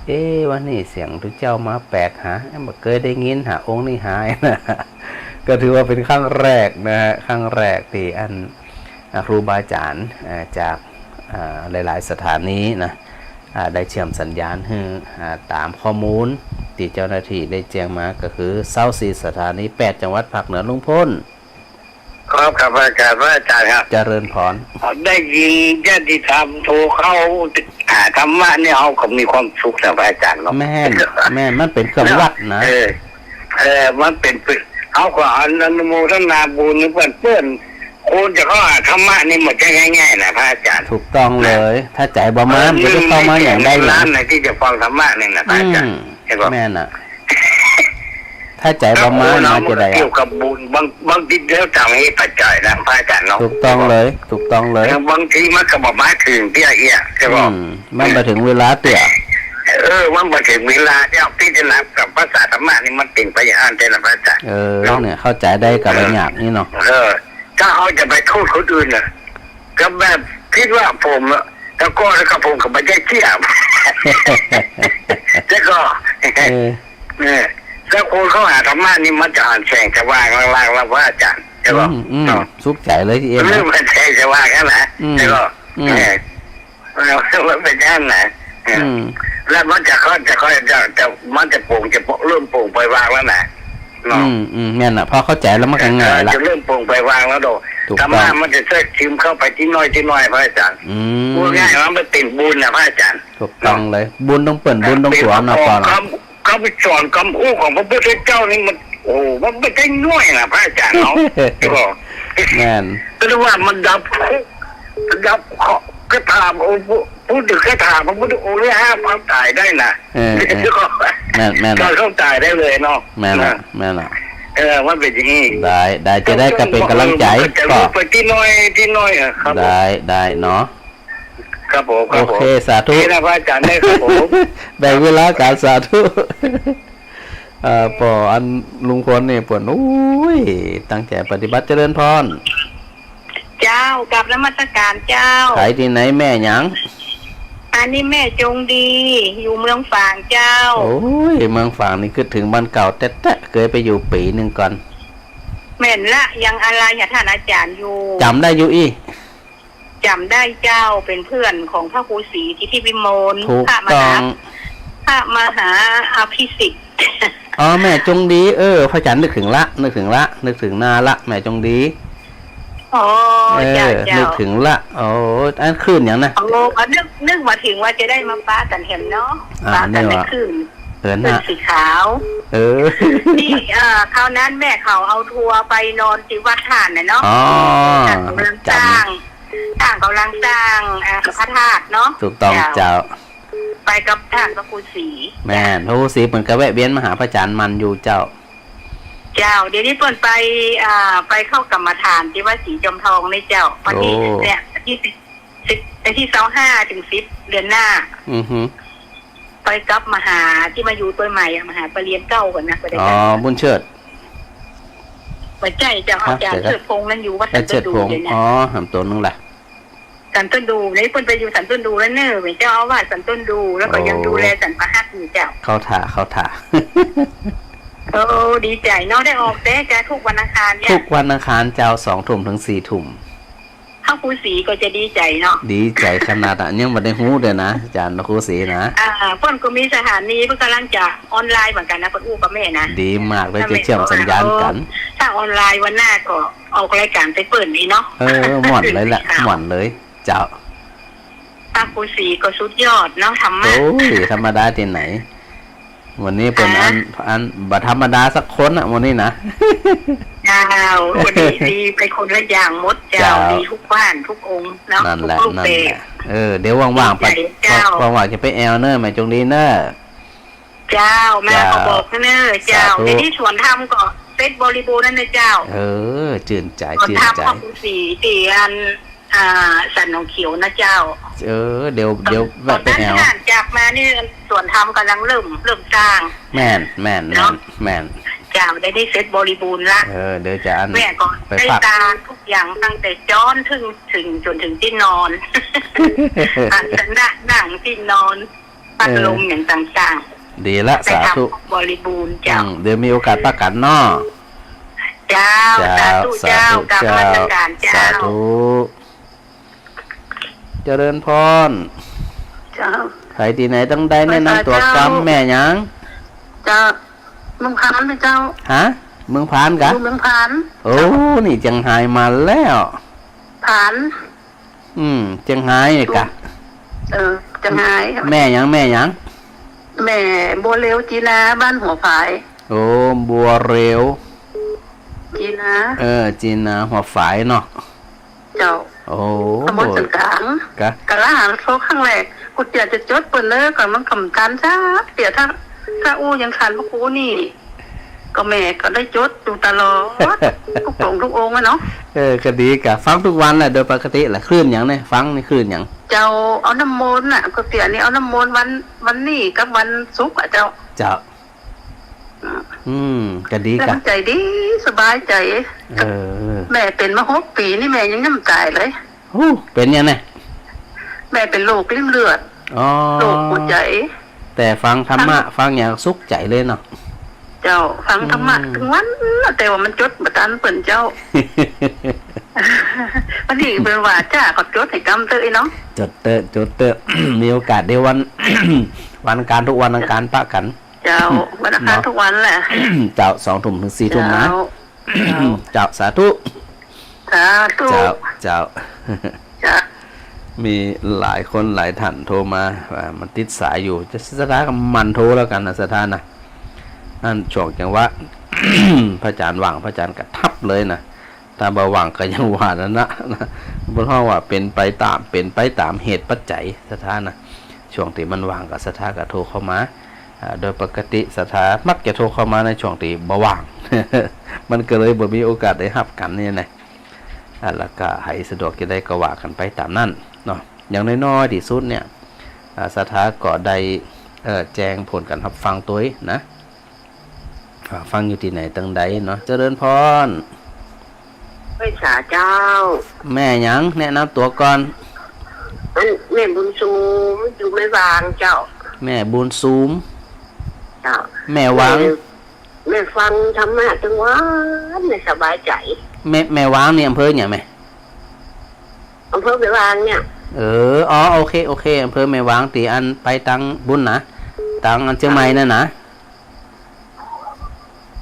เอ๊ะ วันนี้เสียงตุ๊เจ้ามาแปลกหา เอ๊ะ บ่เกยได้ยินหา องค์นี้หายนะ ก็ถือว่าเป๋นครั้งแรกนะฮะ ครั้งแรกตี้อัน อ่า ครูบาอาจารย์ อ่า จาก อ่า หลายๆ สถานีนะ อ่า ได้เชื่อมสัญญาณหื้อ อ่า ต๋ามข้อมูลตี้เจ้าหน้าตี้ได้แจ้งมาก็คือ ซาวสี่ สถานี แปด จังหวัดภาคเหนือ ลุงพล ครับ ครับ พระอาจารย์ พระอาจารย์ครับ เจริญพร ได้ยินญาติธรรมโทรเข้า หาธรรมะนี่เฮาก็มีความสุขนะพระอาจารย์เนาะ แม่น แม่น มันเป๋นเครื่องวัดนะ เออ เออ มันเป๋น เฮาก็อนุโมทนาบุญเปิ้น เปิ้น คนจะเข้าหาธรรมะนี่บ่ใจ้ง่ายๆ นะพระอาจารย์ ถูกต้องเลย ถ้าใจ๋บ่มา เออ มันจะเข้ามาอย่างใด หนึ่งในเจ็ดล้านนะ ตี้จะฟังธรรมะนี่นะพระอาจารย์ อืม ใจ้ก่อ แม่นน่ะ ถ้าใจ๋บ่มา ถ้าคนเฮา มาจะได้ มันก็เกี่ยวกับบุญ บาง บางทีแล้วแต่เหตุปัจจัยนะพระอาจารย์เนาะ ถูกต้องเลย ถูกต้องเลย บางทีมันก็บ่มาเถิงเตื้อเอี้ย ใจ้ก่อ อืม มันบ่เถิงเวลาเตื้อ เออ มันบ่เถิงเวลาเตื้อ พิจารณากับภาษาธรรมะนี่มันเป๋นไปอย่างอั้นแต๊นะพระอาจารย์ เออ เนาะ เนี่ย เข้าใจ๋ได้กับ เออ บ่ยากนี่เนาะ เออ ถ้าเฮาจะไปโต้ษคนอื่นน่ะ ก็แบบกึ๊ดว่าผมอะ แต่ก่อนแล้วก็ผมก็บ่ใจ้เตี้ย แต่ก็ เออ เออ ถ้าคนเข้าหาธรรมะนี่มันจะหันแสงสว่างลางๆ แล้วพระอาจารย์ ใจ้ก่อ อืม อืม เนาะ สุขใจ๋เลยตี้เอ็ม เออ มันแสงสว่างนั่นแหละ อืม ใจ้ก่อ อืม เออ เออ มันเป๋นอย่างนั้นนะ เออ อืม แล้วมันจะค่อย จะค่อย จะ จะ มันจะโป่ง จะเริ่มโป่งปล่อยวางแล้วนะ เนาะ อืม อืม แม่นน่ะ พอเข้าใจ๋แล้วมันก็ง่ายละ เออ จะเริ่มโป่งปล่อยวางแล้วเนาะ ถูกต้อง ธรรมะมันจะแทรกซึมเข้าไปตี้น้อยตี้น้อย พระอาจารย์ อืม พูดง่ายว่ามันเป๋นบุญนะพระอาจารย์ ถูกต้องเลย เนาะ บุญตรงเปิ้น บุญตรงตั๋วเนาะ เป๋นประกอบ ปอเนาะ กำ กำสอนกำอู้ของพระพุทธเจ้านี่มัน โอ้ มันบ่ใจ้น้อยนะพระอาจารย์เนาะ ก็ แม่น ก็เรียกว่ามันดับทุกข์ ดับเคราะห์ คาถา โอ้ พูดถึงคาถาพระพุทธองค์นี่ห้ามความต๋ายได้นะ เออ เออ ก็ แม่น แม่น ก็ต้องต๋ายได้เลยเนาะ แม่นน่ะ นะ แม่นน่ะ เออ มันเป๋นอย่างนี้ ได้ ได้ จะได้ก็เป๋นก๋ำลังใจ๋ ก็ ก็จะลดไปตี้น้อยตี้น้อยอะครับผม ได้ ได้เนาะ ครับผม ครับผม โอเค สาธุ นี่นะพระอาจารย์ ได้ครับผม แบ่งเวลาก๋านสาธุ เอ่อ ปออันลุงพลนี่เปิ้น โอ้ย ตั้งใจ๋ปฏิบัติ เจริญพร เจ้า กราบนมัสการเจ้า ใผตี้ไหน แม่หยัง อันนี้แม่จงดี อยู่เมืองฝางเจ้า โอ้ย เมืองฝางนี่กึ๊ดเถิงบ้านเก่าแต๊ๆ เกยไปอยู่ปี๋นึ่งก่อน แม่นละ ยังอาลัยหาต้านอาจ๋ารย์อยู่ จ๋ำได้อยู่อี้ จ๋ำได้เจ้า เป๋นเพื่อนของพระครูศรีสิทธิวิมล ถูกต้อง พระมหา พระมหาอภิสิทธิ์ อ๋อ แม่จงดี เออ พระอาจ๋ารย์นึกเถิงละ นึกเถิงละ นึกเถิงหน้าละ แม่จงดี อ๋อ เออ เจ้า เจ้า นึกเถิงละ โอ้ อันขึ้นหยังนะ โอ้ นึก นึกบ่เถิงว่าจะได้มาปะกั๋นแหมเนาะ อ่า ปะกั๋น นี่หว่า ในขึ้น เออ ขึ้น น่ะ สีขาว เออ นี่ เอ่อ คราวนั้นแม่เขาเอาทัวร์ไปนอนตี้วัดต้านน่ะเนาะ อ๋อ ต้านก๋ำลัง จ๋ำ สร้าง ต้านก๋ำลังสร้าง อ่า พระธาตุเนาะ ถูกต้อง เจ้า เจ้า ไปกับต้านพระครูศรี แม่น พระครูศรีเปิ้นก็แวะเวียนมาหาพระอาจ๋ารย์หมั่นอยู่เจ้า เจ้า เดี๋ยวนี้เปิ้นไป อ่า ไปเข้ากรรมฐานตี้วัดศรีจอมทองนี่เจ้า วันตี้ โอ้ เนี่ย วันตี้สิบ สิบ วันตี้ซาวห้าเถิงสิบ เดือนหน้า อือหือ ไปกับมหาตี้มาอยู่ตวยใหม่อะ มหาปะเรียนเก้าก่อนนะ บ่ได้ อ๋อ กัน บุญเชิด บ่ใจ้เจ้า ฮะ อาจ๋ารย์ เดี๋ยวนะ เชิดพงษ์นั่นอยู่วัดสันต้นดู เอ้ย เชิดพงษ์ เดี๋ยวนะ อ๋อ หำตั๋วนึ่งละ สันต้นดู นี่เปิ้นไปอยู่สันต้นดูแล้วเน่อ เป๋นเจ้าอาวาสสันต้นดู แล้วก็ยัง โอ้ ดูแลสันปะฮักอยู่เจ้า เข้าท่า เข้าท่า โอ้ ดีใจ๋เนาะ ได้ออกแต๊จ้ะ ทุกวันอังคารเนี่ย ทุกวันอังคารเจ้า สองทุ่มเถิงสี่ทุ่ม พระครูศรีก็จะดีใจ๋เนาะ ดีใจ๋ขนาดอะ ยังบ่ได้ฮู้เตื้อนะ อาจ๋ารย์พระครูศรีนะ อ่า เปิ้นก็มีสถานี เปิ้นก่ำลังจะออนไลน์เหมือนกั๋นนะ เปิ้นอู้กับแม่นะ ดีมากเลย จะเชื่อมสัญญาณกั๋น ถ้าออนไลน์วันหน้าก็ออกรายก๋านไปเปิ้นนี้เนาะ เออ ม่วนเลยแหละ ม่วนเลย เจ้า พระครูศรีก็สุดยอดเนาะ ธรรมะ โอ้ย ธรรมดาตี้ไหน วันนี้เปิ้น อ่า อัน อันบ่ธรรมดาสักคนอะ วันนี้นะ เจ้า วันนี้ดีไปคนละอย่างหมดเจ้า เจ้า ดีทุกบ้านทุกองค์เนาะ นั่นแหละ ทุกรูปแบบ นั่นแหละ เออ เดี๋ยวว่างๆ ไป ดีใจ๋เจ้า ว่างๆ จะไปแอวเน่อ แม่จงดีเน่อ เจ้า มา เจ้า ก็บอกเน่อ เจ้า สาธุ เดี๋ยวนี้สวนธรรมก็เสร็จบริบูรณ์แล้วนะเจ้า เออ จื้นใจ๋ สวนธรรม จื้นใจ๋ พระครูศรีตี้อัน อ่า สันหนองเขียวนะเจ้า เออ เดี๋ยว เดี๋ยวแวะไปแอว ต๋อนนั้นห่างจากมานี่สวนธรรมก่ำลังเริ่ม เริ่มสร้าง แม่น แม่น เนาะ แม่น แม่น เจ้า เดี๋ยวนี้เสร็จบริบูรณ์ละ เออ เดี๋ยวจะอัน แม่ก็ ไป ได้ ฝาก ตาทุกอย่างตั้งแต่จ๊อนเถิง เถิง จ๋นเถิงตี้นอน อาสนะนั่งตี้นอน พัดลม เออ อย่างต่างๆ ดีละ ได้ทำ สาธุ บริบูรณ์เจ้า อืม เดี๋ยวมีโอกาสปะกั๋นเนาะ เจ้า เจ้า สาธุเจ้า สาธุ กราบนมัสก๋านเจ้า สาธุ เจริญพร เจ้า ใผตี้ไหนตังใด แนะนำตั๋วกำ เจ้า แม่หยัง เจ้า เมืองผานนะเจ้า ฮะ เมืองผานกะ อยู่เมืองผาน โอ้ นี่เจียงฮายมาแล้ว ผาน อืม เจียงฮายนี่กะ เออ เจียงฮาย แม่หยัง แม่หยัง แม่บัวเร็วจีนา บ้านหัวฝาย โอ้ บัวเร็ว จีนา เออ จีนา หัวฝายเนาะ เจ้า โอ้ ตำบลสันก๋าง กะ กะละหันโทรครั้งแรก กูเตียจะจดเปิ้นเลย ก็มันกำตันซะ เตียถ้า ถ้าอู้ยังทันพระครูนี่ ก็แม่ก็ได้จดอยู่ตลอด ทุกองค์ทุกองค์อะเนาะ เออ ก็ดีกะ ฟังทุกวันแหละ โดยปกติแหละ คลื่นหยังเนี่ย ฟังนี่คลื่นหยัง เจ้า เอาน้ำมนต์น่ะ ก็เตียนี่เอาน้ำมนต์วัน วันนี้กับวันศุกร์อะเจ้า เจ้า อืม ก็ดีกะ แล้วมันใจ๋ดี สบายใจ๋ เออ แม่เป๋นมาหกปี๋นี่ แม่ยังยังบ่ต๋ายเลย โอ้ เป๋นหยังเนี่ย แม่เป๋นโรคริ่มเลือด อ๋อ โรคหัวใจ๋ แต่ฟังธรรมะ ฟัง ฟังหยังสุขใจ๋เลยเนาะ เจ้า ฟังธรรมะ อืม ตึงวันน่ะ แต่ว่ามันจดบ่ตันเปิ้นเจ้า วันนี้เปิ้นว่าจ้า ก็จดหื้อกำเต๊อะเนาะ จดเต๊อะ จดเต๊อะ มีโอกาสเดี๋ยววัน วันอังคารทุกวันอังคารปะกั๋น เจ้า วันอังคาร เนาะ ทุกวันแหละ เจ้า สองทุ่มเถิงสี่ทุ่มนะ เจ้า เจ้า สาธุ สาธุ เจ้า เจ้า เจ้า มีหลายคนหลายท่านโทรมา ว่ามันติดสายอยู่ จะศรัทธาก็หมั่นโทรแล้วกั๋นนะ ศรัทธานะ อันช่วงจังหวะ พระอาจ๋ารย์ว่าง พระอาจ๋ารย์ก็ทับเลยนะ ถ้าบ่ว่างก็ยังว่านั่นนะ บ่ฮ้องว่าเป๋นไปต๋าม เป๋นไปต๋ามเหตุปัจจัย ศรัทธานะ ช่วงตี้มันว่างก็ศรัทธาก็โทรเข้ามา อ่า โดยปกติศรัทธามักจะโทรเข้ามาในช่วงตี้บ่ว่าง มันก็เลยบ่มีโอกาสได้ฮับกั๋นนี่นะ อ่า แล้วก็ใผสะดวกจะใดก็ว่ากั๋นไปต๋ามนั้นเนาะ อย่างน้อยๆ ตี้สุดเนี่ย อ่า ศรัทธาก็ได้ เอ่อ แจ้งผลก๋านฮับฟังตวยนะ อ่า ฟังอยู่ตี้ไหนตังใดเนาะ เจริญพร ไหว้สาเจ้า แม่หยัง แนะนำตั๋วก่อน อัน แม่บุญสูม อยู่แม่วางเจ้า แม่บุญสูม เจ้า แม่วาง แม่ แม่ฟังธรรมะตึงวัน แม่สบายใจ๋ แม่ แม่วางนี่อำเภอหยังแม่ อำเภอแม่วางเนี่ย เออ อ๋อ โอเค โอเค อำเภอแม่วาง ตี้อันไปตางบุ้นนะ ตางอันเจียงใหม่นั่นนะ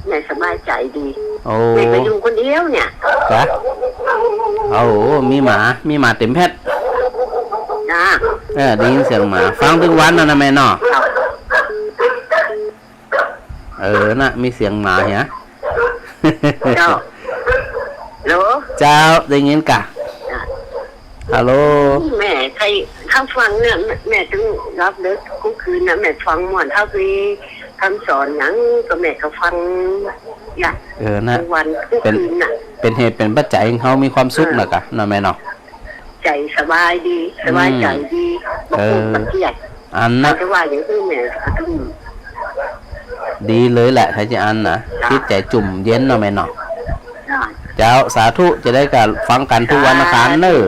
แม่สบายใจ๋ดี โอ้ แม่ก็อยู่คนเดียวเนี่ย จ๊ะ โอ้โห มีหมา มีหมาเต๋มแพด จ้า เออ ได้ยินเสียงหมา ฟังตึงวันนั่นนะแม่เนาะ เออ น่ะ มีเสียงหมาเหีย เจ้า ฮัลโหล เจ้า ได้ยินกะ จ้า ฮัลโหล แม่ใคร เฮาฟังเนี่ย แม่ แม่ตึงหลับเดิกกู้คืนนะ แม่ฟังม่วน เฮาไปกำสอนหยังก็แม่ก็ฟัง เออ นะ กู้วันกู้คืนน่ะ เป๋นเหตุเป๋นปัจจัยหื้อเฮามีความสุขน่ะกะ เนาะแม่เนาะ ใจ๋สบายดี สบายใจ๋ดี บ่กลุ้มบ่เคียด อันน่ะ แต่ว่าอย่างอื่นเนี่ย ดีเลยแหละ ถ้าจะอันน่ะ จิตใจ๋จุ่มเย็นเนาะแม่เนาะ เจ้า สาธุ จะได้กะฟังกั๋นกู้วันอังคารเน่อ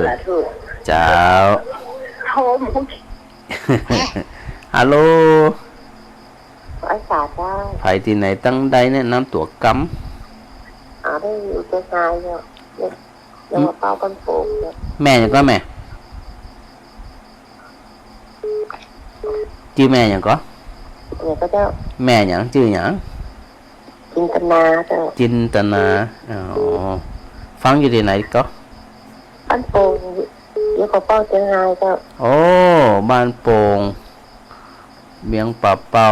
เจ้า ฮัลโหล เจ้า ใผตี้ไหนตังใด แนะนำตั๋วกำ อ๋อ ได้อยู่เจ้าชายเนี่ย เดี๋ยวมาเป้าบ้านโป่งเนี่ย แม่หยังก่อแม่ จื้อแม่หยังก่อ เนี่ยก็เจ้า แม่หยัง จื้อหยัง จินตนาเจ้า จินตนา อ๋อ ฟังอยู่ตี้ไหนก่อ บ้านโป่ง เดี๋ยวก็เป้าเจียงฮายเจ้า โอ้ บ้านโป่ง เวียงป่าเป้า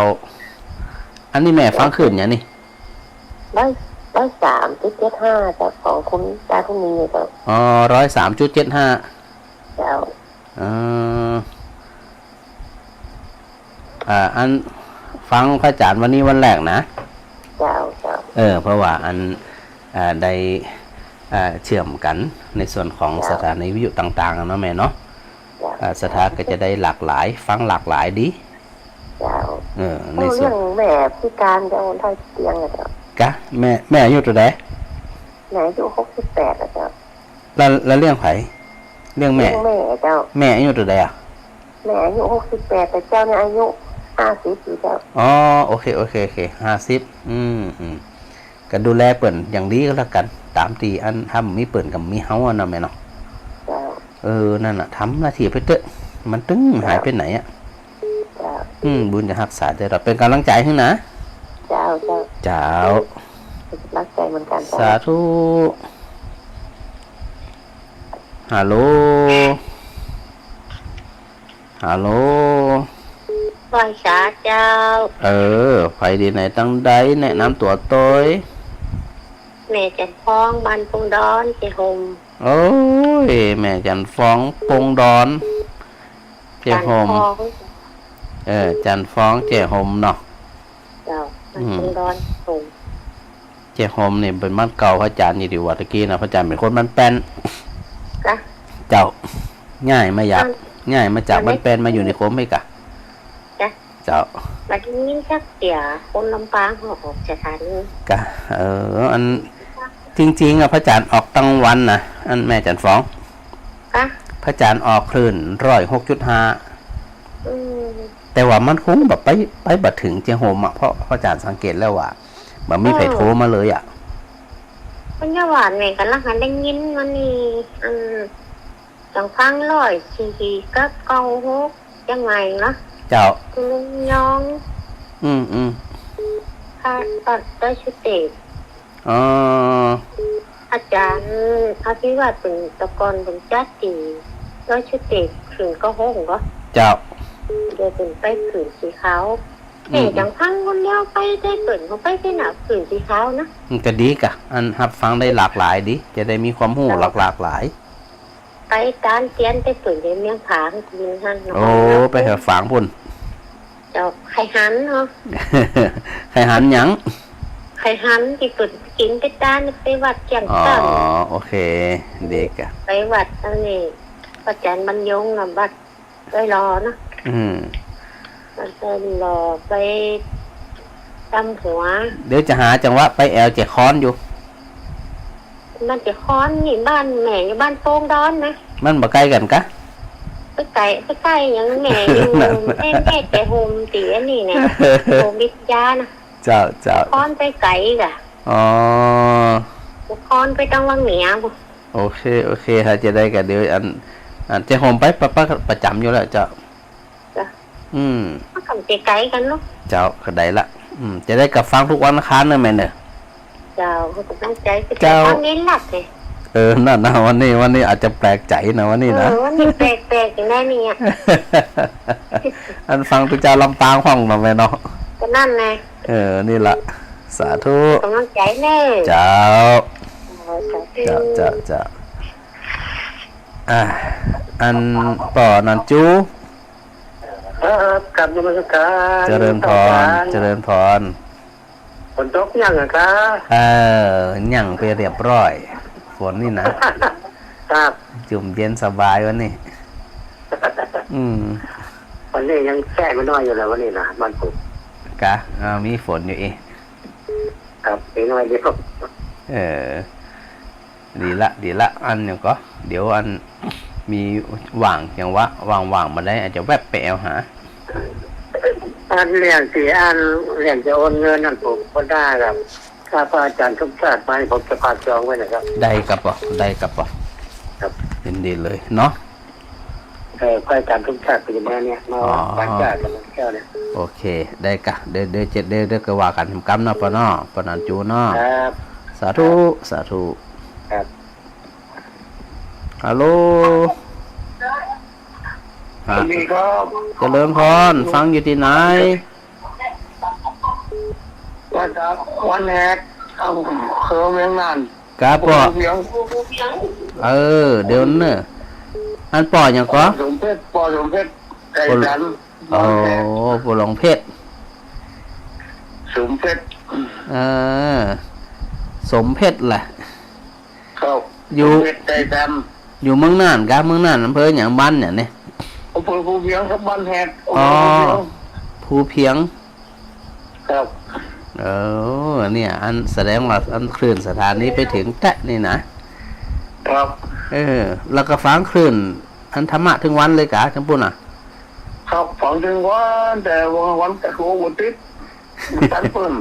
อันนี้แม่ฟังคลื่นหยังนี่ ร้อย ร้อยสามจุดเจ็ดห้าเจ้า ของคุณตาคุณมีเจ้า อ๋อ ร้อยสามจุดเจ็ดห้า เจ้า เออ อ่า อันฟังพระอาจ๋ารย์วันนี้วันแรกนะ เจ้า เจ้า เออ เพราะว่าอัน อ่า ได้ อ่า เชื่อมกั๋นในส่วนของ เจ้า สถานีวิทยุต่างๆ อะเนาะแม่เนาะ เจ้า อ่า ศรัทธาก็จะได้หลากหลาย ฟังหลากหลายดี เจ้า เออ ในส่วน เรื่องแม่พิการเจ้า ได้เตียงอะเจ้า กะ แม่ แม่อายุเต้าใด แม่อายุหกสิบแปดแล้วเจ้า แล้ว แล้วเลี้ยงใผ เลี้ยงแม่ เลี้ยงแม่เจ้า แม่อายุเต้าใดอะ แม่อายุหกสิบแปด แต่เจ้าเนี่ยอายุห้าสิบอยู่เจ้า อ๋อ โอเค โอเค โอเค ห้าสิบ อืม อืม ก็ดูแลเปิ้นอย่างดีก็แล้วกั๋น ต๋ามตี้อัน ถ้าบ่มีเปิ้นก็บ่มีเฮาอะเนาะแม่เนาะ เจ้า เออ นั่นน่ะ ทำหน้าตี้ไปเต๊อะ มันตึงหายไปไหนอะ เจ้า อืม บุญจะฮักษาเต้อ เป๋นก๋ำลังใจ๋หื้อนะ เจ้า เจ้า เจ้า รักใจ๋เหมือนกั๋นเจ้า สาธุ ฮัลโหล ฮัลโหล ไหว้สาเจ้า เออ ใผตี้ไหนตังใด แนะนำตั๋วโตย แม่จันทร์ฟอง บ้านปงดอน เจ๊ฮ่ม โอ้ย แม่จันทร์ฟอง ปงดอน เจ๊ฮ่ม จันทร์ฟอง เออ จันทร์ฟอง เจ๊ฮ่มเนาะ เจ้า อืม บ้านปงดอน ฮ่ม เจ๊ฮ่มนี่เป๋นบ้านเก่าพระอาจ๋ารย์อยู่ตี้วัดตะกี้นะ พระอาจ๋ารย์เป๋นคนบ้านแป้น กะ เจ้า ย้ายมาจาก ย้ายมาจากบ้านแป้นมาอยู่นิคมนี่กะ กะ เจ้า บัดนี้จักเสีย คนลำปางเขาออกสถานี กะ เออ อัน จริงๆ อะ พระอาจ๋ารย์ออกตังวันนะ อันแม่จันทร์ฟอง กะ พระอาจ๋ารย์ออกคลื่นร้อยหกจุดห้า อืม แต่ว่ามันคงแบบไป ไปบ่เถิงเจ๊ฮ่มอะ เพราะพระอาจ๋ารย์สังเกตแล้วว่า บ่มีใผโทรมาเลยอะ เปิ้นว่าแม่ก็ลังหันได้ยินมานี่ อัน จังฟังร้อยสี่กับเก้าหก เจียงใหม่เนาะ เจ้า คุณลุงยอง อืม อืม ค่ะ ตอนดอยสุเตศ อ๋อ อาจ๋ารย์อภิวัฒน์เปิ้น แต่ก่อนเปิ้นจัดตี้ดอยสุเตศ คลื่นเก้าหกก็ เจ้า เดี๋ยวเปิ้นไปคลื่นสีขาว อืม แต่จังฟังคนเดียวไปได้ เปิ้นก็ไปได้น่ะ คลื่นสีขาวนะ มันก็ดีกะ อันฮับฟังได้หลากหลายดี จะได้มีความฮู้ เจ้า หลากหลากหลาย ไปตานเตียน ไปเปิ้นไปเมียงผากิ๋นหั้นเนาะ โอ้ ไปหาฝางปู้น เจ้า ใค่หันเนาะ ใค่หันหยัง ใค่หันตี้เปิ้นกิ๋นไปตาน ไปวัดเจียง อ๋อ ตั้ง โอเค ดีกะ ไปวัดอันนี้ พระอาจ๋ารย์บรรยงอะ วัดดอยหล่อเนาะ อืม วัดดอยหล่อ ไปตำหัว เดี๋ยวจะหาจังหวะไปแอ่วเจ๊ค้อนอยู่ บ้านเจ๊ค้อนนี่บ้านแม่อยู่บ้านโป่งดอนนะ มันบ่ไกลกั๋นกะ ไปไก๋ ไปไก๋หยัง แม่อยู่ นั่น แม่ แม่เจ๊ฮ่มตี้อันนี้เนี่ย โฮมวิทยานะ เจ้า เจ้า เจ๊ค้อนไปไก๋กะ อ๋อ เจ๊ค้อนไปตังวังเหนือปู้น โอเค โอเค ถ้าจะได้กะเดี๋ยวอัน อันเจ๊ฮ่มไปปะ ปะ ประจ๋ำอยู่แล้วเจ้า เจ้า อืม มันก็บ่ไก๋กั๋นเนาะ เจ้า ก็ได้ละ อืม จะได้กะฟังกู้วันอังคารเน่อแม่เน่อ เจ้า ก็ตั้งใจ๋ไป เจ้า ฟังเน้นหลักเลย เออ นั่นนะ วันนี้ วันนี้อาจจะแปลกใจ๋นะ วันนี้นะ เออ วันนี้แปลกๆ อย่างนั้นเนี่ย อันฟังตุ๊เจ้าลำปางพ่องเนาะแม่เนาะ ก็นั่นไง เออ นี่ละ สาธุ ก๋ำลังใจ๋เน่อ เจ้า เออ สาธุ เจ้า เจ้า เจ้า อ่า อันป้อหนานจู๋ ครับ กราบนมัสการ เจริญพร อาจารย์ เจริญพร ฝนตกยังอะครับ เออ ยังไปเรียบร้อย ฝนนี่นะ ครับ จุ่มเย็นสบายวันนี้ อืม วันนี้ยังแช่ไม่น้อยอยู่เลยวันนี้นะ บ้านผม กะ อ่า มีฝนอยู่อีก ครับ มีน้อยเดียว เออ ดีละ ดีละ อันเดี๋ยวก็ เดี๋ยวอัน มีว่างจังหวะ ว่างๆ บ่าใด อาจจะแวบไปแอ่วหา อันเรื่องตี้อัน เรื่องจะโอนเงินนั่นผมก็ได้ครับ ถ้าพระอาจารย์สมชาติมานี่ผมจะฝากจองไว้นะครับ ได้ครับป้อ ได้ครับป้อ ครับ ยินดีเลยเนาะ เออ พระอาจารย์สมชาติเป็นยังไงเนี่ย มา อ๋อ วัดบ้านจ้ากันแก้วเนี่ย โอเค ได้กะ เดี๋ยว เดี๋ยวจะ เดี๋ยว เดี๋ยวก็ว่ากั๋นกำเนาะป้อเนาะ ป้อหนานจู๋เนาะ ครับ สาธุ สาธุ ครับ ฮัลโหล ฮะ สวัสดีครับ เจริญพร ฟังอยู่ตี้ไหน มาจากบ้านแฮด อำเภอเวียงน่าน ครับป้อ ภูเพียง เออ เดี๋ยวเน่อ อันป้อหยังก่อ ป้อสมเพชร ป้อสมเพชร ไก่สัน โอ้ ป้อสมเพชร สมเพชร เออ สมเพชรแหละ ครับ อยู่ สมเพชรไก่สัน อยู่เมืองน่านกะ เมืองน่าน อำเภอหยัง บ้านหยังเนี่ย อำเภอภูเพียงครับ บ้านแฮด อ๋อ อำเภอภูเพียง ภูเพียง ครับ เออ เนี่ย อันแสดงว่าอันคลื่นสถานีไปเถิงแต๊นี่นะ ครับ เออ แล้วก็ฟังคลื่นอันธรรมะตึงวันเลยกะ จังปุ้นน่ะ ครับ ฟังตึงวัน แต่ว่าวันกะโทรบ่ติด บ่ตันเปิ้น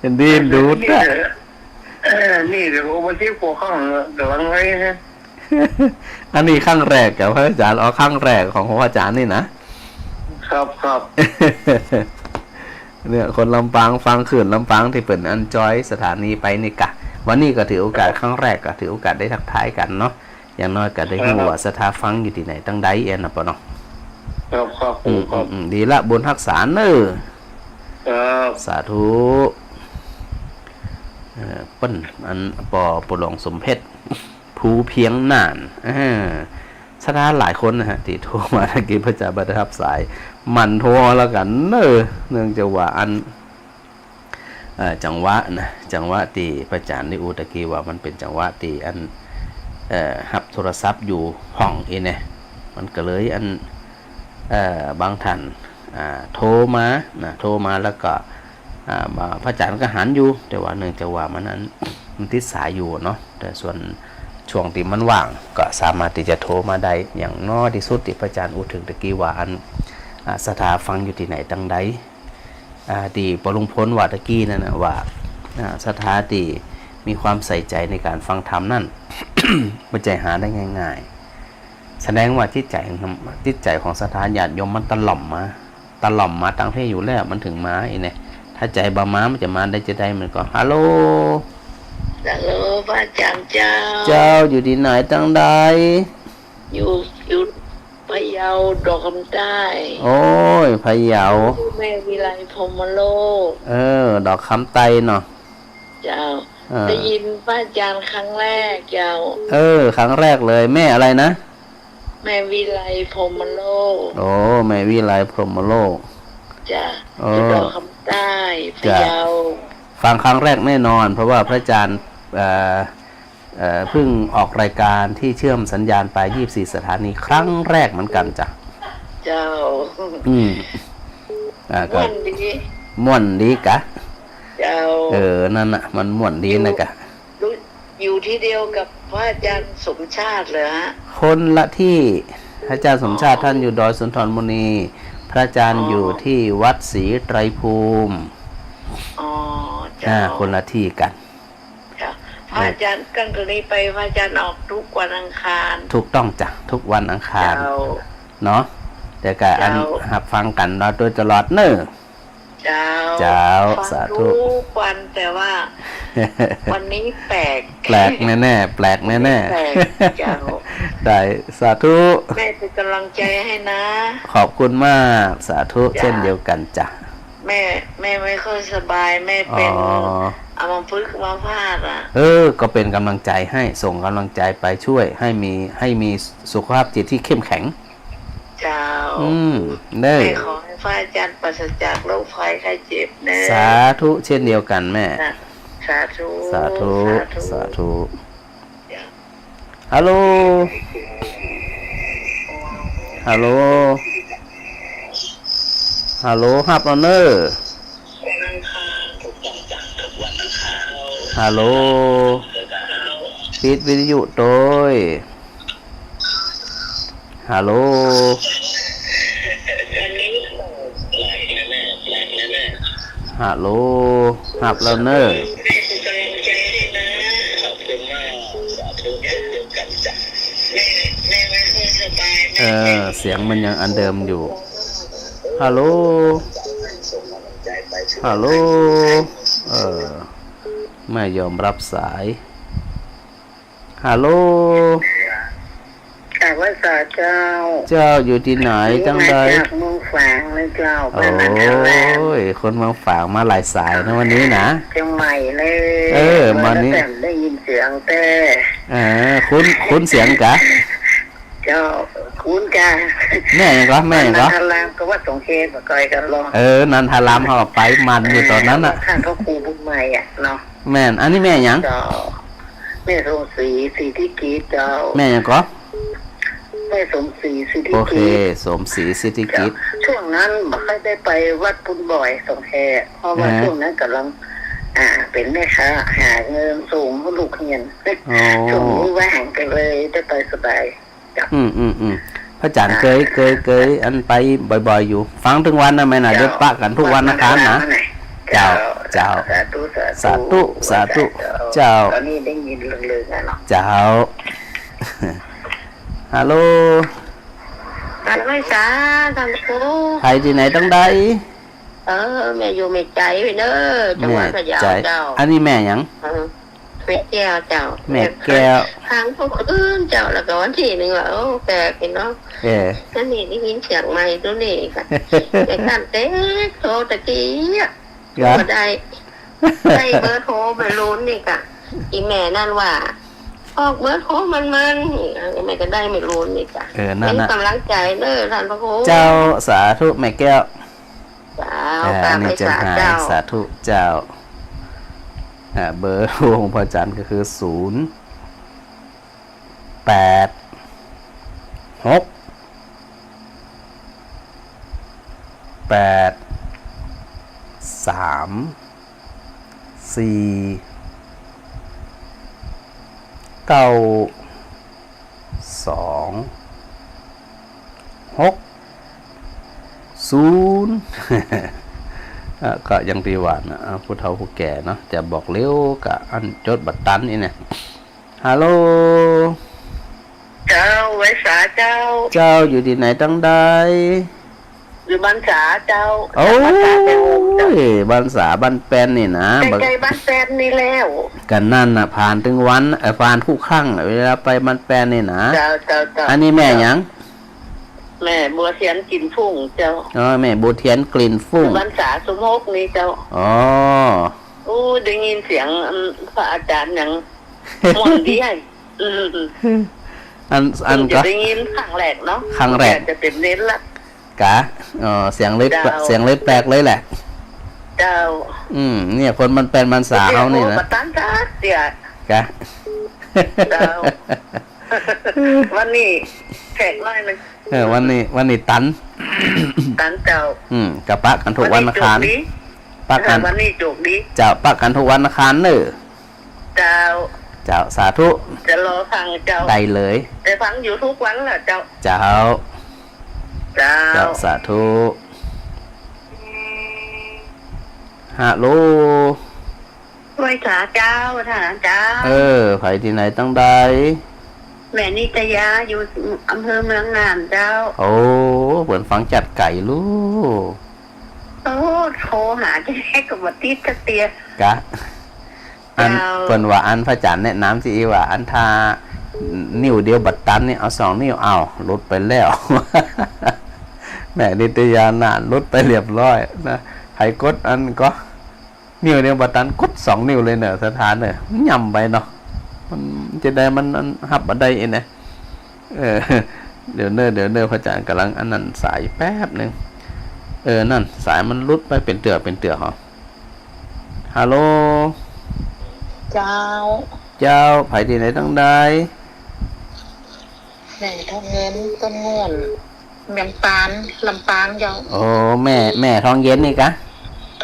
เห็นดีดูดอะ เออ นี่เดี๋ยวผมมาเช็คหัวข้างหลังไว้นะ อันนี้ครั้งแรกกับพระอาจารย์ อ๋อ ครั้งแรกของพระอาจารย์นี่นะ ครับ ครับ เนี่ย คนลำปางฟังคลื่นลำปางตี้เปิ้นอันจอยสถานีไปนี่กะ วันนี้ก็ถือโอกาสครั้งแรก ก็ถือโอกาสได้ทักทายกั๋นเนาะ อย่างน้อยก็ได้ฮู้ว่าศรัทธาฟังอยู่ตี้ไหนตังใดแหมนะป้อเนาะ ครับ ครับ อืม ครับ อืม อืม ดีละ บุญฮักษาเน่อ ครับ สาธุ เอ่อ เปิ้น อัน ป้อ ป้อหลวงสมเพชร ภูเพียงน่าน เออ ศรัทธาหลายคนนะฮะ ตี้โทรมาตะกี้ พระอาจารย์บ่ได้ฮับสาย หมั่นโทรเอาละกั๋นเน่อ เนื่องจากว่าอัน เอ่อ จังหวะนะ จังหวะตี้พระอาจารย์ได้อู้ตะกี้ว่ามันเป๋นจังหวะตี้อัน เอ่อ ฮับโทรศัพท์อยู่ห้องอี้แน่ มันก็เลยอัน เอ่อ บางท่าน อ่า โทรมานะ โทรมาแล้วก็ อ่า ว่าพระอาจารย์ก็หันอยู่ แต่ว่าเนื่องจากว่ามันอัน มันติดสายอยู่เนาะ แต่ส่วนช่วงตี้มันว่างก็สามารถตี้จะโทรมาได้ อย่างน้อยตี้สุดตี้พระอาจารย์อู้เถิงตะกี้ว่าอัน อ่า ศรัทธาฟังอยู่ตี้ไหนตังใด อ่า ตี้ป้อลุงพลว่าตะกี้นั่นนะว่า อ่า ศรัทธาตี้มีความใส่ใจ๋ในก๋านฟังธรรมนั่น บ่ใจ้หาได้ง่ายๆ แสดงว่าจิตใจ๋ของ จิตใจ๋ของศรัทธาญาติโยมมันตะหล่อมมา ตะหล่อมมาตังเท่อยู่แล้ว มันเถิงมาอี้แน่ ถ้าใจ๋บ่มา มันจะมาได้จาใด มันก็ ฮัลโหล ฮัลโหล พระอาจารย์เจ้า เจ้า อยู่ตี้ไหนตังใด อยู่ อยู่ พะเยา ดอกคำใต้ โอ้ย พะเยา ชื่อแม่วิไล พรหมโลก เออ ดอกคำใต้เนาะ เจ้า เออ ได้ยินพระอาจารย์ครั้งแรกเจ้า เออ ครั้งแรกเลย แม่อะไรนะ แม่วิไล พรหมโลก โอ้ แม่วิไล พรหมโลก จ้ะ เออ อยู่ดอกคำใต้ จ้ะ พะเยา ฟังครั้งแรกแน่นอน เพราะว่าพระอาจารย์ เอ่อ เอ่อ เพิ่งออกรายการที่เชื่อมสัญญาณไป ยี่สิบสี่ สถานี ครั้งแรกเหมือนกันจ้ะ เจ้า อืม อ่า ก็ ม่วนดี ม่วนดีกะ เจ้า เออ นั่นน่ะ มันม่วนดีนะกะ อยู่ อยู่ที่เดียวกับพระอาจารย์สมชาติเหรอฮะ คนละตี้ พระอาจารย์สมชาติ อ๋อ ท่านอยู่ดอยสุนทรมุนี พระอาจารย์ อ๋อ อยู่ที่วัดศรีไตรภูมิ อ๋อ เจ้า อ่า คนละตี้กั๋น ค่ะ พระอาจารย์ กังกรณีไป พระอาจารย์ออกทุกวันอังคาร ถูกต้องจ้ะ ทุกวันอังคาร เจ้า เนาะ แต่ก็อัน เจ้า ฮับฟังกั๋นมาโดยตลอดเน่อ เจ้า เจ้า ฟัง สาธุ ทุกวัน แต่ว่า วันนี้แปลก แปลกแน่ๆ แปลกแน่ๆ แปลก เจ้า ได้ สาธุ แม่เป็นกำลังใจให้นะ ขอบคุณมาก สาธุ จ้ะ เช่นเดียวกันจ้ะ แม่ แม่ แม่ไม่ค่อยสบาย แม่เป็น อ๋อ อัมพฤกษ์อัมพาตอะ เออ ก็เป๋นก๋ำลังใจ๋ให้ ส่งก๋ำลังใจ๋ไปช่วยให้มี ให้มีสุขภาพจิตตี้เข้มแข็ง เจ้า อืม เน่อ แม่ขอหื้อพระอาจ๋ารย์ปราศจากโรคภัยไข้เจ็บเน่อ สาธุเช่นเดียวกั๋นแม่ สาธุ สาธุ สาธุ สาธุ ฮัลโหล ฮัลโหล ฮัลโหล ฮับแล้วเน่อ ฮัลโหล ปิดวิทยุโตย ฮัลโหล ฮัลโหล ฮับแล้วเน่อ เออ เสียงมันยังอันเดิมอยู่ ฮัลโหล ฮัลโหล เออ ไม่ยอมรับสาย ฮัลโหล กราบไหว้สาเจ้า เจ้าอยู่ตี้ไหน ตี้ไหน จังใด มาจากเมืองฝางเลยเจ้า โอ้ย บ้านนันทาราม คนเมืองฝางมาหลายสายนะวันนี้นะ เจียงใหม่เลย เออ วันนี้ มาแล้วแต่ได้ยินเสียงแต่ เออ คุ้น คุ้นเสียงกะ เจ้า คุ้นกะ แม่หยังก่อ แม่หยังก่อ บ้านนันทารามกับวัดสงเขตบ่ไกลกั๋นหรอก เออ นันทารามเฮาไปมันอยู่ตอนนั้นน่ะ ท่านพระครูบุญใหม่อะเนาะ แม่น อันนี้แม่หยัง เจ้า แม่สมศรี สิทธิกิจเจ้า แม่หยังก่อ แม่สมศรี สิทธิกิจ โอเค สมศรี สิทธิกิจ เจ้า ช่วงนั้นบ่ค่อยได้ไปวัดปุ้นบ่อย สงเขต เพราะว่า เออ ช่วงนั้นก่ำลัง อ่า เป๋นแม่ค้า หาเงินส่งหื้อลูกเฮียน อ๋อ ช่วงนี้ว่างก็เลยได้ไปสบาย เจ้า อืม อืม อืม พระอาจ๋ารย์ อ่า เกย เกย เกย อันไปบ่อยๆ อยู่ ฟังตึงวันนะแม่นะ เจ้า เดี๋ยวปะกั๋นทุกวันอังคารนะ เจ้า เจ้า สาธุ สาธุ สาธุ สาธุ เจ้า เจ้า ตอนนี้ได้ยินเริงๆ แล้วเนาะ เจ้า ฮัลโหล ฮัลโหล ไหว้สา ท่านครู ใผตี้ไหนตังใด เออ แม่อยู่แม่ใจ๋เน่อ จังหวัดพะเยา แม่ใจ๋ เจ้า อันนี้แม่หยัง เออ แม่แก้วเจ้า แม่แก้ว ฟังพวกคนอื่นเจ้า แล้วก็วันตี้นึ่งว่า โอ้ แปลกดีเนาะ เออ อันนี้ได้ยินเสียงใหม่ตัวนี้ค่ะ แต่ท่านเต๊กโทรตะกี้อะ ครับ ก็ได้ ได้เบอร์โทรแม่ลูนนี่ค่ะ อีแม่นั่นว่า ออกเบอร์โทรมันๆ นี่ แม่ก็ได้แม่ลูนนี่ค่ะ เออ นั่นน่ะ เป็นกำลังใจเด้อท่านพระครู เจ้า สาธุแม่แก้ว เจ้า อ่า กราบ อันนี้ ไหว้ เจียง สา ไฮ้ เจ้า สาธุเจ้า อ่า เบอร์โทรของพระอาจ๋ารย์ก็คือ ศูนย์ แปด หก แปด สาม สี่ เก้า สอง หก ศูนย์ อ่ะ ก็อย่างตี้ว่านะ อ่ะ ผู้เฒ่าผู้แก่เนาะ จะบอกเร็วก็อันจดบ่ตันนี่เนี่ย ฮัลโหล เจ้า ไหว้สาเจ้า เจ้า อยู่ตี้ไหนตังใด อยู่บ้านสาเจ้า โอ้ย บ้านสาแต่โฮมเจ้า บ้านสาบ้านแป้นนี่นะ ใกล้ๆ บ้านแป้นนี่แล้ว ก็นั่นน่ะ ผ่านตึงวัน เอ่อ ผ่านกู้ครั้ง เวลาไปบ้านแป้นนี่นะ เจ้า เจ้า เจ้า อันนี้แม่หยัง แม่บัวเทียนกลิ่นฟุ้งเจ้า อ๋อ แม่บัวเทียนกลิ่นฟุ้ง อยู่บ้านสาสุโมกนี่เจ้า อ๋อ อู้ ได้ยินเสียง อืม พระอาจ๋ารย์หยัง ม่วนดีไอ้ อืม อัน อัน เพิ่งจะ ก็ ได้ยินครั้งแรกเนาะ ครั้งแรก จะเป๋นเน้นละ กะ อ๋อ เสียงเลย เจ้า เสียงเลยแปลกเลยแหละ เจ้า อืม เนี่ย คนบ้านแป้นบ้านสาเฮานี่นะ บ่ตันจักเตื้อ กะ เจ้า วันนี้แขกน้อยหนึ่ง เออ วันนี้ วันนี้ตัน ตันเจ้า อืม ก็ปะกั๋นทุกวันอังคาร วันนี้โจคดี ปะกั๋น เออ วันนี้โจคดี เจ้า ปะกั๋นทุกวันอังคารเน่อ เจ้า เจ้า สาธุ จะรอฟังเจ้า ได้เลย ได้ฟังอยู่ทุกวันแหละเจ้า เจ้า เจ้า เจ้า สาธุ ฮัลโหล ไหว้สาเจ้า ท่านเจ้า เออ ใผตี้ไหนตังใด แม่นิตยา อยู่อำเภอเมืองงามเจ้า โอ้ เปิ้นฟังจัดไก๋ลูก โอ้ โทรหาแจ๊ก็บ่ติดจักเตื้อ กะ อัน เจ้า เปิ้นว่าอันพระอาจ๋ารย์แนะนำตี้อี้ว่า อันถ้านิ้วเดียวบ่ตันนี่ เอาสองนิ้ว อ้าว หลุดไปแล้ว แม่นิตยาน่ะ หลุดไปเรียบร้อยนะ ใผกดอันก็ นิ้วเดียวบ่ตัน กดสองนิ้วเลยเน่อ ศรัทธาเน่อ มันย่ำไปเนาะ มันจะได้ มัน มันฮับบ่ได้เองนะ เออ เดี๋ยวเน่อ เดี๋ยวเน่อ พระอาจารย์ก่ำลังอันนั้นสายแป๊บหนึ่ง เออ นั่น สายมันหลุดไปเป๋นเตื้อ เป๋นเตื้อเหรอ ฮัลโหล เจ้า เจ้า ใผตี้ไหนตังใด แม่ทองเงิน ต้นง่วน เมืองปาน ลำปางเจ้า โอ้ แม่ แม่ทองเย็นนี่กะ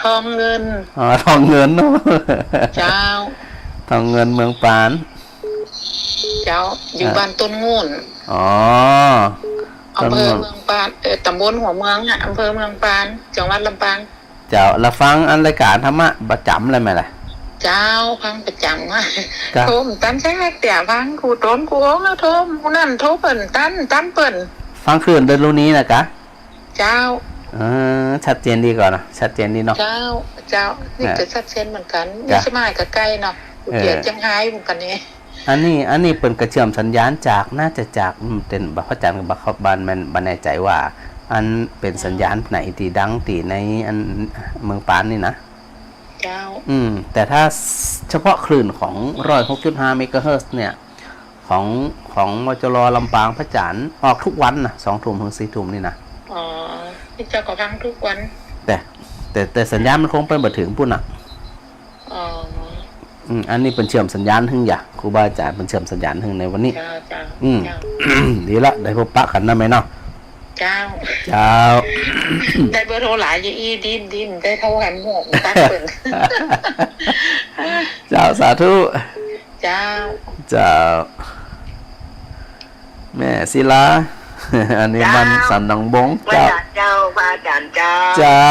ทองเงิน อ๋อ ทองเงินเนาะ เจ้า ทองเงินเมืองปาน เจ้า อยู่ อ่ะ บ้านต้นง่วน อ๋อ อำเภอ ต้นง่วน เมืองปาน เอ่อ ตำบลหัวเมืองอะ อำเภอเมืองปาน จังหวัดลำปาง เจ้า แล้วฟังอันรายก๋านธรรมะประจ๋ำเลยไหมล่ะ เจ้า ฟังประจ๋ำอะ ครับ โทรบ่ตันแจ๊กเตื้อ ฟังกู้ต๋นกู้โอ่ง โทรหมู่นั้น โทรเปิ้นตัน ตันเปิ้น ฟังคลื่นดารุณีนะกะ เจ้า เออ ชัดเจนดีก่อเนาะ ชัดเจนดีเนาะ เจ้า เจ้า นี่ อ่ะ ก็ชัดเจนเหมือนกั๋น จ้ะ นี่เชียงใหม่ก็ใก้เนาะ เออ เกียรติเชียงรายเหมือนกั๋นนี่ อันนี้ อันนี้เปิ้นก็เชื่อมสัญญาณจาก น่าจะจาก อืม เต้นบ่ พระอาจ๋ารย์ก็บ่ บ่ บ่ บ่แน่ใจ๋ว่า อันเป๋นสัญญาณไหนตี้ดังตี้ในอันเมืองปานนี่นะ เจ้า อืม แต่ถ้าเฉพาะคลื่นของร้อยหกจุดห้าเมกะเฮิรตซ์เนี่ย ของ ของ มจร ลำปาง พระอาจ๋ารย์ออกทุกวันนะ สองทุ่มถึงสี่ทุ่มนี่นะ อ๋อ นี่เจ้าก็ฟังทุกวัน แต่ แต่ แต่สัญญาณมันคงไปบ่เถิงปู๊นน่ะ อ๋อ อืม อันนี้เปิ้นเชื่อมสัญญาณหึงยะ ครูบาอาจ๋ารย์เปิ้นเชื่อมสัญญาณหึงในวันนี้ เจ้า เจ้า อืม เจ้า ดีละ ได้พบปะกั๋นนะแม่เนาะ เจ้า เจ้า ได้เบอร์โทรหลายอยู่อี้ ดี ดี ได้โทรหาหมู่ตั๊กเปิ้น เจ้า สาธุ เจ้า เจ้า แม่ศิลา อันนี้มัน เจ้า สันหนองบง เจ้า เจ้า พระอาจ๋ารย์เจ้า เจ้า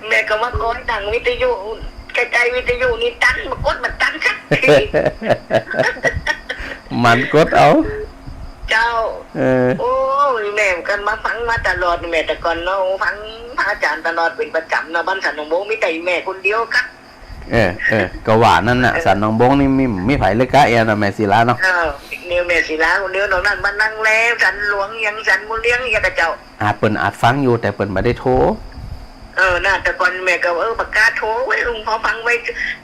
แม่ก็มาคอยตั้งวิทยุ ใก้ๆ วิทยุนี่ตัน บ่กดบ่ตันสักตี้ หมั่นกดเอา เจ้า เออ โอ้ย แม่ก็มาฟังมาตลอด แม่แต่ก่อนเนาะ ฟังพระอาจ๋ารย์ตลอดเป๋นประจ๋ำเนาะ บ้านสันหนองบงมีแต่แม่คนเดียวครับ เออ เออ ก็ว่านั้นน่ะ เออ สันหนองบงนี่มี มีใผเลยกะเอียนะ แม่ศิลาเนาะ เออ เนี่ยแม่ศิลาคนเดียว นอกนั้นบ้านนาแล สันหลวง หยัง สันบุญเรือง หยังกะเจ้า อ่า เปิ้นอาจฟังอยู่ แต่เปิ้นบ่ได้โทร เออ น่ะ แต่ก่อนแม่ก็ เออ บ่กล้าโทรเว้ย ลุง พอฟังไว้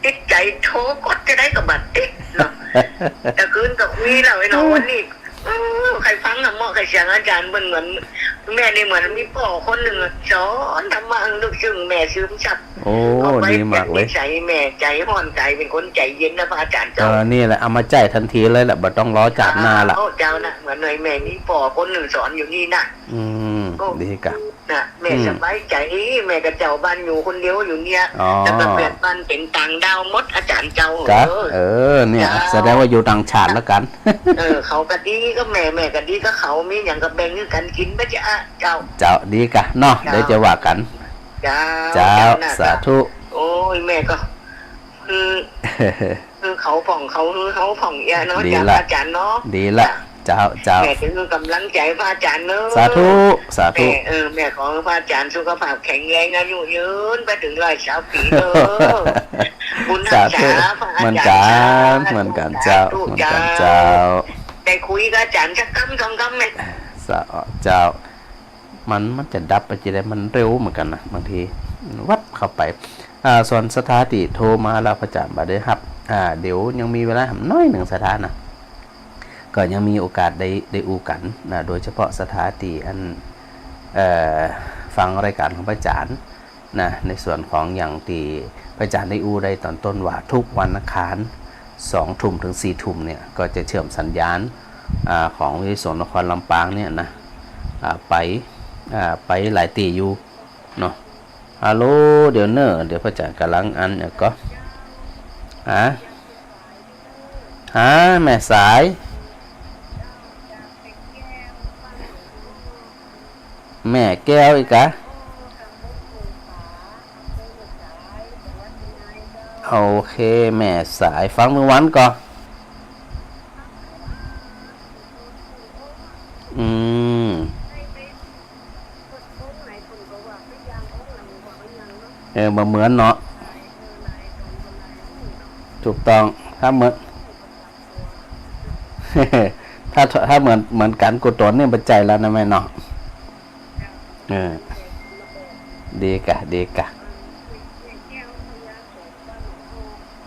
ติดใจ๋ โทรกดจะได้ก็บ่ติดเนาะ แต่คืนก็คุยแล้วไอ้น้องวันนี้ เออ ใค่ฟังธรรมะ ใค่เสียงอาจ๋ารย์ เหมือน เหมือน แม่นี่เหมือนมีป้อคนนึ่งอะ สอนธรรมะให้ลึกซึ้ง แม่ซึมซับ โอ้ เข้าไป ดีมากเลย นิสัยแม่ใจ๋ฮ้อน ก๋ายเป๋นคนใจ๋เย็นนะพระอาจ๋ารย์ เอ เจ้า นี่แหละ เอามาใจ๊ทันทีเลยแหละ บ่ต้องรอจาติหน้าละ เออ เจ้านะ เหมือนในแม่มีป้อคนนึ่งสอนอยู่นี่นะ อืม โอ้ ดีกะ น่ะ แม่ อืม สบายใจ๋ แม่ก็เจ้าบ้านอยู่คนเดียวอยู่เนี่ย อ๋อ แล้วก็เป๋นบ้านเป๋นต่างด้าวหมด อาจ๋ารย์เจ้า กะ เออ เออ เนี่ย เจ้า แสดงว่าอยู่ต่างชาติแล้วกั๋น เออ เขาก็ดีกับแม่ แม่ก็ดีกับเขา มีหยังก็แบ่งหื้อกั๋นกิ๋นไปเจ้า เจ้า เจ้า ดีกะเนาะ เจ้า เดี๋ยวจะว่ากั๋น เจ้า เจ้า เจ้านะ สาธุ โอ้ย แม่ก็ คือ คือเขาผ่องเขา คือเขาผ่องเอี้ยเนาะ ดีละ เจ้า อาจ๋ารย์เนาะ ดีละ เจ้า เจ้า แม่ก็หื้อก๋ำลังใจ๋พระอาจ๋ารย์เนาะ สาธุ สาธุ แม่ เออ แม่ขอหื้อพระอาจ๋ารย์สุขภาพแข็งแรง อายุยืนไปเถิงร้อยซาวปี๋เด้อ บุญฮักษา สาธุ พระอาจ๋ารย์ เหมือนกั๋น สาธุ เหมือนกั๋นเจ้า สาธุ เหมือนกั๋นเจ้า เจ้า ได้คุยกับอาจ๋ารย์สักกำสองกำแม่ สาธุ เจ้า มัน มันจะดับไปจะได้ มันเร็วเหมือนกั๋นนะ บางที วับเข้าไป อ่า ส่วนศรัทธาตี้โทรมาแล้วพระอาจ๋ารย์บ่ได้ฮับ อ่า เดี๋ยวยังมีเวลาหน้อยนึ่งศรัทธานะ ก็ยังมีโอกาสได้ ได้อู้กั๋นนะ โดยเฉพาะศรัทธาตี้อัน เอ่อ ฟังรายก๋านของพระอาจ๋ารย์นะ ในส่วนของอย่างตี้พระอาจ๋ารย์ได้อู้ได้ต๋อนต้นว่าทุกวันอังคาร สองทุ่มถึงสี่ทุ่มเนี่ย ก็จะเชื่อมสัญญาณ อ่า ของวิทยุสงฆ์นครลำปางเนี่ยนะ อ่า ไป อ่า ไปหลายตี้อยู่เนาะ ฮัลโหล เดี๋ยวเน่อ เดี๋ยวพระอาจ๋ารย์ก่ำลังอันเนี่ยก็ ฮะ ฮะ แม่สาย แม่แก้วอีกกะ โอเค แม่สาย ฟังเมื่อวันก่อ อืม เออ บ่เหมือนเนาะ ถูกต้อง ถ้าเหมือน ถ้า ถ้าเหมือน เหมือนกั๋นกู้ต๋นเนี่ย บ่ใจ้แล้วนะแม่เนาะ เออ ดีก่ะ ดีก่ะ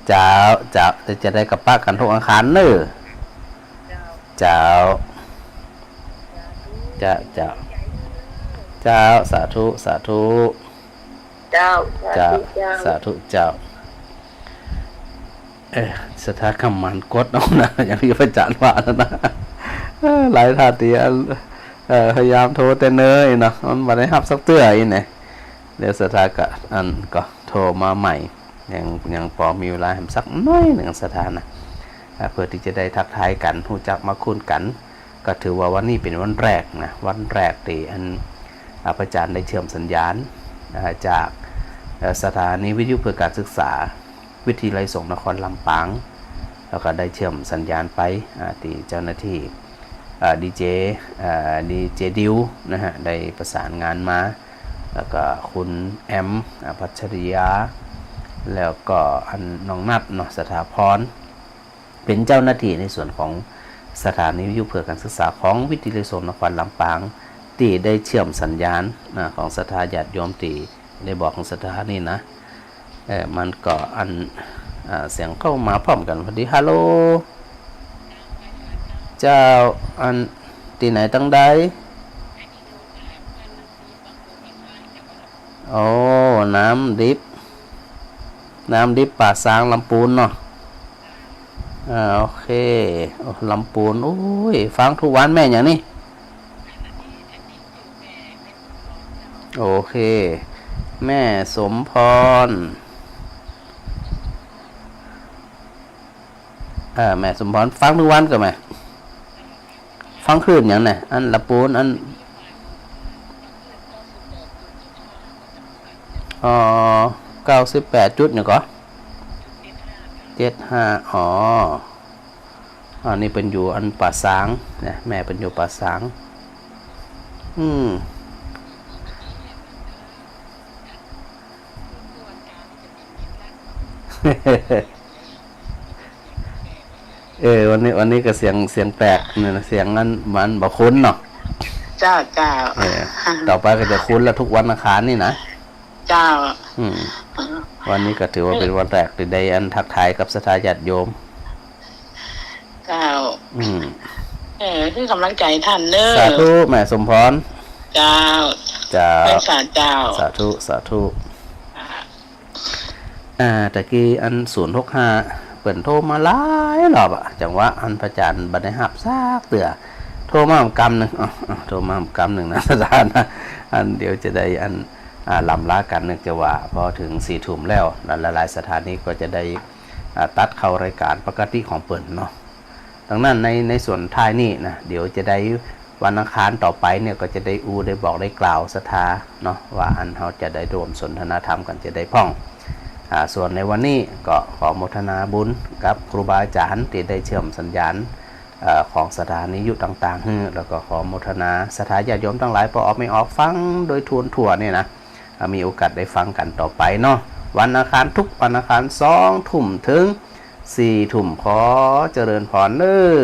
เจ้า เจ้า เดี๋ยวจะได้กลับปะกั๋นทุกอังคารเน่อ เจ้า เจ้า เจ้า เจ้า สาธุ สาธุ เจ้า สาธุ เจ้า สาธุ เจ้า เออ ศรัทธากำมันกดเอานะ อย่างตี้พระอาจ๋ารย์ว่านั่นนะ เออ หลายท่านตี้ เออ พยายามโทรแต่เนิ่นเนาะ มันบ่ได้ฮับสักเตื้ออี้นะ เดี๋ยวศรัทธาก็ อัน ก็โทรมาใหม่ ยัง ยังปอมีเวลาแหมสักหน้อยนึ่งศรัทธานะ อ่า เปื้อตี้จะได้ทักทายกั๋น ฮู้จักมาคุ้นกั๋น ก็ถือว่าวันนี้เป๋นวันแรกนะ วันแรกตี้อัน อ่า พระอาจ๋ารย์ได้เชื่อมสัญญาณ อ่า จาก เอ่อ สถานีวิทยุเพื่อการศึกษา วิทยาลัยสงฆ์นครลำปาง แล้วก็ได้เชื่อมสัญญาณไป อ่า ตี้เจ้าหน้าตี้ อ่า ดีเจ อ่า ดีเจดิวนะฮะ ได้ประสานงานมา แล้วก็คุณแอม อ่า พัชริยา แล้วก็อันน้องนัทเนาะ สถาพร เป๋นเจ้าหน้าตี้ในส่วนของสถานีวิทยุเพื่อการศึกษาของวิทยาลัยสงฆ์นครลำปาง ตี้ได้เชื่อมสัญญาณนะ ของศรัทธาญาติโยมตี้ได้บอกของศรัทธานี่นะ เออ มันก็อัน อ่า เสียงเข้ามาพร้อมกั๋นพอดี ฮัลโหล เจ้า อัน ตี้ไหนตังใด โอ้ น้ำดิบ น้ำดิบป่าซางลำปูนเนาะ อ่า โอเค โอ้ ลำปูน โอ้ย ฟังทุกวัน แม่หยังนี่ โอเค แม่สมพร เออ แม่สมพร ฟังทุกวันก่อแม่ ฟังคลื่นหยังเนี่ย อันลำปูน อัน อ๋อ เก้าสิบแปดจุดเนี่ยก่อ เจ็ดห้า อ๋อ อันนี้เปิ้นอยู่อันป่าซางนะ แม่เปิ้นอยู่ป่าซาง อืม เออ วันนี้ วันนี้ก็เสียง เสียงแปลกเนี่ยนะ เสียงอันมันบ่คุ้นเนาะ เจ้า เจ้า เออ ต่อไปก็จะคุ้นละ ทุกวันอังคารนี่นะ เจ้า อืม วันนี้ก็ถือว่าเป๋นวันแรกตี้ได้อันทักทายกับศรัทธาญาติโยม เจ้า อืม เออ หื้อก๋ำลังใจ๋ต้านเน่อ สาธุ แม่สมพร เจ้า เจ้า ไหว้สาเจ้า สาธุ สาธุ อ่า อ่า ตะกี้อันศูนย์หกห้า เปิ้นโทรมาหลายรอบอะ จังหวะอันพระอาจ๋ารย์บ่ได้ฮับสักเตื้อ โทรมาหำกำนึ่ง อ๋อ อ๋อ โทรมาหำกำนึ่งนะ ศรัทธานะ อันเดี๋ยวจะได้อัน อ่า ล่ำลากั๋น เนื่องจากว่าพอเถิงสี่ทุ่มแล้ว หลายๆ สถานีก็จะได้ อ่า ตัดเข้ารายก๋านปกติของเปิ้นเนาะ ดังนั้นใน ในส่วนท้ายนี่นะ เดี๋ยวจะได้วันอังคารต่อไปเนี่ย ก็จะได้อู้ ได้บอก ได้กล่าวศรัทธาเนาะ ว่าอันเฮาจะได้ร่วมสนทนาธรรมกั๋นจะได้พ่อง อ่า ส่วนในวันนี้ก็ขอโมทนาบุญกับครูบาอาจ๋ารย์ตี้ได้เชื่อมสัญญาณ เอ่อ ของสถานีวิทยุต่างๆ หื้อ แล้วก็ขอโมทนาศรัทธาญาติโยมตังหลาย ปอออกแม่ออกฟังโดยทั่วๆ เนี่ยนะ อ่า มีโอกาสได้ฟังกั๋นต่อไปเนาะ วันอังคาร ทุกวันอังคาร สองทุ่มเถิงสี่ทุ่ม ขอเจริญพรเน่อ